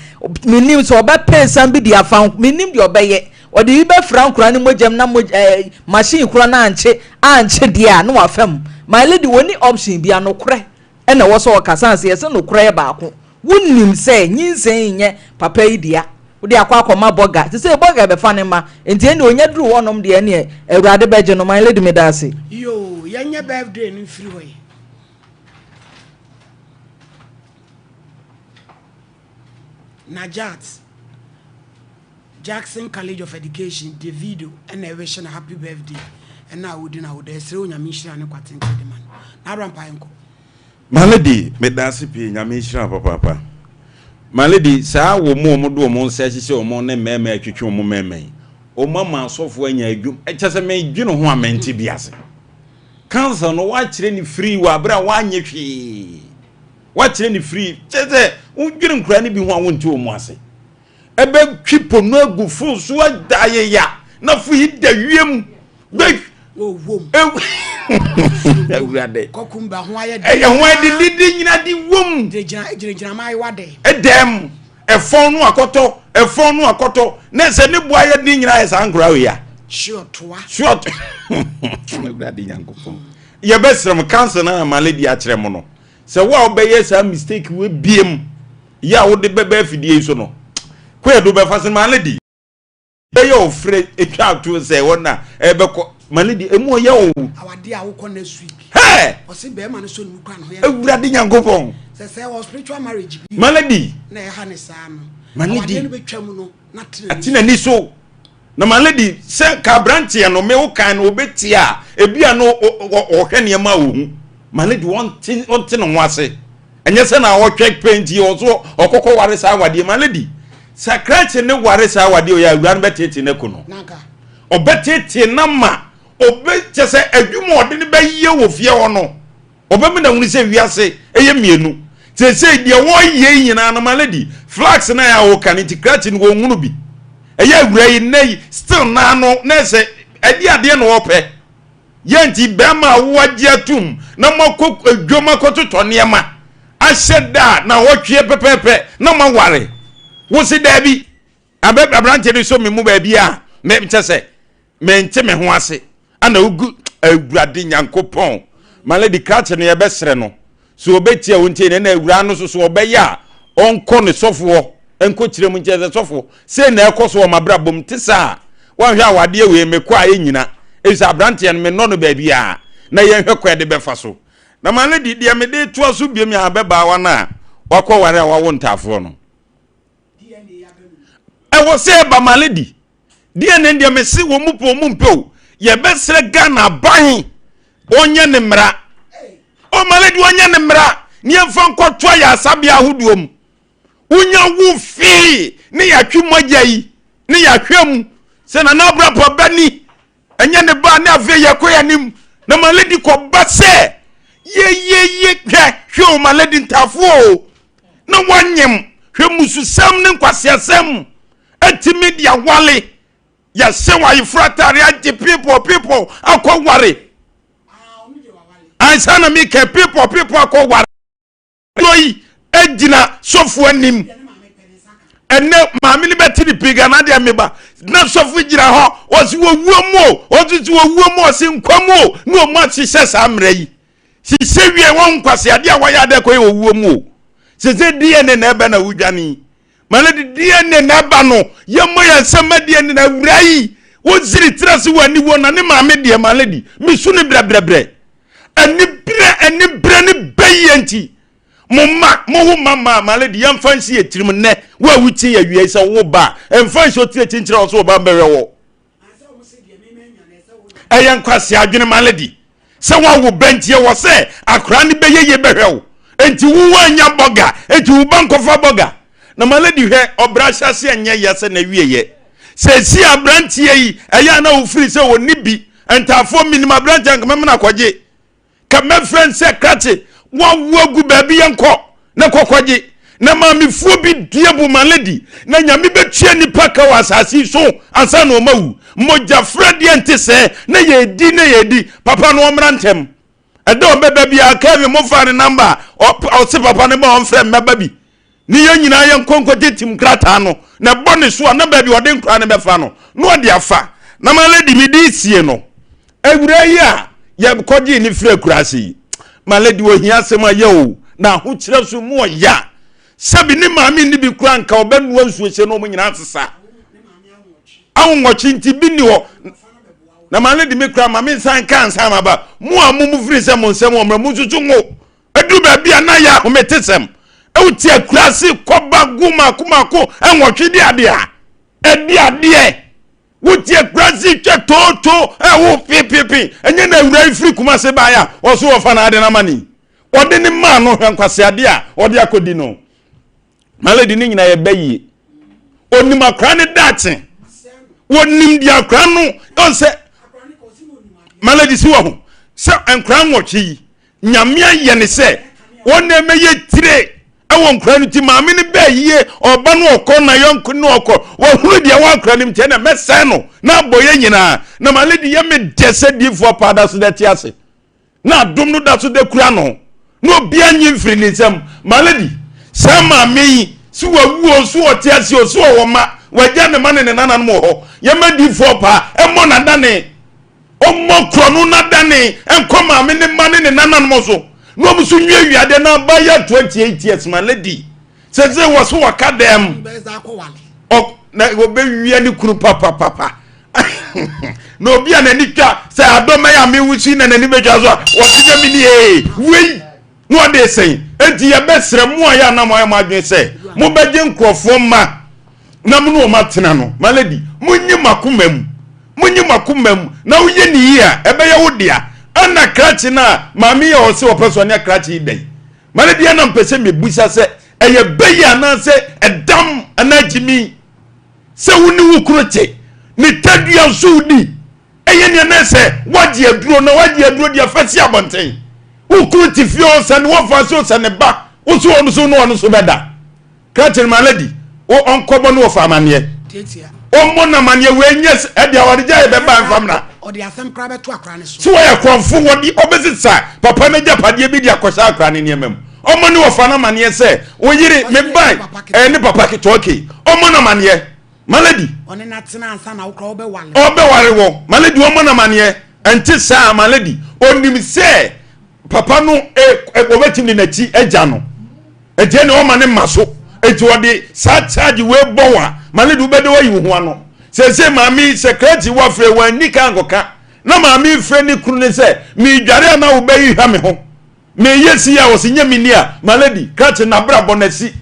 menim sɛ ɔbɛpɛ esiam bi de afa, menim deɛ ɔbɛyɛ. Ɔde bi bɛfra nkwadaa no mogya mu na mogya ɛɛ machine korɔ no ankye ankye deɛ a na wafa mu. My lady wɔnni option bia nokorɛ ɛna ɛwɔ sɛ ɔka sane sɛ yɛse nokorɛ yɛ baako. Wonim sɛ nyinsɛn yi nyɛ papa yi dea wode akɔ akɔma bɔga sesei bɔga bɛfa ne mma nti ɛndeɛ ɔnya duru hɔ nom deɛ ɛneɛ Awurade bɛgye no. My lady medaase. Yoo yɛnyɛ birthday no mfiri hɔ yi. Najat. Jackson College of Education, Davido na ɛrehyɛ no happy birthday ɛna a ɔdi n'awoda. Yɛsrɛ Onyame nhyira ne kwa tenten de ma no. N'abra mpaeɛ nkɔ. My lady medaase pii nyame nhyira wo papaapa my lady saa wɔn a wɔn de wɔn nsa ahyehyɛ wɔn ne mmarima atwitwe wɔn mmarima yi wɔn ama asɔfoɔ anya adwuma ɛkyɛ sɛ medwene ho a mente bi ase council no wakyerɛ ne free wɔ abere a wanyɛ hwee wakyerɛ ne free kyɛ sɛ wodwene nkura no bi ho a wonte wɔn ase ɛbɛtwi po no agu fo so ada ayeya na fo yi da wiem bɛ awurade ɛyɛ ho adedede nyina de wom ɛdɛm ɛfɔn no akɔtɔ ɛfɔn no akɔtɔ na sɛ ne boa yɛ den nyina yɛ saa nkora wei a suɔtoa awurade nyankopɔn yɛbɛsrɛ mo council no a maledi akyerɛ mo no sɛ wo a wobɛyɛ saa mistake wei biem yɛ a wode bɛba afidie yi so no kɔ yɛde wobɛfa se maale di bɛyɛ ɔfrɛ atwa ato sɛ wɔn na ɛbɛkɔ maale di emu ɔyɛ o awadeɛ a wokɔ next week hɛ ɔse bɛrima no sɔ ne mu kura ne ho yɛ awurade nyankopɔn sɛ sɛ wɔ spiritual marriage bi maale di na ɛha ne saa no maale di awadeɛ no bɛtwa mu no na ate n'ani so na my lady sɛ ka aberanteɛ no me wo kan no ɔbɛtie a ebi a no ɔhwɛ nneɛma a ɔhu my lady ɔnte ɔnte ne ho ase ɛnyɛ sɛ na ɔhwɛ pɛ nti ɔso ɔkɔkɔ ware saa awadeɛ my lady sɛ krakye ne ware saa awadeɛ ɔyɛ awura no bɛtete ne ko no ɔbɛtete na ma ɔbɛ kyɛ sɛ adwuma ɔde no bɛyɛ wɔ fie hɔ no Ɔbɛma no ahunu sɛ wiase yɛ mmienu. Seesei deɛ wɔreyɛ yi nyinaa no, my lady, flags no a wɔka no nti krakye no wɔnhunu bi. Ɛyɛ awura yi nnɛ yi still naa no na ɛsɛ ɛde adeɛ na ɔpɛ. Yɛ nti bɛrima a woagye atum na moakɔ dwam akɔtotɔ nneɛma. Ahyɛ da a na wɔtweɛ pɛpɛɛpɛ na moaware. Wo se daabi. Abɛ aberanteɛ no sɔ me mu baabi a me kyɛ sɛ mente me ho ase. Ana wogu Awurade Nyankopɔn. My lady krakye no yɛbɛsrɛ no sɛ ɔbɛtie a ɔntie no ɛna awuraa no nso so ɔbɛyɛ a ɔnkɔ ne sɔfoɔ nkɔ kyerɛ mu nkyerɛ sɛ sɔfo sei na ɛkɔ so wɔ m'abrabɔ mu te saa a wanhwɛ a wadeɛ wei mekɔ a ɛnyina ɛfisɛ aberanteɛ no menɔ no baabi a na yɛnhwɛ kwan de bɛfa so. Na my lady deɛ mede toa so biom yɛ abɛbaawa no a wakɔ ware a wawo ntaafoɔ no. Ɛwɔ sɛ ɛba my lady. DNA deɛ mese wɔn mu pɛ wɔn mu mpɛ o. Yɛbɛsrɛ Ghana aban ɔnyɛ ne mmara. O my lady ɔnyɛ ne mmara ne yɛmfa nkɔto ayaresabea ahodoɔ mu. Wonya wo fee ne yɛatwe mogya yi ne yɛahwɛ mu sɛ Nana Abrapɔ bɛni ɛnyɛ ne ba ne afei yɛkɔ yɛn anim na ma lady kɔba sɛ yeyeye hwɛ hwɛ o ma lady ntaafoɔ o na wanyem hwɛ mususɛm ne nkwaseasɛm atumi de awale yɛhyɛ wɔ ayeforo atare agye people people akɔ ware ansa na meka people people akɔ ware Dɔ yi gyina sɔfo anim. Ɛnɛ maame no bɛte ne pii Ghana deɛ meba na sɔfo gyina hɔ ɔsi wɔwuo mu o ɔsi si wɔwuo mu ɔsi nkwa mu o na wɔn ahyehyɛ saa mmerɛ yi hyehyɛ wie wɔn nkwasi adeɛ a wɔyɛ adeɛ kɔ yɛ wɔwuo mu o sese DNA na ɛbɛ na wodwane yi maame de DNA na ɛba no yɛmmɔ yɛn nsɛm ma DNA na awura yi wosiri tena se wɔ aniwuo na ne maame deɛ maame di mesu ne brɛbrɛbrɛ Aniberɛ aniberɛ ne bɛyɛ nti mo mma mo ho mma mma ma lady yɛmfa nsi yɛ tirim nnɛ wo a wotie yɛ awia yi sɛ wo ba a ɛmfa nsi ɔtiri akyi nkyerɛ wɔ so ɔba mbɛhwɛ wɔ ɛyɛ nkwasi adwene ma lady sɛ woawo ba nti ɛwɔ sɛ akora ne bɛyɛ yie bɛhwɛ wo nti wo woanya bɔga nti wo ba nkɔfa bɔga Na ma lady hwɛ ɔbra ahyɛase ɛnyɛ ya sɛ n'awieyɛ. Sɛsi abranteɛ yi ɛyɛ a na ofiri sɛ ɔni bi ntaafoɔ menim abranteɛ nka mɛmena akɔgye ka mɛfrɛ n sɛ krakye wawo agu baabi yɛnkɔ na kɔkɔgye na maamefoɔ bi dua bu ma lady na nyame bɛtua nipa ka wɔ asase yi so ansa na ɔma wu mogyafrɛ deɛ nte sɛ na yɛdi na yɛdi papa no ɔmmra ntɛm ɛdɛ ɔbɛba biara Kevin mofa ne namba ɔse papa no ba ɔmfrɛ mmɛba bi ne yɛn nyinaa yɛn nkɔ nkɔgye tim krataa no na ɛbɔ ne so a na baabi ɔde nkora no bɛfa no na ɔde afa na ma lady mi de sie no awura yi a yɛkɔgye ne firi akuraase yi ma lady ohia asɛm ayɛ o na ahokyerɛ so mu ɔya sɛbi ne maame nni bi kura nka ɔbɛnoa nsuo hyɛ no ɔmo nyinaa sesa ahonwɔkye nti bi ni hɔ na ma lady mi kura ma me nsan ka nsan ma ba mo a mo mu firi sɛ mo nsɛm wɔ mmerɛ mo nsusu ngo Ɛduru baabi a na yɛ ahometesɛm. Wote akuraase kɔba gu mako mako nwɔtwe de adeɛ a, ɛde adeɛ. Wote akuraase twa tootoo ɛwo pepepe. Ɛnyɛ na awura yi firi Kumase baeɛ a ɔso wɔfa n'ade no ama ne yi. Ɔde ne maa no hwɛ nkwaseadeɛ a ɔde akɔdi no. Malady ne nyinaa yɛ bɛyie. Onim akora ne daakye. Wɔnim deɛ akora no ɔnsɛ. Malady si wɔ ho sɛ nkora nwɔtwe yi Nyame ayɛ ne sɛ wɔn na ɛmɛyɛ tire ɛwɔ nkora no ti maame no bɛɛ yie ɔba no ɔkɔ na yɔnko no ɔkɔ wɔhunu deɛ wɔ akora no mu kyɛ na mɛsɛn no na abɔ yɛ nyinaa na ma lady yɛ me dɛ sɛ diifoɔ paa da so dɛ te ase na adom no da so dɛ kura no na obiara nyi mfiri ne nsam ma lady saa maame yi si wawu o so ɔte ase o so ɔwɔ ma wagya ne ma ne ne nananom wɔ hɔ yɛma diifoɔ paa ɛmmɔ n'adane Ɔmmɔ korɔno na dane nkɔ maame ne mma ne ne nananom so na wɔn nso nwie wiadeɛ na aba yɛ 28 years ma lady sɛ sɛ wɔ so wɔka dɛm na wɔbɛwia ne kunu papapapa na obi a n'ani twa sɛ adɔmɛyɛ a mewu si na n'ani bɛtwa so a wɔte sɛ mene ee wei na ɔde sɛn enti yɛbɛsrɛ mo a yɛ anam ayɛ mo adwene sɛ mobɛgye nkurɔfoɔ mma na mo ne wɔn atena no my lady monyi mo akoma mu monyi mo akoma mu na woyɛ ne yie a ɛbɛyɛ wo dea ana krakye no a maame yɛ ɔse ɔpɛ so ɔne krakye yi dɛn my lady ɛna mpɛ sɛ mebusa sɛ ɛyɛ bɛyi anaasɛ ɛdam anaa gyimi sɛ wo ne wo kunu te ne tadua nso wodi Ɛyɛ nea na ɛsɛ wagye aduro na wagye aduro deɛ fa si abɔnten. Wo kunu te fie o sɛ ne wɔfa so sɛ ne ba wo so ɔno so ne ɔno so bɛda. Krakye no ma lady wo ɔnkɔbɔ ne wɔfa amaneɛ. Ɔmmɔ no amaneɛ wei nyɛ sɛ ɛde awaregya yɛ bɛba mfa mmra. Ɔde asɛm koraa bɛto akora no so. So wɔyɛ korɔmfo wɔde ɔbɛsesa papa no agyapadeɛ bi de akɔhyɛ akora no nneɛma mu. Ɔmmɔ ne wɔfa no amaneɛ sɛ wo yere me ba ɛɛ ne papa ketewa okay. Ɔmmɔ no amaneɛ. My lady. Ɔne no atena ansa na wokora wobɛware. Ɔbɛware wɔ. My lady ɔmmɔ no amaneɛ. Ɛnte saa my lady. Ɔnim sɛ papa no wɔbɛtumi de n'akyi agya no. Ɛnti ɛne ɔma ne ma so. Ɛnti ɔde saa charge wei bɔ wa. My lady wobɛde wayi wo ho ano. Sɛsɛ maame sɛ krakye wafrɛ wɔanni ka ankɔka. Na maame frɛ ne kunu ne sɛ meredware a na wobɛyi hwa me ho. Meyɛ si a ɔse nyɛ me ni a, my lady, krakye n'abrabɔ no asi.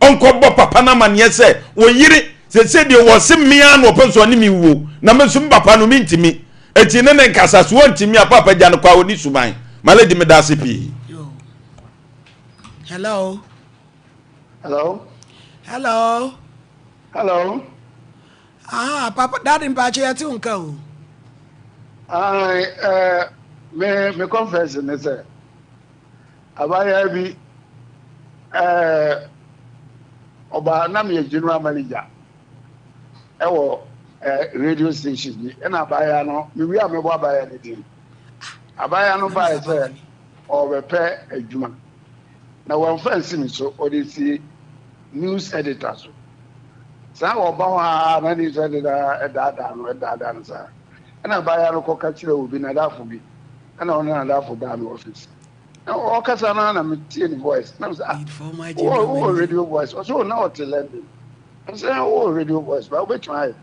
Ɔnkɔbɔ papa no amaneɛ sɛ wo yere sese deɛ wɔse me ara na ɔpɛ sɛ ɔne me wuo na me nso me papa no mentumi. Enti ne ne nkasa so ɔntumi a papa gya no kɔ a ɔni suban. My lady meda ase pii. Hello. Hello. Hello. Hello. Ah, papa, daddy mpakyɛ yɛte wo nka o. Ae, eh, me, me confession ne sɛ, abaayewa bi, eh, ɔbaa na meyɛ general manager ɛwɔ eh, radio station bi, ɛna abaayewa no, mewie a mɛbɔ abaayewa no din. Abaayewa no baeɛ sɛ ɔrebɛpɛ adwuma, na wamfa ansi me so, ɔde si news editor so. Saa ɔba hɔ ara na ne nsa deda ɛdaadaa no ɛdaadaa no saa. Ɛna abaayewa no kɔka kyerɛ obi n'adafo bi. Ɛna ɔne n'adafo baa me office. Na ɔkasa no na metie ne voice. Na mesɛ ah wowɔ wowɔ radio voice. Ɔsɛ o na ɔte London. Mesɛ wowɔ radio voice ba wobɛtumi ayɛ.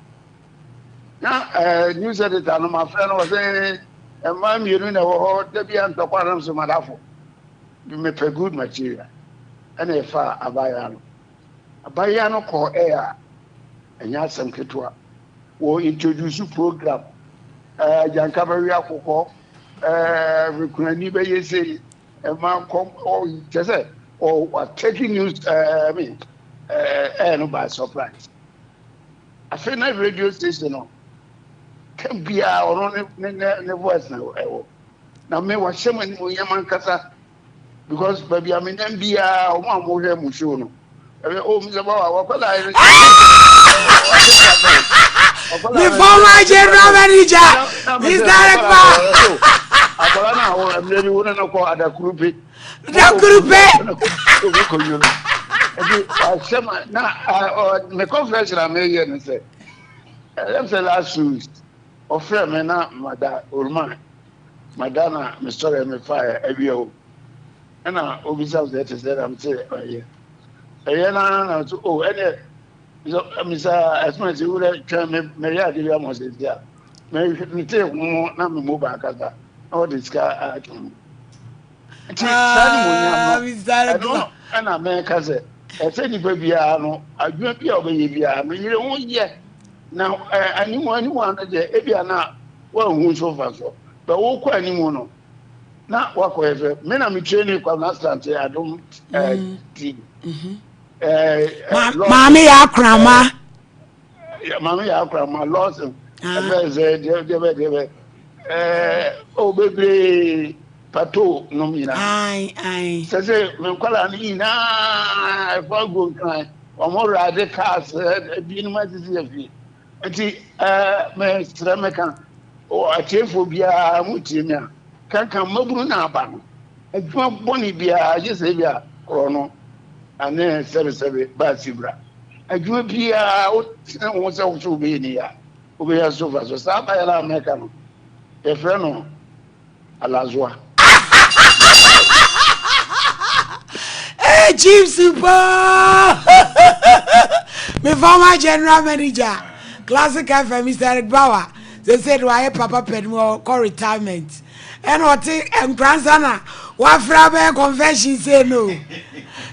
Na ɛɛ news editor no mafrɛ no ɔsɛ mmaa mmienu na ɛwɔ hɔ da bi a ntɔkwa nam so madafo. Mepɛ good material. Ɛna ɛfaa abaayewa no. Abaayewa no kɔɔ air a, ɛnyɛ asɛm ketewa. Wɔ introduce program, ɛɛ agyanka bɛwe akokɔ, ɛɛ kunani bɛyɛ sei, ɛma kɔm, ɔ kyɛ sɛ ɔ wa take news ɛɛ I mean ɛɛ air no by surprise. Afei na radio station no, tɛm biara ɔno ne ne ne voice na ɛwɔ. Na me wahyɛ mu animuonyam ankasa. Because baabi a menam biara wɔn a wɔhwɛ mo show no ɛbɛ oh Mr. Bawa wakɔla ayɛ The former general manager, Mr. Ekpa. Akɔla na awɔ mmerɛ bi wo ne no kɔ adakurupe. Adakurupe. Obi kɔ yi no. Ɛdi asɛm na me conference na meyɛ no sɛ ɛyɛ sɛ last week ɔfrɛ me na mada oruma. Mada na mesɔre mefaeɛ awia o ɛna obisa sɛ ɛte sɛ na mese ɛyɛ ɛyɛ na na so o ɛneɛ misa ɛsoma sɛ wura twɛn me meyɛ ade bi ama sɛ si a mete ho na me mobile kasa na wɔde sika ato mu nti saa ne mu nyam no ɛno ɛna mɛka sɛ ɛsɛ nipa biara no adwuma bi a ɔbɛyɛ biara no yere ho yɛ na animu animu ano deɛ ebia na Woanhu nso mfasoɔ. But wokɔ anim no na woakɔyɛ sɛ me na me training Kwabena Asante Adom TV. Maame yɛ akorama. Maame yɛ akorama Lawson. Ɛfɛ sɛ deɛ deɛ bɛ deɛ bɛ ɛɛ o bebree pato nom nyinaa. Sɛ sɛ me nkwadaa no nyinaa ɛfɔ agu nkran wɔn ride cars ebinom asisi afie. Nti mesrɛ meka atiefoɔ biara mo tie me a kanka mmabunu na aba no adwuma bɔne biara gye sɛ bi a korɔ no ane sɛbesɛbe baasi bra adwuma biara wotene wo ho sɛ wo so wobɛyɛ ni a wobɛyɛ so fa so saa bayɛ no a mɛka no yɛfrɛ no Alazoa. Hey, Chiefs paa! Me former general manager, Classic FM, Mr. Eric Bauer, they said, why papa pɛd mu ɔkɔ retirement. Ɛna ɔte nkoransa na wafra bɛyɛ confession say no.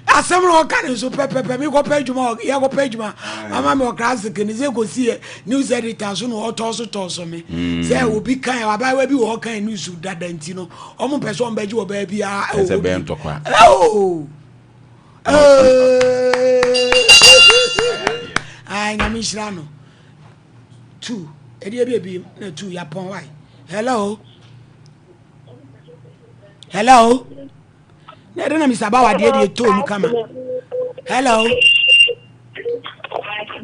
Asɛm na ɔka ne nso pɛpɛpɛ mekɔpɛ adwuma yɛkɔpɛ adwuma ama me ɔkra seke ne sɛ kɔsi yɛ news editor so na ɔtɔ so tɔ so me mm. sɛ obi kan abaayewa bi wɔ hɔ kan news dada nti no ɔmo mpɛ sɛ ɔmo bɛgye wɔ baabi a ɛsɛ bɛyɛ ntɔkwa oh ai nyame nhyira no two ɛdeɛ bi ebi na two yapɔn wae hello hello na ɛde na mr bawa deɛ deɛ too mu kama hello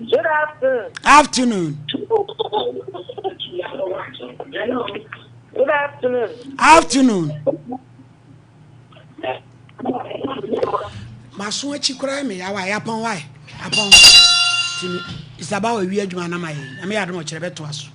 Good afternoon. Afternoon. Good afternoon. Afternoon. Maso akyi koraa yɛ me yaw a yapɔn why? Apɔn. Nti me it's about awie adwuma na mayɛ. Nyame yɛ adom ɔkyerɛ bɛtoa so.